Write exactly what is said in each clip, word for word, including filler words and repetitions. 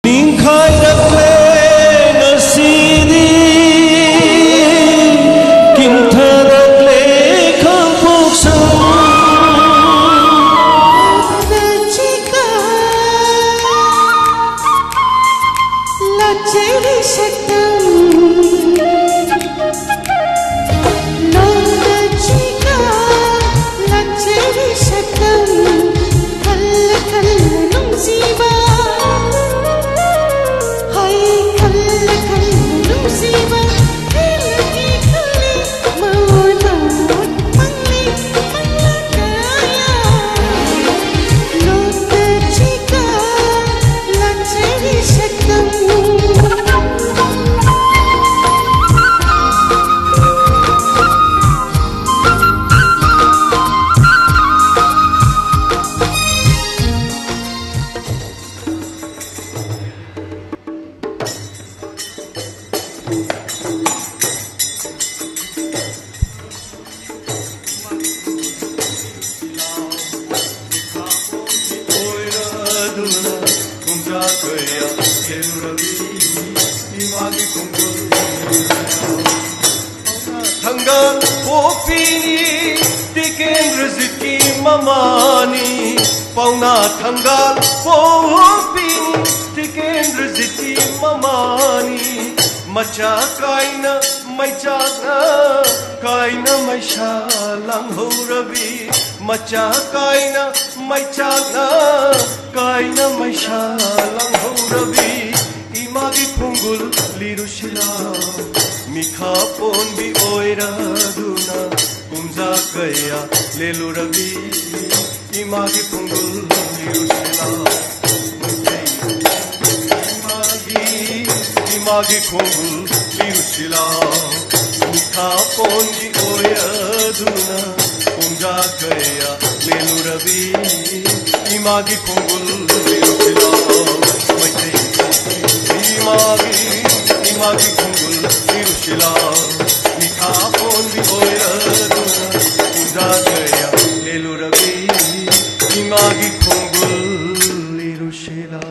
ꯅꯤꯡꯈꯥꯏꯔꯛꯂꯦ ꯉꯁꯤꯗꯤ, ꯀꯤꯟꯊꯔꯛꯂꯦ ꯈꯥꯡꯄꯣꯛꯁꯪ꯫ ꯂꯥꯠꯆꯔꯤ ꯁꯛꯇꯝ, ꯅꯣꯡꯗ ꯆꯤꯒ ꯂꯥꯠꯆꯔꯤ ꯁꯛꯇꯝ, ꯈꯜꯂ ꯈꯜꯂ ꯅꯨꯡꯁꯤꯕ, ꯍꯩ ꯈꯜꯂ ꯈꯜꯂ ꯅꯨꯡꯁꯤꯕ, ꯈꯜꯂꯗꯤ ꯈꯜꯂꯤ, ꯃꯑꯣꯟ ꯃꯑꯣꯟ ꯃꯪꯂꯤ, ꯃꯪꯂꯥ ꯀꯌꯥ, ꯅꯣꯡꯗ ꯆꯤꯒ ꯂꯥꯠꯆꯔꯤ ꯁꯛꯇꯝ꯫ ꯊꯥꯡꯒꯥꯜ ꯄꯣꯛꯄꯤꯅꯤ ꯇꯤꯀꯦꯟꯗ꯭ꯔꯖꯤꯠꯀꯤ ꯃꯃꯥꯅꯤ, ꯄꯥꯎꯅꯥ ꯊꯥꯡꯒꯥꯜ ꯄꯣꯛꯄꯤꯅꯤ ꯇꯤꯀꯦꯟꯗ꯭ꯔꯖꯤꯠꯀꯤ ꯃꯃꯥꯅꯤ꯫ ꯃꯆꯥ ꯀꯥꯏꯅ ꯃꯩꯆꯥꯛꯅ ꯀꯥꯏꯅ ꯃꯩꯁꯥ ꯂꯥꯡꯍꯧꯔꯕꯤ, ꯃꯆꯥ ꯀꯥꯏꯅ ꯃꯩꯆꯥꯛꯅ ꯀꯥꯏꯅ ꯃꯩꯁꯥ ꯂꯥꯡꯍꯧꯔꯕꯤ, ꯏꯃꯥꯒꯤ ꯈꯣꯡꯒꯨꯜ ꯂꯤꯔꯨꯁꯤꯂꯥ꯫ ꯃꯤꯈꯥ ꯄꯣꯟꯕꯤ ꯑꯣꯏꯔꯗꯨꯅ ꯀꯨꯝꯖꯥ ꯀꯌꯥ ꯂꯦꯜꯂꯨꯔꯕꯤ, ꯏꯃꯥꯒꯤ ꯈꯣꯡꯒꯨꯜ ꯂꯤꯔꯨꯁꯤꯂꯥ꯫ ꯏꯃꯥꯒꯤ, ꯏꯃꯥꯒꯤ ꯈꯣꯡꯒꯨꯜ ꯂꯤꯔꯨꯁꯤꯂꯥ꯫ ꯃꯤꯈꯥ ꯄꯣꯟꯕꯤ ꯑꯣꯏꯔꯗꯨꯅ ꯀꯨꯝꯖꯥ ꯀꯌꯥ ꯂꯦꯜꯂꯨꯔꯕꯤ, ꯏꯃꯥꯒꯤ ꯈꯣꯡꯒꯨꯜ ꯏꯔꯨꯁꯤꯂꯥ, ꯃꯩꯇꯩ ꯏꯃꯥꯒꯤ, ꯏꯃꯥꯒꯤ ꯈꯣꯡꯒꯨꯜ ꯏꯔꯨꯁꯤꯂꯥ, ꯃꯤꯈꯥ ꯄꯣꯟꯕꯤ ꯑꯣꯏꯔꯗꯨꯅ ꯄꯨꯡꯖꯥ ꯀꯌꯥ ꯂꯦꯜꯂꯨꯔꯕꯤ, ꯏꯃꯥꯒꯤ ꯈꯣꯡꯒꯨꯜ ꯏꯔꯨꯁꯤꯂꯥ꯫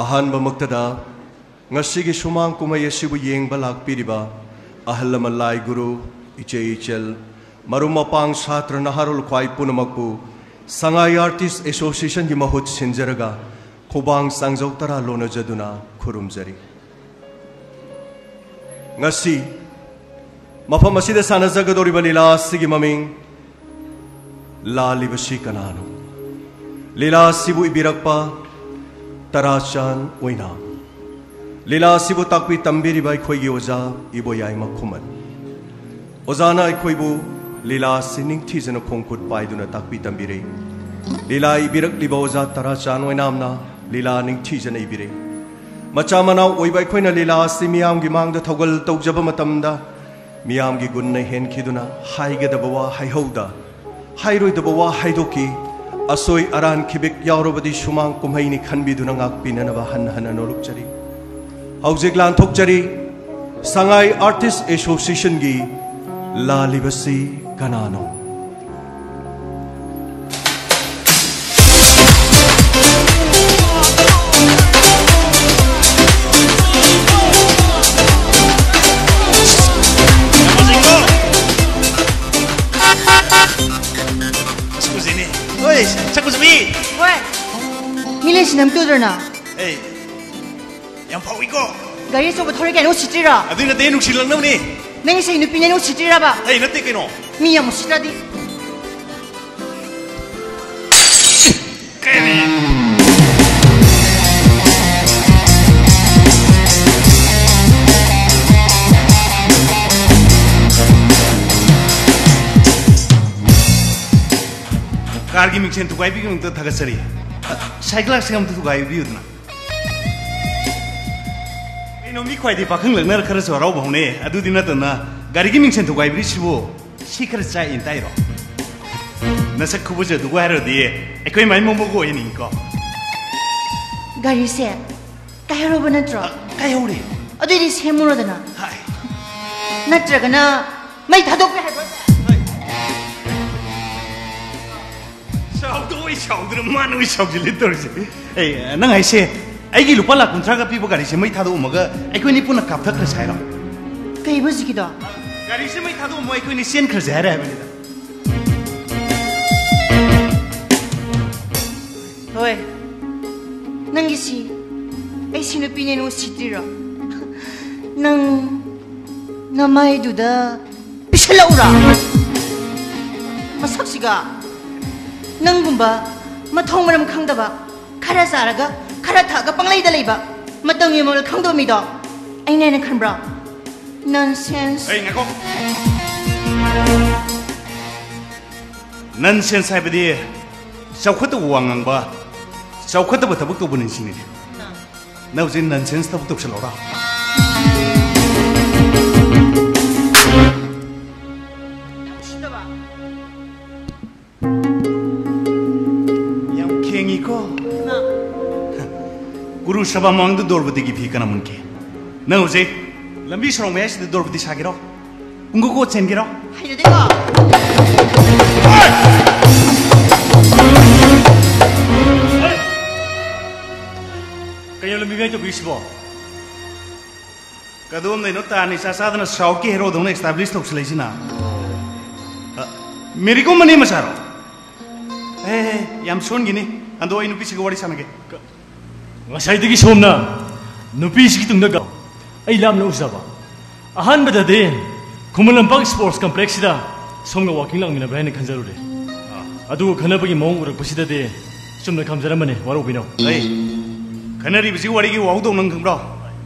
ꯑꯍꯥꯟꯕꯃꯛꯇꯗ ꯉꯁꯤꯒꯤ ꯁꯨꯃꯥꯡ ꯀꯨꯝꯍꯩ ꯑꯁꯤꯕꯨ ꯌꯦꯡꯕ ꯂꯥꯛꯄꯤꯔꯤꯕ ꯑꯍꯜ ꯂꯃꯟ, ꯂꯥꯏ ꯒꯨꯔꯨ, ꯏꯆꯦ ꯏꯆꯜ, ꯃꯔꯨꯞ ꯃꯄꯥꯡ, ꯁꯥꯇ꯭ꯔ ꯅꯍꯥꯔꯣꯜ ꯈ꯭ꯋꯥꯏ ꯄꯨꯝꯅꯃꯛꯄꯨ ꯁꯉꯥꯏ ꯑꯥꯔꯇꯤꯁ ꯑꯦꯁꯣꯁꯤꯌꯦꯁꯟꯒꯤ ꯃꯍꯨꯠ ꯁꯤꯟꯖꯔꯒ ꯈꯨꯕꯥꯡ ꯆꯥꯡꯖꯧ ꯇꯔꯥ ꯂꯣꯟꯅꯖꯗꯨꯅ ꯈꯨꯔꯨꯝꯖꯔꯤ꯫ ꯉꯁꯤ ꯃꯐꯝ ꯑꯁꯤꯗ ꯁꯥꯟꯅꯖꯒꯗꯧꯔꯤꯕ ꯂꯤꯂꯥ ꯑꯁꯤꯒꯤ ꯃꯃꯤꯡ ꯂꯥꯜꯂꯤꯕꯁꯤ ꯀꯅꯥꯅꯣ? ꯂꯤꯂꯥ ꯑꯁꯤꯕꯨ ꯏꯕꯤꯔꯛꯄ ꯇꯔꯥꯆꯥꯟ ꯑꯣꯏꯅꯥꯝ꯫ ꯂꯤꯂꯥ ꯑꯁꯤꯕꯨ ꯇꯥꯛꯄꯤ ꯇꯝꯕꯤꯔꯤꯕ ꯑꯩꯈꯣꯏꯒꯤ ꯑꯣꯖꯥ ꯏꯕꯣꯌꯥꯏꯃ ꯈꯨꯃꯟ꯫ ꯑꯣꯖꯥꯅ ꯑꯩꯈꯣꯏꯕꯨ ꯂꯤꯂꯥ ꯑꯁꯤ ꯅꯤꯡꯊꯤꯖꯅ ꯈꯣꯡꯈꯨꯠ ꯄꯥꯏꯗꯨꯅ ꯇꯥꯛꯄꯤ ꯇꯝꯕꯤꯔꯦ꯫ ꯂꯤꯂꯥ ꯏꯕꯤꯔꯛꯂꯤꯕ ꯑꯣꯖꯥ ꯇꯔꯥꯆꯥꯟ ꯑꯣꯏꯅꯥꯝꯅ ꯂꯤꯂꯥ ꯅꯤꯡꯊꯤꯖꯅ ꯏꯕꯤꯔꯦ꯫ ꯃꯆꯥ ꯃꯅꯥꯎ ꯑꯣꯏꯕ ꯑꯩꯈꯣꯏꯅ ꯂꯤꯂꯥ ꯑꯁꯤ ꯃꯤꯌꯥꯝꯒꯤ ꯃꯥꯡꯗ ꯊꯧꯒꯜ ꯇꯧꯖꯕ ꯃꯇꯝꯗ ꯃꯤꯌꯥꯝꯒꯤ ꯒꯨꯟꯅ ꯍꯦꯟꯈꯤꯗꯨꯅ ꯍꯥꯏꯒꯗꯕ ꯋꯥ ꯍꯥꯏꯍꯧꯗ, ꯍꯥꯏꯔꯣꯏꯗꯕ ꯋꯥ ꯍꯥꯏꯗꯣꯛꯈꯤ꯫ ꯑꯁꯣꯏ ꯑꯔꯥꯟ ꯈꯤꯕꯤꯛ ꯌꯥꯎꯔꯕꯗꯤ ꯁꯨꯃꯥꯡ ꯀꯨꯝꯍꯩꯅꯤ ꯈꯟꯕꯤꯗꯨꯅ ꯉꯥꯛꯄꯤꯅꯅꯕ ꯍꯟꯅ ꯍꯟꯅ ꯅꯣꯂꯨꯛꯆꯔꯤ꯫ ꯍꯧꯖꯤꯛ ꯂꯥꯟꯊꯣꯛꯆꯔꯤ, ꯁꯉꯥꯏ ꯑꯥꯔꯇꯤꯁ ꯑꯦꯁꯣꯁꯤꯌꯦꯁꯟꯒꯤ ꯂꯥꯜꯂꯤꯕꯁꯤ ꯀꯅꯥꯅꯣ? ꯁꯛꯀꯨꯖꯤꯅꯤ꯫ ꯍꯣꯏ, ꯁꯛꯀꯨꯖꯕꯤ꯫ ꯍꯣꯏ꯫ ꯃꯤ ꯂꯩꯁꯤꯅ ꯑꯝꯇ ꯎꯗ꯭ꯔꯅ? ꯑꯦ, ꯌꯥꯝ ꯐꯥꯎꯏꯀꯣ꯫ ꯒꯥꯔꯤ ꯑꯆꯧꯕ ꯊꯧꯔꯦ ꯀꯥꯏꯅ ꯎꯁꯤꯠꯇ꯭ꯔꯤꯔꯣ? ꯑꯗꯨꯏ ꯅꯠꯇꯦ, ꯅꯨꯡꯁꯤꯜꯂꯛꯅꯕꯅꯤ꯫ ꯅꯪ ꯏꯁꯩ ꯅꯨꯄꯤꯅꯦꯅ ꯎꯁꯤꯠꯇ꯭ꯔꯤꯔꯕ? ꯑꯩ ꯅꯠꯇꯦ ꯀꯩꯅꯣ꯫ ꯃꯤ ꯌꯥꯝ ꯎꯁꯤꯠꯇ꯭ꯔꯗꯤ꯫ ꯀꯔꯤ? ꯀꯥꯔꯒꯤ ꯃꯤꯡꯁꯦꯟ ꯊꯨꯒꯥꯏꯕꯤꯒꯤꯗꯃꯛꯇ ꯊꯥꯒꯠꯆꯔꯤ꯫ ꯁꯥꯏ ꯒ꯭ꯂꯥꯁꯁꯤꯒ ꯑꯝꯇ ꯊꯨꯒꯥꯏꯕꯤꯌꯨꯗꯅ꯫ ꯀꯩꯅꯣ, ꯃꯤ ꯈ꯭ꯋꯥꯏꯗꯩ ꯄꯥꯈꯪ ꯂꯛꯅꯔ ꯈꯔꯁꯨ ꯍꯔꯥꯎꯕ ꯍꯧꯅꯩ꯫ ꯑꯗꯨꯗꯤ ꯅꯠꯇꯅ ꯒꯥꯔꯤꯒꯤ ꯃꯤꯡꯁꯦꯟ ꯊꯨꯒꯥꯏꯕꯤꯔꯤꯁꯤꯕꯨ ꯁꯤ ꯈꯔ ꯆꯥꯛꯏꯅ ꯇꯥꯏꯔꯣ? ꯅꯁꯛ ꯈꯨꯕꯖꯗꯨꯒ ꯍꯥꯏꯔꯨꯔꯗꯤ ꯑꯩꯈꯣꯏ ꯃꯥꯏ ꯃꯣꯃꯣꯒ ꯑꯣꯏꯍꯟꯅꯤꯡꯉꯤꯀꯣ꯫ ꯒꯥꯔꯤꯁꯦ ꯀꯥꯏꯍꯧꯔꯕ ꯅꯠꯇ꯭ꯔꯣ? ꯑ, ꯀꯥꯏꯍꯧꯔꯦ꯫ ꯑꯗꯨꯏꯗꯤ ꯁꯦꯝꯃꯨꯔꯣꯗꯅ꯫ ꯍꯥꯏ꯫ ꯅꯠꯇ꯭ꯔꯒꯅ ꯃꯩ ꯊꯥꯗꯣꯛꯄ ꯍꯥꯏꯕ꯭ꯔꯣ? ꯁꯥꯎꯗꯣꯏ ꯁꯥꯎꯗ꯭ꯔ ꯃꯥꯅ ꯑꯣꯏ ꯁꯥꯎꯖꯤꯜꯂꯤ ꯇꯧꯔꯤꯁꯦ꯫ ꯑꯩ, ꯅꯪ ꯍꯥꯏꯁꯦ ꯑꯩꯒꯤ ꯂꯨꯄꯥ ꯂꯥꯈ ꯀꯨꯟꯊ꯭ꯔꯥꯒ ꯄꯤꯕ ꯒꯥꯔꯤꯁꯦ ꯃꯩ ꯊꯥꯗꯣꯛꯑꯝꯃꯒ ꯑꯩꯈꯣꯏꯅꯤ ꯄꯨꯟꯅ ꯀꯥꯞꯊꯈ꯭ꯔꯁꯦ ꯍꯥꯏꯔꯣ? ꯀꯩꯕ ꯍꯧꯖꯤꯛꯀꯤꯗꯣ? ꯒꯥꯔꯤꯁꯦ ꯃꯩ ꯊꯥꯗꯣꯛꯑꯝꯃꯣ, ꯑꯩꯈꯣꯏꯅꯤ ꯆꯦꯟꯈ꯭ꯔꯁꯦ ꯍꯥꯏꯔꯦ ꯍꯥꯏꯕꯅꯤꯗ꯫ ꯍꯣꯏ, ꯅꯪꯒꯤꯁꯤ ꯑꯩ ꯁꯤ ꯅꯨꯄꯤꯅꯦꯅ ꯎꯁꯤꯠꯇ꯭ꯔꯤꯔꯣ? ꯅꯪ ꯅꯃꯥꯏꯗꯨꯗ ꯄꯤꯁꯜꯂꯛꯎꯔꯥ? ꯃꯁꯛꯁꯤꯒ ꯅꯪꯒꯨꯝꯕ ꯃꯊꯣꯡ ꯃꯔꯝ ꯈꯪꯗꯕ, ꯈꯔ ꯆꯥꯔꯒ ꯈꯔ ꯊꯛꯑꯒ ꯄꯪꯂꯩꯗ ꯂꯩꯕ, ꯃꯇꯝꯒꯤ ꯃꯔꯣꯜ ꯈꯪꯗꯕ ꯃꯤꯗꯣ ꯑꯩꯅ ꯍꯦꯟꯅ ꯈꯟꯕ꯭ꯔꯣ? ꯅꯟꯁꯦꯟꯁ꯫ ꯑꯩ ꯉꯥꯏꯈꯣ꯫ ꯅꯟꯁꯦꯟꯁ ꯍꯥꯏꯕꯗꯤ ꯆꯥꯎꯈꯠꯇꯕ ꯋꯥ ꯉꯥꯡꯕ, ꯆꯥꯎꯈꯠꯇꯕ ꯊꯕꯛ ꯇꯧꯕ ꯅꯤꯡꯁꯤꯡꯅꯤꯅꯦ꯫ ꯅꯪ ꯍꯧꯖꯤꯛ ꯅꯟꯁꯦꯟꯁ ꯊꯕꯛ ꯇꯧꯁꯜꯂꯧꯔꯥ? ꯌꯥꯝ ꯈꯦꯡꯉꯤꯀꯣ꯫ ꯀꯨꯔꯨ ꯁꯚꯥ ꯃꯃꯥꯡꯗ ꯗ꯭ꯔꯧꯄꯗꯤꯒꯤ ꯐꯤ ꯀꯅꯥ ꯃꯨꯟꯈꯤ? ꯅꯪ ꯍꯧꯖꯤꯛ ꯂꯝꯕꯤ ꯁꯣꯔꯣꯛ ꯃꯌꯥꯏꯁꯤꯗ ꯗ꯭ꯔꯧꯄꯗꯤ ꯁꯥꯒꯦꯔꯣ? ꯄꯨꯡꯒꯣ ꯀꯣꯠ ꯆꯦꯟꯒꯦꯔꯣ? ꯍꯩꯅꯗꯦꯀꯣ꯫ ꯀꯩꯅꯣ ꯂꯝꯕꯤ ꯃꯌꯥꯏ ꯇꯧꯕꯤꯔꯤꯁꯤꯕꯣ? ꯀꯗꯣꯝꯗꯩꯅꯣ ꯇꯥ ꯅꯤꯁꯥ ꯆꯥꯗꯅ ꯁꯥꯎꯠꯀꯤ ꯍꯦꯔꯣꯗꯧꯅ ꯑꯦꯁꯇꯥꯕ꯭ꯂꯤꯁ ꯇꯧꯁꯤꯜꯂꯛꯏꯁꯤꯅ? ꯑ, ꯃꯦꯔꯤ ꯀꯣꯝ ꯃꯅꯦ ꯃꯆꯥꯔꯣ? ꯑꯦ, ꯌꯥꯝ ꯁꯣꯟꯈꯤꯅꯤ꯫ ꯑꯗꯣ ꯑꯩ ꯅꯨꯄꯤꯁꯤꯒ ꯋꯥꯔꯤ ꯁꯥꯟꯅꯒꯦ꯫ ꯀ-, ꯉꯁꯥꯏꯗꯒꯤ ꯁꯣꯝꯅ ꯅꯨꯄꯤꯁꯤꯒꯤ ꯇꯨꯡꯗ ꯒ-, ꯑꯩ ꯂꯥꯞꯅ ꯎꯖꯕ꯫ ꯑꯍꯥꯟꯕꯗꯗꯤ ꯈꯨꯃꯟ ꯂꯝꯄꯥꯛ ꯁ꯭ꯄꯣꯔꯠꯁ ꯀꯝꯄ꯭ꯂꯦꯛꯁꯁꯤꯗ ꯁꯣꯝꯒ ꯋꯥꯀꯤꯡ ꯂꯥꯛꯃꯤꯟꯅꯕ꯭ꯔꯥ ꯍꯥꯏꯅ ꯈꯟꯖꯔꯨꯔꯦ꯫ ꯑꯗꯨꯒ ꯈꯟꯅꯕꯒꯤ ꯃꯑꯣꯡ ꯎꯔꯛꯄꯁꯤꯗꯗꯤ ꯆꯨꯝꯅ ꯈꯝꯖꯔꯝꯕꯅꯤ, ꯋꯥꯔꯧꯕꯤꯅꯧ꯫ ꯑꯩ ꯈꯟꯅꯔꯤꯕꯁꯤ ꯋꯥꯔꯤꯒꯤ ꯋꯥꯍꯧꯗꯧ ꯅꯪ ꯈꯪꯕ꯭ꯔꯣ?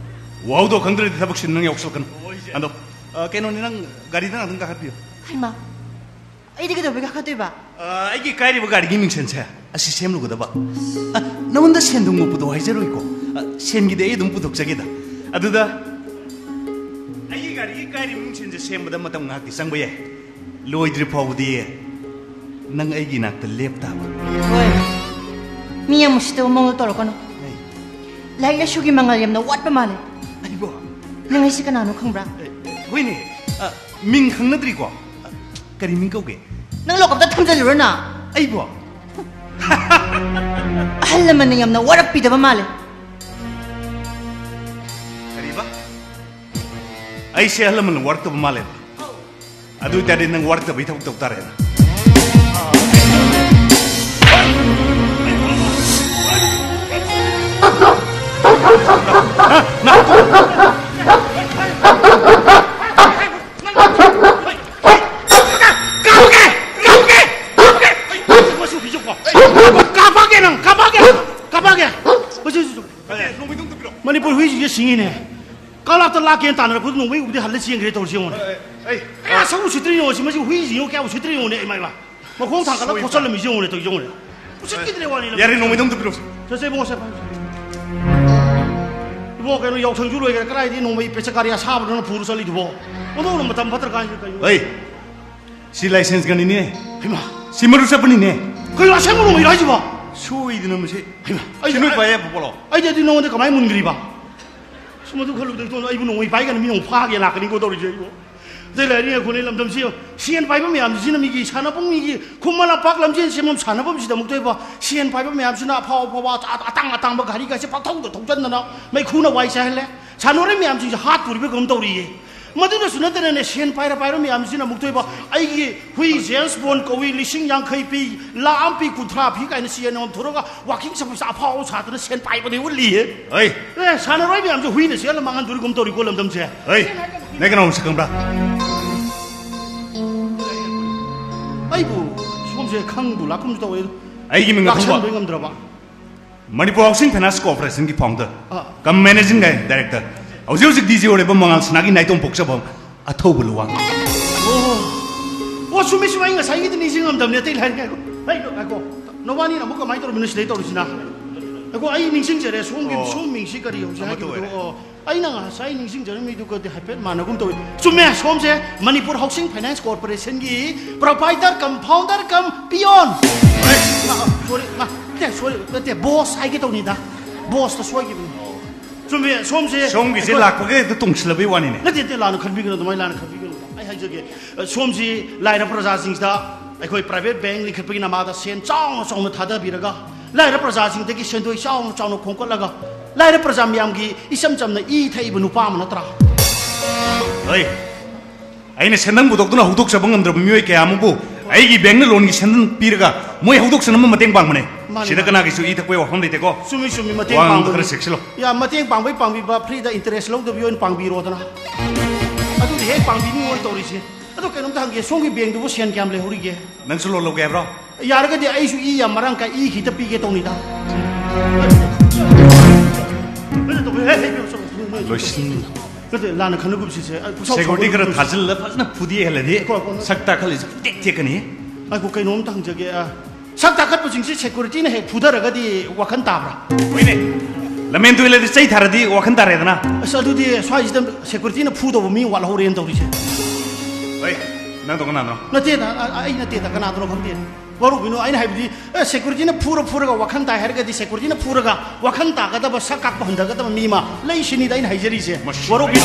ꯋꯥꯍꯧꯗꯧ ꯈꯪꯗ꯭ꯔꯗꯤ ꯊꯕꯛꯁꯤ ꯅꯪ ꯌꯥꯎꯁꯜꯂꯛꯀꯅꯨ꯫ ꯑꯗꯣ, ꯑ, ꯀꯩꯅꯣꯅꯤ, ꯅꯪ ꯒꯥꯔꯤꯗ ꯉꯥꯛꯇꯪ ꯀꯥꯈꯠꯄꯤꯌꯨ꯫ ꯍꯩꯃꯥ, ꯑꯩꯗꯤ ꯀꯩꯗꯧꯕꯩ ꯀꯥꯈꯠꯇꯣꯏꯕ? ꯑ, ꯑꯩꯒꯤ ꯀꯥꯏꯔꯤꯕ ꯒꯥꯔꯤꯒꯤ ꯃꯤꯡꯁꯦꯟꯁꯦ ꯑꯁꯤ ꯁꯦꯝꯂꯨꯒꯗꯕ꯫ ꯑ, ꯅꯉꯣꯟꯗ ꯁꯦꯟꯗꯣꯡ ꯃꯨꯛꯄꯗꯣ ꯍꯥꯏꯖꯔꯣꯏꯀꯣ꯫ ꯑ, ꯁꯦꯟꯒꯤꯗꯤ ꯑꯩ ꯑꯗꯨꯝ ꯄꯨꯊꯣꯛꯆꯒꯦꯗ꯫ ꯑꯗꯨꯗ ꯑꯩꯒꯤ ꯒꯥꯔꯤꯒꯤ ꯀꯥꯏꯔꯤꯕ ꯃꯤꯡꯁꯦꯟꯁꯦ ꯁꯦꯝꯕꯗ ꯃꯇꯝ ꯉꯥꯏꯍꯥꯛꯇꯤ ꯆꯪꯕ ꯌꯥꯏ꯫ ꯂꯣꯏꯗ꯭ꯔꯤ ꯐꯥꯎꯕꯗꯤ ꯅꯪ ꯑꯩꯒꯤ ꯏꯅꯥꯛꯇ ꯂꯦꯞ ꯇꯥꯕ꯫ ꯍꯣꯏ꯫ ꯃꯤ ꯌꯥꯝ ꯎꯁꯤꯠꯇꯕ ꯃꯑꯣꯡꯗ ꯇꯧꯔꯛꯀꯅꯨ꯫ ꯑꯩ ꯂꯥꯏꯔꯤꯛ ꯂꯥꯏꯁꯨꯒꯤ ꯃꯉꯥꯜ ꯌꯥꯝꯅ ꯋꯥꯠꯄ ꯃꯥꯜꯂꯦ꯫ ꯑꯩꯕꯣ? ꯅꯪ ꯑꯩꯁꯦ ꯀꯅꯥꯅꯣ ꯈꯪꯕ꯭ꯔꯥ? ꯑꯦ, ꯍꯣꯏꯅꯦ꯫ ꯑ, ꯃꯤꯡ ꯈꯪꯅꯗ꯭ꯔꯤꯀꯣ? ꯑ, ꯀꯔꯤ ꯃꯤꯡ ꯀꯧꯒꯦ? ꯅꯪ ꯂꯣꯀꯞꯇ ꯊꯝꯖꯜꯂꯨꯔꯣ ꯅꯪ? ꯑꯩꯕꯣ? ꯑꯍꯜ ꯂꯃꯟꯅ ꯌꯥꯝꯅ ꯋꯥꯔꯛꯄꯤꯗꯕ ꯃꯥꯜꯂꯦ꯫ ꯑꯩꯁꯦ ꯑꯍꯜ ꯂꯃꯟꯅ ꯋꯥꯔꯛꯇꯕ ꯃꯥꯜꯂꯦ꯫ ꯑꯗꯨ ꯑꯣꯏꯇꯥꯔꯗꯤ ꯅꯪ ꯋꯥꯔꯛꯇꯕꯩ ꯊꯕꯛ ꯇꯧ ꯇꯥꯔꯦꯅ꯫ ꯀꯥꯞꯄꯒꯦ! ꯀꯥꯞꯄꯒꯦ! ꯀꯥꯞꯄꯒꯦ! ꯀꯥꯞꯄꯒꯦ! ꯃꯁꯤ ꯍꯨꯏꯁꯤꯡꯁꯦ ꯁꯤꯡꯉꯤꯅꯦ꯫ ꯀꯂꯥꯞꯇ ꯂꯥꯛꯀꯦꯅ ꯇꯥꯟꯅꯔꯛꯄꯗ ꯅꯣꯡꯃꯩ ꯎꯕꯗꯤ ꯍꯜꯂ ꯆꯦꯟꯈ꯭ꯔꯦ ꯇꯧꯔꯤꯁꯦ ꯌꯦꯡꯉꯨꯅꯦ꯫ ꯑꯩ, ꯑꯩ, ꯀꯌꯥ ꯁꯛ ꯎꯁꯤꯠꯇ꯭ꯔꯤꯅꯣ ꯁꯤ, ꯃꯁꯤ ꯍꯨꯏꯁꯤꯡ ꯌꯦꯡꯉꯨ, ꯀꯌꯥ ꯎꯁꯤꯠꯇ꯭ꯔꯤꯅꯣꯅꯦ ꯏꯃꯥ ꯏꯃꯥ꯫ ꯃꯈꯣꯡ ꯊꯥꯡꯒꯠꯂ ꯁꯣꯏꯕ꯫ ꯈꯣꯠꯆꯜꯂꯝꯃꯤꯁꯤ ꯌꯦꯡꯉꯨꯅꯦ ꯇꯧꯔꯤꯁꯦ ꯌꯦꯡꯉꯨꯅꯦ꯫ ꯎꯁꯤꯠꯈꯤꯗ꯭ꯔꯦ ꯋꯥꯅꯤ ꯂꯝꯗꯝꯁꯦ꯫ ꯌꯥꯔꯦ, ꯅꯣꯡꯃꯩꯗꯣ ꯑꯝꯇ ꯄꯤꯔꯛꯑꯣꯁꯦ꯫ ꯆꯠꯁꯦ ꯏꯕꯨꯡꯉꯣ, ꯁꯦ꯫ ꯏꯕꯨꯡꯉꯣ, ꯀꯩꯅꯣ, ꯌꯥꯎꯁꯪꯁꯨ ꯂꯣꯏꯈ꯭ꯔꯦ, ꯀꯗꯥꯏꯗꯒꯤ ꯅꯣꯡꯃꯩ ꯄꯦꯆꯀꯥꯔꯤ ꯑꯁꯥꯕꯗꯨꯅ ꯄꯨꯔ ꯆꯠꯂꯤꯗꯨꯕꯣ? ꯑꯣꯟꯊꯣꯛꯅ ꯃꯇꯝ ꯐꯠꯇ꯭ꯔ ꯀꯥꯟꯁꯤꯗ ꯀꯩꯅꯣ? ꯍꯩ, ꯁꯤ ꯂꯥꯏꯁꯦꯟꯁ ꯒꯟꯅꯤꯅꯦ꯫ ꯍꯩꯃꯥ꯫ ꯁꯤ ꯃꯔꯨ ꯆꯠꯄꯅꯤꯅꯦ꯫ ꯀꯩꯅꯣ, ꯑꯁꯦꯡꯕ ꯅꯣꯡꯃꯩꯔꯣ ꯍꯥꯏꯁꯤꯕꯣ? ꯁꯣꯏꯗꯅ ꯃꯁꯤ꯫ ꯍꯩꯃꯥ, ꯑꯩ, ꯁꯤ ꯅꯣꯏ ꯑꯩ, ꯄꯥꯏ ꯌꯥꯕ ꯄꯣꯠꯂꯣ? ꯑꯩꯗꯤ ꯑꯗꯨ ꯅꯉꯣꯟꯗ ꯀꯃꯥꯏꯅ ꯃꯨꯟꯈ꯭ꯔꯤꯕ? ꯁꯨꯝ ꯑꯗꯨ ꯈꯜꯂꯨꯕꯗ ꯏꯇꯣꯝꯗ ꯑꯩꯕꯨ ꯅꯣꯡꯃꯩ ꯄꯥꯏꯒꯅ ꯃꯤ ꯅꯣꯡ ꯐꯥꯒꯦ ꯂꯥꯛꯀꯅꯤꯀꯣ ꯇꯧꯔꯤꯁꯦ ꯑꯩꯕꯨ꯫ ꯑꯗꯩ ꯂꯩꯔꯤ ꯑꯩꯈꯣꯏꯅ ꯂꯝꯗꯝꯁꯤ ꯁꯦꯟ ꯄꯥꯏꯕ ꯃꯌꯥꯝꯁꯤꯅ ꯃꯤꯒꯤ ꯁꯥꯟꯅꯐꯝ, ꯃꯤꯒꯤ ꯈꯨꯃꯟ ꯂꯝꯄꯥꯛ ꯂꯝꯖꯦꯟ ꯁꯦꯝꯐꯝ ꯁꯥꯟꯅꯐꯝꯁꯤꯗꯃꯛꯇ ꯑꯣꯏꯕ ꯁꯦꯟ ꯄꯥꯏꯕ ꯃꯌꯥꯝꯁꯤꯅ ꯑꯐꯥꯎ ꯑꯐꯥꯎꯕ ꯑꯇꯥ-, ꯑꯇꯥꯡ ꯑꯇꯥꯡꯕ ꯒꯥꯔꯤꯒꯁꯦ ꯄꯪꯊꯧꯗ ꯊꯧꯖꯟꯗꯅ ꯃꯩꯈꯨꯅ ꯋꯥꯏ ꯆꯥꯏꯍꯜꯂꯦ꯫ ꯁꯥꯟꯅꯔꯣꯏ ꯃꯌꯥꯝꯁꯤꯡꯁꯦ ꯍꯥꯠꯇꯣꯔꯤꯕ ꯀꯩꯅꯣꯝ ꯇꯧꯔꯤꯌꯦ꯫ ꯃꯗꯨꯗꯁꯨ ꯅꯠꯇꯅꯅꯦ, ꯁꯦꯟ ꯄꯥꯏꯔ ꯄꯥꯏꯔ ꯃꯌꯥꯝꯁꯤꯅ ꯑꯃꯨꯛꯇꯣꯏꯕ ꯑꯩꯒꯤ ꯍꯨꯏ ꯖꯦꯝꯁ ꯕꯣꯟ ꯀꯧꯏ, ꯂꯤꯁꯤꯡ ꯌꯥꯡꯈꯩ ꯄꯤ, ꯂꯥꯛ ꯑꯃ ꯄꯤ, ꯀꯨꯟꯊ꯭ꯔꯥ ꯄꯤ ꯀꯥꯏꯅ ꯆꯦꯟ ꯑꯃ ꯊꯨꯔꯒ ꯋꯥꯀꯤꯡ ꯆꯠꯄꯁꯦ ꯑꯐꯥꯎ ꯁꯥꯗꯅ ꯁꯦꯟ ꯄꯥꯏꯕꯅꯦ ꯎꯠꯂꯤꯌꯦ꯫ ꯍꯩ꯫ ꯑꯦ, ꯁꯥꯟꯅꯔꯣꯏ ꯃꯌꯥꯝꯁꯦ ꯍꯨꯏꯅ ꯆꯦꯜꯂ ꯃꯥꯡꯍꯟꯗꯣꯔꯤꯒꯨꯝ ꯇꯧꯔꯤꯀꯣ ꯂꯝꯗꯝꯁꯦ꯫ ꯍꯩ, ꯅꯪ ꯀꯅꯥ ꯃꯁꯛ ꯈꯪꯕ꯭ꯔꯥ? ꯑꯩꯕꯨ ꯁꯣꯝꯁꯦ ꯈꯪꯕꯨ ꯂꯥꯛꯀꯨꯝꯁꯨ ꯇꯧꯋꯦ꯫ ꯑꯩꯒꯤ ꯃꯤꯡ ꯑꯊꯧꯕ꯫ ꯂꯥꯛꯁꯟꯕ ꯉꯝꯗ꯭ꯔꯕ? ꯃꯅꯤꯄꯨꯔ ꯍꯥꯎꯁꯤꯡ ꯐꯥꯏꯅꯥꯟꯁ ꯀꯣꯔꯄꯣꯔꯦꯁꯟꯒꯤ ꯐꯥꯎꯟꯗꯔ ꯑꯥ꯫ ꯀꯝ ꯃꯦꯅꯦꯖꯤꯡ ꯗꯥꯏꯔꯦꯛꯇꯔ, ꯍꯧꯖꯤꯛ ꯍꯧꯖꯤꯛ ꯗꯤ ꯖꯤ ꯑꯣꯏꯔꯤꯕ ꯃꯉꯥꯜ ꯁꯅꯥꯒꯤ ꯅꯥꯏꯇꯣꯝ ꯄꯣꯛꯆꯐꯝ ꯑꯊꯧꯕ ꯂꯨꯋꯥꯡ꯫ ꯑꯣ, ꯑꯣ, ꯆꯨꯝꯃꯤ, ꯆꯨꯝꯃꯤ, ꯑꯩ ꯉꯁꯥꯏꯒꯤꯗꯤ ꯅꯤꯡꯁꯤꯡꯉꯝꯗꯕꯅꯤ, ꯑꯇꯩ ꯂꯥꯏꯔꯤ꯫ ꯉꯥꯏꯈꯣ, ꯍꯩ, ꯉꯥꯏꯈꯣ, ꯅꯕꯥꯅꯤꯅ ꯑꯃꯨꯛ ꯀꯃꯥꯏꯅ ꯇꯧꯔꯝꯃꯤꯅꯣ ꯁꯤꯗꯩ ꯇꯧꯔꯤꯁꯤꯅ? ꯉꯥꯏꯈꯣ, ꯑꯩ ꯅꯤꯡꯁꯤꯡꯖꯔꯦ, ꯁꯣꯝꯒꯤ, ꯑꯣ꯫ ꯁꯣꯝ ꯃꯤꯡꯁꯤ ꯀꯔꯤ ꯍꯧꯖꯤꯛ ꯑꯃꯠꯇ ꯍꯥꯏꯈꯤꯕꯗꯣ? ꯑꯣꯏꯔꯦ꯫ ꯑꯣ, ꯑꯩꯅ ꯉꯁꯥꯏ ꯅꯤꯡꯁꯤꯡꯖꯔꯝꯃꯤꯗꯨꯒꯗꯤ ꯍꯥꯏꯐꯦꯠ ꯃꯥꯟꯅꯒꯨꯝ ꯇꯧꯏ꯫ ꯆꯨꯝꯃꯦ, ꯁꯣꯝꯁꯦ ꯃꯅꯤꯄꯨꯔ ꯍꯥꯎꯁꯤꯡ ꯐꯥꯏꯅꯥꯟꯁ ꯀꯣꯔꯄꯣꯔꯦꯁꯟꯒꯤ ꯄ꯭ꯔꯣꯄꯥꯏꯇꯔ ꯀꯝ ꯐꯥꯎꯟꯗꯔ ꯀꯝ ꯄꯤꯌꯣꯟ꯫ ꯑ, ꯑ, ꯁꯣꯔꯤ, ꯃꯥ, ꯅꯠꯇꯦ, ꯁꯣꯔꯤ, ꯅꯠꯇꯦ, ꯕꯣꯁ ꯍꯥꯏꯒꯦ ꯇꯧꯅꯤꯗ꯫ ꯕꯣꯁꯇ ꯁꯣꯏꯈꯤꯕꯅꯤ꯫ ꯆꯨꯝꯃꯦ, ꯁꯣꯝꯁꯦ ꯁꯣꯝꯒꯤꯁꯦ ꯑꯩꯈꯣꯏ ꯂꯥꯛꯄꯒ ꯍꯦꯛꯇ ꯇꯣꯡꯁꯤꯜꯂꯕꯩ ꯋꯥꯅꯤꯅꯦ꯫ ꯅꯠꯇꯦ, ꯅꯠꯇꯦ, ꯂꯥꯟꯅ ꯈꯟꯕꯤꯒꯅꯨ, ꯑꯗꯨꯃꯥꯏꯅ ꯂꯥꯟꯅ ꯈꯟꯕꯤꯒꯅꯨ꯫ ꯑꯩ ꯍꯥꯏꯖꯒꯦ, ꯑ, ꯁꯣꯝꯁꯤ ꯂꯥꯏꯔ ꯄ꯭ꯔꯖꯥꯁꯤꯡꯁꯤꯗ ꯑꯩꯈꯣꯏ ꯄ꯭ꯔꯥꯏꯚꯦꯠ ꯕꯦꯡ ꯂꯤꯡꯈꯠꯄꯒꯤ ꯅꯃꯥꯗ ꯁꯦꯟ ꯆꯥꯎꯅ ꯆꯥꯎꯅ ꯊꯥꯗꯕꯤꯔꯒ, ꯂꯥꯏꯔ ꯄ꯭ꯔꯖꯥꯁꯤꯡꯗꯒꯤ ꯁꯦꯟꯗꯣꯏ ꯆꯥꯎꯅ ꯆꯥꯎꯅ ꯈꯣꯝꯀꯠꯂꯒ, ꯂꯥꯏꯔ ꯄ꯭ꯔꯖꯥ ꯃꯌꯥꯝꯒꯤ ꯏꯆꯝ ꯆꯝꯅ ꯏ ꯊꯛꯏꯕ ꯅꯨꯄꯥ ꯑꯃ ꯅꯠꯇ꯭ꯔꯥ? ꯍꯣꯏ, ꯑꯩꯅ ꯁꯦꯟꯗꯪ ꯄꯨꯊꯣꯛꯇꯨꯅ ꯍꯧꯗꯣꯛꯆꯕ ꯉꯝꯗ꯭ꯔꯕ ꯃꯤꯑꯣꯏ ꯀꯌꯥ ꯑꯃꯕꯨ ꯑꯩꯒꯤ ꯕꯦꯡꯛꯅ ꯂꯣꯟꯒꯤ ꯁꯦꯟꯗꯪ ꯄꯤꯔꯒ ꯃꯣꯏ ꯍꯧꯗꯣꯛꯆꯅꯕ ꯃꯇꯦꯡ ꯄꯥꯡꯕꯅꯦ꯫ ꯃꯥꯅꯦ, ꯁꯤꯗ ꯃꯥꯅꯦ꯫ ꯀꯅꯥꯒꯤꯁꯨ ꯏ ꯊꯛꯄꯒꯤ ꯋꯥꯐꯝ ꯂꯩꯇꯦꯀꯣ꯫ ꯆꯨꯝꯃꯤ, ꯆꯨꯝꯃꯤ, ꯃꯇꯦꯡ ꯋꯥ ꯉꯥꯡꯕꯗ ꯄꯥꯡꯕꯗꯤ꯫ ꯈꯔ ꯆꯦꯛꯁꯤꯜꯂꯣ꯫ ꯌꯥ, ꯃꯇꯦꯡ ꯄꯥꯡꯕꯩ ꯄꯥꯡꯕꯤꯕ, ꯐ꯭ꯔꯤꯗ ꯏꯟꯇꯔꯦꯁ ꯂꯧꯗꯕꯤ ꯑꯣꯏꯅ ꯄꯥꯡꯕꯤꯔꯣꯗꯅ꯫ ꯑꯗꯨꯗꯤ ꯍꯦꯛ ꯄꯥꯡꯕꯤꯅꯤꯡꯉꯣꯏ ꯇꯧꯔꯤꯁꯦ꯫ ꯑꯗꯣ ꯀꯩꯅꯣꯝꯇ ꯍꯪꯒꯦ, ꯁꯣꯝꯒꯤ ꯕꯦꯡꯛꯇꯨꯕꯨ ꯁꯦꯟ ꯀꯌꯥꯝ ꯂꯩꯍꯧꯔꯤꯒꯦ? ꯅꯪꯁꯨ ꯂꯣꯟ ꯂꯧꯒꯦ ꯍꯥꯏꯕ꯭ꯔꯣ? ꯌꯥꯔꯒꯗꯤ ꯑꯩꯁꯨ ꯏ ꯌꯥꯝ ꯃꯔꯥꯡ ꯀꯥꯏ, ꯏ ꯈꯤꯇ ꯄꯤꯒꯦ ꯇꯧꯅꯤꯗ꯫ ꯂꯣꯏꯁꯤꯟ- ꯅꯠꯇꯦ, ꯂꯥꯟꯅ ꯈꯟꯅꯒꯨꯝꯁꯤꯁꯦ꯫ ꯑ, ꯄꯨꯁꯥꯎ ꯁꯦꯀ꯭ꯌꯨꯔꯤꯇꯤ ꯈꯔ ꯁꯥꯎꯒꯅꯨ꯫ ꯊꯥꯖꯤꯜꯂ ꯐꯖꯅ ꯐꯨꯗꯦꯛꯍꯜꯂꯗꯤ ꯀꯣ, ꯀꯣ, ꯅꯣ꯫ ꯁꯛ ꯇꯥꯈꯠꯂꯤꯁꯦ ꯄꯨꯡꯇꯦꯛ ꯇꯦꯛꯀꯅꯤ꯫ ꯉꯥꯏꯈꯣ, ꯀꯩꯅꯣꯝꯇ ꯍꯪꯖꯒꯦ꯫ ꯑ, ꯁꯛ ꯇꯥꯈꯠꯄꯁꯤꯡꯁꯤ ꯁꯦꯀ꯭ꯌꯨꯔꯤꯇꯤꯅ ꯍꯦꯛ ꯐꯨꯗꯔꯒꯗꯤ ꯋꯥꯈꯜ ꯇꯥꯕ꯭ꯔꯥ? ꯍꯣꯏꯅꯦ, ꯂꯝꯍꯦꯟ ꯇꯨꯍꯦꯜꯂꯗꯤ ꯆꯩ ꯊꯥꯔꯗꯤ ꯋꯥꯈꯜ ꯇꯥꯔꯦꯗꯅ꯫ ꯑꯁ, ꯑꯗꯨꯗꯤ ꯁ꯭ꯋꯥꯏꯁꯤꯗ ꯁꯦꯀ꯭ꯌꯨꯔꯤꯇꯤꯅ ꯐꯨꯗꯧꯕ ꯃꯤ ꯋꯥꯠꯍꯧꯔꯦꯅ ꯇꯧꯔꯤꯁꯦ꯫ ꯍꯣꯏ, ꯅꯪꯗꯣ ꯀꯅꯥꯅꯣ? ꯅꯠꯇꯦꯗ, ꯑ, ꯑ, ꯑꯩ ꯅꯠꯇꯦꯗ, ꯀꯅꯥꯗꯅꯣ ꯈꯪꯗꯦ꯫ ꯋꯥꯔꯧꯕꯤꯅꯨ, ꯑꯩꯅ ꯍꯥꯏꯕꯗꯤ, ꯑꯦ, ꯁꯦꯀ꯭ꯌꯨꯔꯤꯇꯤꯅ ꯐꯨꯔ ꯐꯨꯔꯒ ꯋꯥꯈꯜ ꯇꯥꯏ ꯍꯥꯏꯔꯒꯗꯤ ꯁꯦꯀ꯭ꯌꯨꯔꯤꯇꯤꯅ ꯐꯨꯔꯒ ꯋꯥꯈꯜ ꯇꯥꯒꯗꯕ, ꯁꯛ ꯀꯥꯛꯄ ꯍꯟꯊꯒꯗꯕ ꯃꯤ ꯑꯃ ꯂꯩꯁꯤꯅꯤꯗ ꯑꯩꯅ ꯍꯥꯏꯖꯔꯤꯁꯦ꯫ ꯃꯁꯤ ꯋꯥꯔꯧꯕꯤꯅꯨ꯫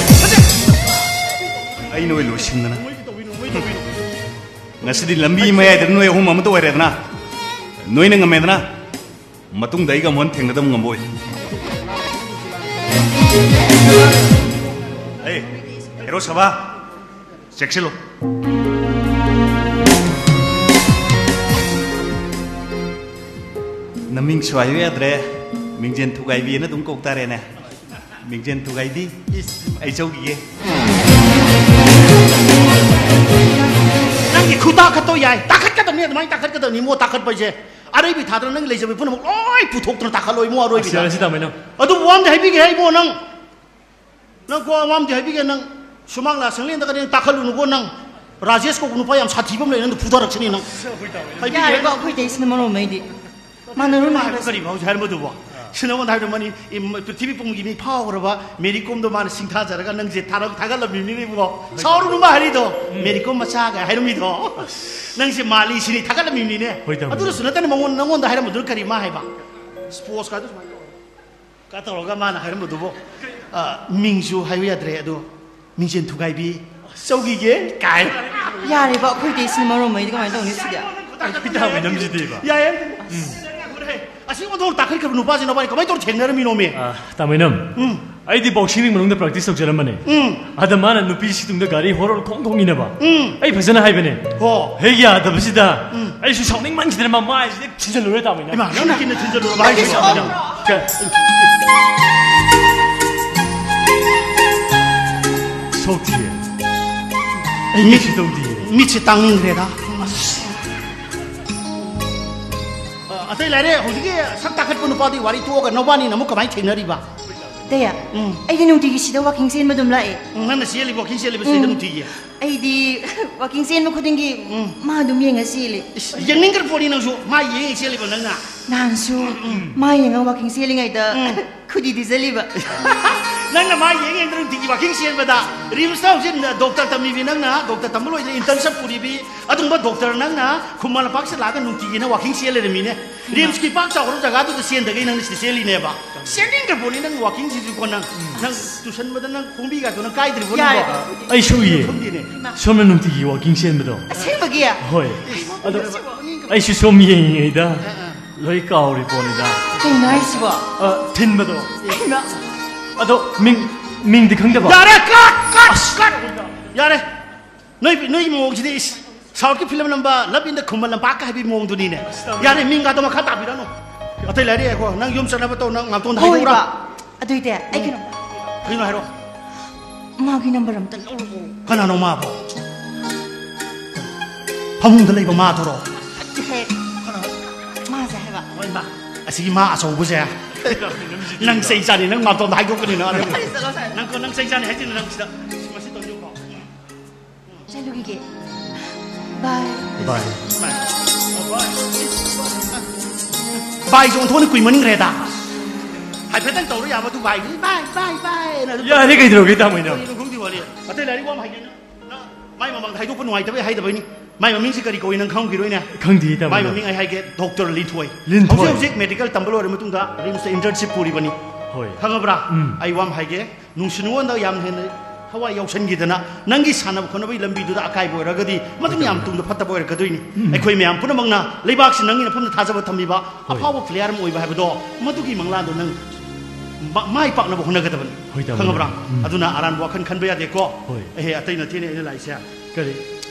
ꯑꯩꯅ ꯑꯣꯏ ꯂꯣꯏꯁꯤꯟꯗꯅ꯫ ꯃꯣꯏꯒꯤ ꯇꯧꯕꯤꯅꯨ, ꯃꯣꯏꯒꯤ ꯇꯧꯕꯤꯅꯨ꯫ ꯉꯁꯤꯗꯤ ꯂꯝꯕꯤ ꯃꯌꯥꯏꯗ ꯅꯣꯏ ꯑꯍꯨꯝ ꯑꯃꯠꯇ ꯑꯣꯏꯔꯦꯗꯅ, ꯅꯣꯏꯅ ꯉꯝꯃꯦꯗꯅ, ꯃꯇꯨꯡꯗ ꯑꯩꯒ ꯑꯃꯨꯛ ꯍꯟꯅ ꯊꯦꯡꯅꯗꯕ ꯉꯝꯃꯣꯏ꯫ ꯑꯦ, ꯍꯦꯔꯣ ꯁꯚꯥ, ꯆꯦꯛꯁꯤꯜꯂꯨ꯫ ꯅꯃꯤꯡꯁꯨ ꯍꯥꯏꯕ ꯌꯥꯗ꯭ꯔꯦ, ꯃꯤꯡꯖꯦꯟ ꯊꯨꯒꯥꯏꯕꯤꯅ ꯑꯗꯨꯝ ꯀꯧ ꯇꯥꯔꯦꯅꯦ꯫ ꯃꯤꯡꯖꯦꯟ ꯊꯨꯒꯥꯏꯕꯤ, ꯑꯩ ꯆꯧꯈꯤꯒꯦ꯫ ꯅꯪꯒꯤ ꯈꯨꯇꯥꯈꯠꯇꯣ ꯌꯥꯏ, ꯇꯥꯈꯠꯀꯗꯕꯅꯤ, ꯑꯗꯨꯃꯥꯏꯅ ꯇꯥꯈꯠꯀꯗꯕꯅꯤ ꯏꯕꯨꯡꯉꯣ, ꯇꯥꯈꯠꯄ ꯍꯥꯏꯁꯦ꯫ ꯑꯔꯩꯕꯤ ꯊꯥꯗꯅ ꯅꯪꯒꯤ ꯂꯩꯖꯕ ꯄꯨꯝꯅꯃꯛ ꯂꯣꯏ ꯄꯨꯊꯣꯛꯇꯅ ꯇꯥꯈꯠꯂꯣ ꯏꯕꯨꯡꯉꯣ, ꯑꯔꯣꯏꯕꯤꯗ꯫ ꯑꯁꯤ, ꯑꯁꯤ ꯇꯥꯃꯣ ꯅꯪ꯫ ꯑꯗꯨꯕꯨ ꯋꯥ ꯑꯃꯗꯤ ꯍꯥꯏꯕꯤꯒꯦ ꯍꯥꯏ ꯏꯕꯨꯡꯉꯣ ꯅꯪ꯫ ꯅꯪ ꯀꯣ, ꯋꯥ ꯑꯃꯗꯤ ꯍꯥꯏꯕꯤꯒꯦ ꯅꯪ꯫ ꯁꯨꯃꯥꯡ ꯂꯥ ꯁꯪꯂꯦꯟꯗꯒꯗꯤ ꯅꯪ ꯇꯥꯈꯠꯂꯨꯅꯨꯀꯣ ꯅꯪ꯫ ꯔꯥꯖꯦꯁ ꯀꯧꯕ ꯅꯨꯄꯥ ꯌꯥꯝ ꯁꯥꯊꯤꯕ ꯑꯃ ꯂꯩ, ꯅꯪꯗꯣ ꯐꯨꯊꯔꯛꯁꯅꯤ ꯅꯪ꯫ ꯍꯥꯏꯕꯤꯒꯦ꯫ ꯌꯥꯔꯦꯀꯣ, ꯑꯩꯈꯣꯏ ꯇꯩꯁꯤꯅ ꯃꯔꯣꯝ ꯑꯃ ꯑꯩꯗꯤ꯫ ꯃꯥꯟꯅꯔꯨ ꯃꯥ ꯍꯥꯏꯕ ꯃꯥꯟꯅꯔꯨ꯫ ꯀꯔꯤꯕ ꯍꯧꯖꯤꯛ ꯍꯥꯏꯔꯝꯕꯗꯨꯕꯣ? ꯁꯤ ꯅꯉꯣꯟꯗ ꯍꯥꯏꯕꯗ ꯃꯥꯅꯤ, ꯏꯝ, ꯄ꯭ꯔꯤꯊꯤꯕꯤ ꯄꯨꯝꯒꯤ ꯃꯤ ꯐꯥꯎꯈ꯭ꯔꯕ ꯃꯦꯔꯤ ꯀꯣꯝꯗꯣ ꯃꯥꯅ ꯁꯤꯡꯊꯥꯖꯔꯒ ꯅꯪꯁꯦ ꯊꯥꯔ-, ꯊꯥꯒꯠꯂꯝꯃꯤꯕꯅꯤꯅꯦ ꯏꯕꯨꯡꯉꯣ꯫ ꯁꯥꯎꯔꯨꯅꯨ ꯃꯥ ꯍꯥꯏꯔꯤꯗꯣ꯫ ꯎꯝ꯫ ꯃꯦꯔꯤ ꯀꯣꯝ ꯃꯆꯥꯒ ꯍꯥꯏꯔꯝꯃꯤꯗꯣ꯫ ꯅꯪꯁꯦ ꯃꯥꯜꯂꯤ ꯁꯤꯅꯤ ꯊꯥꯒꯠꯂꯝꯃꯤꯕꯅꯤꯅꯦ꯫ ꯍꯣꯏ, ꯇꯥꯃꯣ꯫ ꯑꯗꯨꯗꯁꯨ ꯅꯠꯇꯅ ꯃꯉꯣꯟ-, ꯅꯉꯣꯟꯗ ꯍꯥꯏꯔꯝꯕꯗꯨꯅ ꯀꯔꯤ ꯃꯥ ꯍꯥꯏꯕ? ꯁ꯭ꯄꯣꯔꯠꯁ ꯀꯥꯏꯗꯨ ꯁꯨꯃꯥꯏꯅ ꯇꯧꯔꯒ꯫ ꯀ ꯇꯧꯔꯒ ꯃꯥꯅ ꯍꯥꯏꯔꯝꯕꯗꯨꯕꯨ, ꯑ, ꯃꯤꯡꯁꯨ ꯍꯥꯏꯕ ꯌꯥꯗ꯭ꯔꯦ ꯑꯗꯣ, ꯃꯤꯡꯁꯦꯟ ꯊꯨꯒꯥꯏꯕꯤ, ꯆꯧꯈꯤꯒꯦ ꯀꯥꯏ꯫ ꯌꯥꯔꯦꯕ, ꯑꯩꯈꯣꯏꯗꯤ ꯁꯤꯅ ꯃꯔꯣꯝ ꯑꯃ ꯑꯩꯗꯤ ꯀꯃꯥꯏꯅ ꯇꯧꯅꯤ ꯁꯤꯗꯤ? ꯑꯩꯈꯣꯏ ꯇꯥꯃꯣ ꯅꯝꯁꯤꯗꯤꯕ꯫ ꯌꯥꯏꯌꯦ꯫ ꯎꯝ꯫ ꯑꯁꯤ ꯑꯣꯟꯊꯣꯛ ꯇꯥꯈꯠꯈ꯭ꯔꯕ ꯅꯨꯄꯥꯁꯤ ꯅꯕꯥꯅꯤ ꯀꯃꯥꯏꯅ ꯇꯧꯔ ꯊꯦꯡꯅꯔꯝꯃꯤꯅꯣꯃꯤ? ꯑ, ꯇꯥꯃꯣ ꯅꯝ꯫ ꯎꯝ꯫ ꯑꯩꯗꯤ ꯕꯣꯛꯁꯤꯡ ꯔꯤꯡ ꯃꯅꯨꯡꯗ ꯄ꯭ꯔꯦꯛꯇꯤꯁ ꯇꯧꯖꯔꯝꯕꯅꯦ꯫ ꯎꯝ꯫ ꯑꯗ ꯃꯥꯅ ꯅꯨꯄꯤꯁꯤ ꯇꯨꯡꯗ ꯒꯥꯔꯤ ꯍꯣꯔꯣꯟ ꯈꯣꯡ ꯈꯣꯡ ꯏꯟꯅꯕ꯫ ꯎꯝ꯫ ꯑꯩ ꯐꯖꯅ ꯍꯥꯏꯕꯅꯦ꯫ ꯍꯣ꯫ ꯍꯦꯛ ꯌꯥꯗꯕꯁꯤꯗ ꯎꯝ꯫ ꯑꯩꯁꯨ ꯁꯥꯎꯅꯤꯡꯃꯟꯈꯤꯗꯅ ꯃꯃꯥꯏꯁꯤꯗ ꯊꯤꯟꯖꯜꯂꯨꯔꯦ ꯇꯥꯃꯣ꯫ ꯏꯃꯥ, ꯅꯪꯅ ꯀꯤꯟꯅ ꯊꯤꯟꯖꯜꯂꯨꯔꯕ ꯍꯥꯏꯁꯦ? ꯀ-, ꯁꯣꯛꯇꯤꯌꯦ꯫ ꯑꯩ ꯃꯤꯠ-, ꯀꯩꯁꯨ ꯇꯧꯗꯤꯌꯦ꯫ ꯃꯤꯠꯁꯦ ꯇꯥꯡꯅꯤꯡꯈ꯭ꯔꯦꯗ꯫ ꯑ, ꯑꯇꯩ ꯂꯥꯏꯔꯦ, ꯍꯧꯖꯤꯛꯀꯤ ꯁꯛ ꯇꯥꯈꯠꯄ ꯅꯨꯄꯥꯗꯨꯒꯤ ꯋꯥꯔꯤ ꯇꯣꯛꯑꯒ ꯅꯕꯥꯅꯤꯅ ꯑꯃꯨꯛ ꯀꯃꯥꯏꯅ ꯊꯦꯡꯅꯔꯤꯕ? ꯗꯌꯥ, ꯎꯝ꯫ ꯑꯩꯗꯤ ꯅꯨꯡꯇꯤꯒꯤ ꯁꯤꯗ ꯋꯥꯀꯤꯡ ꯆꯦꯟꯕ ꯑꯗꯨꯝ ꯂꯥꯛꯑꯦ꯫ ꯎꯝ, ꯅꯪꯅ ꯆꯦꯜꯂꯤꯕ ꯋꯥꯀꯤꯡ ꯆꯦꯜꯂꯤꯕ ꯁꯤꯗ ꯎꯝ꯫ ꯅꯨꯡꯇꯤꯒꯤ? ꯑꯩꯗꯤ ꯋꯥꯀꯤꯡ ꯆꯦꯟꯕ ꯈꯨꯗꯤꯡꯒꯤ ꯎꯝ꯫ ꯃꯥ ꯑꯗꯨꯝ ꯌꯦꯡꯉ ꯆꯦꯜꯂꯦ꯫ ꯏꯁ, ꯌꯦꯡꯅꯤꯡꯈ꯭ꯔ ꯄꯣꯠꯅꯤ ꯅꯪꯁꯨ꯫ ꯃꯥ ꯌꯦꯡꯉ ꯆꯦꯜꯂꯤꯕ ꯅꯪꯅ? ꯅꯍꯥꯟꯁꯨ ꯎꯝ꯫ ꯃꯥ ꯌꯦꯡꯉ ꯋꯥꯀꯤꯡ ꯆꯦꯜꯂꯤꯉꯩꯗ ꯎꯝ꯫ ꯈꯨꯗꯤ ꯊꯤꯖꯜꯂꯤꯕ꯫ ꯅꯪꯅ ꯃꯥ ꯌꯦꯡ ꯌꯦꯡꯗꯅ ꯅꯨꯡꯇꯤꯒꯤ ꯋꯥꯀꯤꯡ ꯆꯦꯟꯕꯗ, ꯔꯤꯝꯁꯇ ꯍꯧꯖꯤꯛ ꯗꯣꯛꯇꯔ ꯇꯝꯃꯤꯕꯤ ꯅꯪꯅ, ꯗꯣꯛꯇꯔ ꯇꯝꯕ ꯂꯣꯏꯗꯅ internship ꯄꯨꯔꯤꯕꯤ, ꯑꯗꯨꯒꯨꯝꯕ ꯗꯣꯛꯇꯔ ꯅꯪꯅ ꯈꯨꯃꯟ ꯂꯝꯄꯥꯛꯁꯤꯗ ꯂꯥꯛꯑꯒ ꯅꯨꯡꯇꯤꯒꯤ ꯅꯪ ꯋꯥꯀꯤꯡ ꯆꯦꯜ ꯂꯩꯔꯝꯃꯤꯅꯦ꯫ ꯔꯤꯝꯁꯀꯤ ꯄꯥꯛ ꯆꯥꯎꯈ꯭ꯔꯕ ꯖꯒꯥꯗꯨꯗ ꯆꯦꯟꯗꯒꯩ ꯅꯪꯅ ꯁꯤꯗ ꯆꯦꯜꯂꯤꯅꯦꯕ꯫ ꯆꯦꯟꯅꯤꯡꯗ꯭ꯔ ꯄꯣꯠꯅꯤ ꯅꯪ ꯋꯥꯀꯤꯡꯁꯤꯁꯨꯀꯣ ꯅꯪ꯫ ꯅꯪ ꯇꯨꯁꯟꯕꯗ ꯅꯪ ꯈꯣꯡꯕꯤꯒꯥꯗꯣ ꯅꯪ ꯀꯥꯏꯗ꯭ꯔꯤꯕꯣ ꯌꯥꯔꯦ꯫ ꯅꯪꯕꯣ? ꯑꯩꯁꯨ ꯎꯏꯌꯦ꯫ ꯈꯪꯗꯦꯅꯦ꯫ ꯁꯣꯝꯅ ꯅꯨꯡꯇꯤꯒꯤ ꯋꯥꯀꯤꯡ ꯆꯦꯟꯕꯗꯣ꯫ ꯑꯁꯦꯡꯕꯒꯤ? ꯍꯣꯏ꯫ ꯑꯗꯣ ꯑꯩꯁꯨ ꯁꯣꯝ ꯌꯦꯡꯉꯤꯉꯩꯗ ꯑꯥ, ꯑꯥ꯫ ꯂꯣꯏ ꯀꯥꯎꯔꯤ ꯄꯣꯠꯅꯤꯗ꯫ ꯀꯩꯅꯣ ꯍꯥꯏꯁꯤꯕꯣ? ꯑ, ꯊꯤꯟꯕꯗꯣ꯫ ꯀꯩꯅꯣ? ꯑꯗꯣ ꯃꯤꯡ, ꯃꯤꯡꯗꯤ ꯈꯪꯗꯕ? ꯌꯥꯔꯦ, cut, cut, cut! ꯌꯥꯔꯦ꯫ ꯅꯣꯏ, ꯅꯣꯏ ꯃꯑꯣꯡꯁꯤꯗꯤ ꯏꯁ, ꯁꯥꯎꯠꯀꯤ ꯐꯤꯂꯝ ꯅꯝꯕ ꯂꯞ ꯏꯟ ꯗ ꯈꯨꯃꯟ ꯂꯝꯄꯥꯛꯀ ꯍꯥꯏꯕꯒꯤ ꯃꯑꯣꯡꯗꯨꯅꯤꯅꯦ꯫ ꯑꯁ, ꯌꯥꯔꯦ, ꯃꯤꯡꯒꯥꯗꯣ ꯃꯈꯥ ꯇꯥꯕꯤꯔꯅꯨ꯫ ꯑꯇꯩ ꯂꯥꯏꯔꯤ ꯉꯥꯏꯈꯣ, ꯅꯪ ꯌꯨꯝ ꯆꯠꯅꯕ ꯇꯧ, ꯅꯪ ꯉꯥꯛꯇꯣꯟꯗ ꯍꯣꯏ, ꯍꯥꯏꯗꯣꯛꯎꯔꯥ? ꯏꯄꯥ꯫ ꯑꯗꯨꯏꯗꯤ ꯑꯩ ꯀꯩꯅꯣ ꯀꯩꯅꯣ ꯍꯥꯏꯔꯣ꯫ ꯃꯥꯒꯤ ꯅꯝꯕꯔ ꯑꯝꯇ ꯂꯧꯔꯛꯑꯣ꯫ ꯀꯅꯥꯅꯣ ꯃꯥꯕꯣ? ꯐꯃꯨꯡꯗ ꯂꯩꯕ ꯃꯥꯗꯨꯔꯣ? ꯅꯠꯇꯦꯍꯦ꯫ ꯀꯅꯥ? ꯃꯥꯁꯦ ꯍꯥꯏꯕ꯫ ꯍꯣꯏ, ꯃꯥ꯫ ꯑꯁꯤꯒꯤ ꯃꯥ ꯑꯆꯧꯕꯁꯦ꯫ ꯅꯪ ꯆꯩ ꯆꯥꯅꯤ, ꯅꯪ ꯉꯥꯛꯇꯣꯟꯗ ꯍꯥꯏꯗꯣꯛꯀꯅꯤ ꯅꯪ꯫ ꯁꯥꯔꯤ, ꯆꯠꯂꯣ, ꯁꯥꯔꯤ꯫ ꯅꯪ ꯀꯣ, ꯅꯪ ꯆꯩ ꯆꯥꯅꯤ ꯍꯥꯏꯁꯤꯅꯤ ꯅꯪ ꯁꯤꯗ꯫ ꯃꯁꯤ ꯇꯧꯔꯤꯕ ꯐꯥꯎ꯫ ꯆꯠꯂꯨꯈꯤꯒꯦ꯫ ꯕꯥꯏ꯫ ꯕꯥꯏ꯫ ꯕꯥꯏꯁꯦ ꯑꯣꯟꯊꯣꯛꯅ ꯀꯨꯏꯃꯟꯈ꯭ꯔꯦꯗ꯫ ꯍꯥꯏꯐꯦꯠꯇꯪ ꯇꯧꯔ ꯌꯥꯕ ꯑꯗꯨ ꯕꯥꯏꯗꯤ ꯕꯥꯏ, ꯕꯥꯏ, ꯕꯥꯏꯅ ꯑꯗꯨꯝ ꯌꯥꯔꯦ, ꯀꯩꯗꯧꯔꯒꯦ, ꯇꯥꯃꯣ, ꯏꯅꯥꯎ? ꯀꯔꯤꯅꯣ ꯈꯪꯗꯦ ꯋꯥꯔꯤ꯫ ꯑꯇꯩ ꯂꯥꯏꯔꯤꯛ ꯋꯥ ꯑꯃ ꯍꯥꯏꯒꯦ꯫ ꯅꯪ ꯃꯥꯏ ꯃꯃꯥꯡꯗ ꯍꯥꯏꯗꯣꯛꯄ ꯅꯨꯡꯉꯥꯏꯇꯕꯩ ꯍꯥꯏꯗꯕꯩꯅꯤ꯫ ꯃꯥꯏ ꯃꯃꯤꯡꯁꯤ ꯀꯔꯤ ꯀꯧꯏ ꯅꯪ ꯈꯪꯈꯤꯔꯣꯏꯅꯦ꯫ ꯈꯪꯗꯦ, ꯇꯥꯃꯣ, ꯃꯥꯏ ꯏꯅꯥꯎ꯫ ꯃꯃꯤꯡ ꯑꯩ ꯍꯥꯏꯒꯦ, ꯗꯣꯛꯇꯔ ꯂꯤꯟꯊꯣꯏ꯫ ꯂꯤꯟꯊꯣꯏ꯫ ꯍꯧꯖꯤꯛ ꯍꯧꯖꯤꯛ ꯃꯦꯗꯤꯀꯦꯜ ꯇꯝꯕ ꯂꯣꯏꯔ ꯃꯇꯨꯡꯗ ꯔꯤꯝꯁꯇ internship ꯄꯨꯔꯤꯕꯅꯤ꯫ ꯍꯣꯏ꯫ ꯈꯪꯉꯕ꯭ꯔꯥ? ꯎꯝ꯫ ꯑꯩ ꯋꯥ ꯑꯃ ꯍꯥꯏꯒꯦ꯫ ꯅꯨꯡꯁꯤ ꯅꯨꯡꯉꯣꯟꯗ ꯌꯥꯝ ꯍꯦꯟꯅ ꯊꯋꯥꯏ ꯌꯥꯎꯁꯟꯈꯤꯗꯅ ꯅꯪꯒꯤ ꯁꯥꯟꯅꯕ ꯈꯣꯠꯅꯕꯒꯤ ꯂꯝꯕꯤꯗꯨꯗ ꯑꯀꯥꯏꯕ ꯑꯣꯏꯔꯒꯗꯤ ꯃꯗꯨꯅ ꯌꯥꯝ ꯇꯨꯡꯗ ꯐꯠꯇꯕ ꯑꯣꯏꯔꯛꯀꯗꯣꯏꯅꯤ꯫ ꯎꯝ꯫ ꯑꯩꯈꯣꯏ ꯃꯌꯥꯝ ꯄꯨꯝꯅꯃꯛꯅ ꯂꯩꯕꯥꯛꯁꯤ ꯅꯪꯒꯤ ꯅꯐꯝꯗ ꯊꯥꯖꯕ ꯊꯝꯃꯤꯕ ꯍꯣꯏ꯫ ꯑꯐꯥꯎꯕ player ꯑꯃ ꯑꯣꯏꯕ ꯍꯥꯏꯕꯗꯣ ꯃꯗꯨꯒꯤ ꯃꯪꯂꯥꯟꯗꯣ ꯅꯪ ꯃꯥ-, ꯃꯥꯏ ꯄꯥꯛꯅꯕ ꯍꯣꯠꯅꯒꯗꯕꯅꯤ꯫ ꯍꯣꯏ, ꯇꯥꯃꯣ꯫ ꯈꯪꯉꯕ꯭ꯔꯥ? ꯎꯝ꯫ ꯑꯗꯨꯅ ꯑꯔꯥꯟꯕ ꯋꯥꯈꯜ ꯈꯟꯕ ꯌꯥꯗꯦꯀꯣ꯫ ꯍꯣꯏ꯫ ꯑꯦꯍꯦ, ꯑꯇꯩ ꯅꯠꯇꯦꯅꯦ ꯑꯩꯅ ꯂꯥꯛꯏꯁꯦ꯫ ꯀꯔꯤ?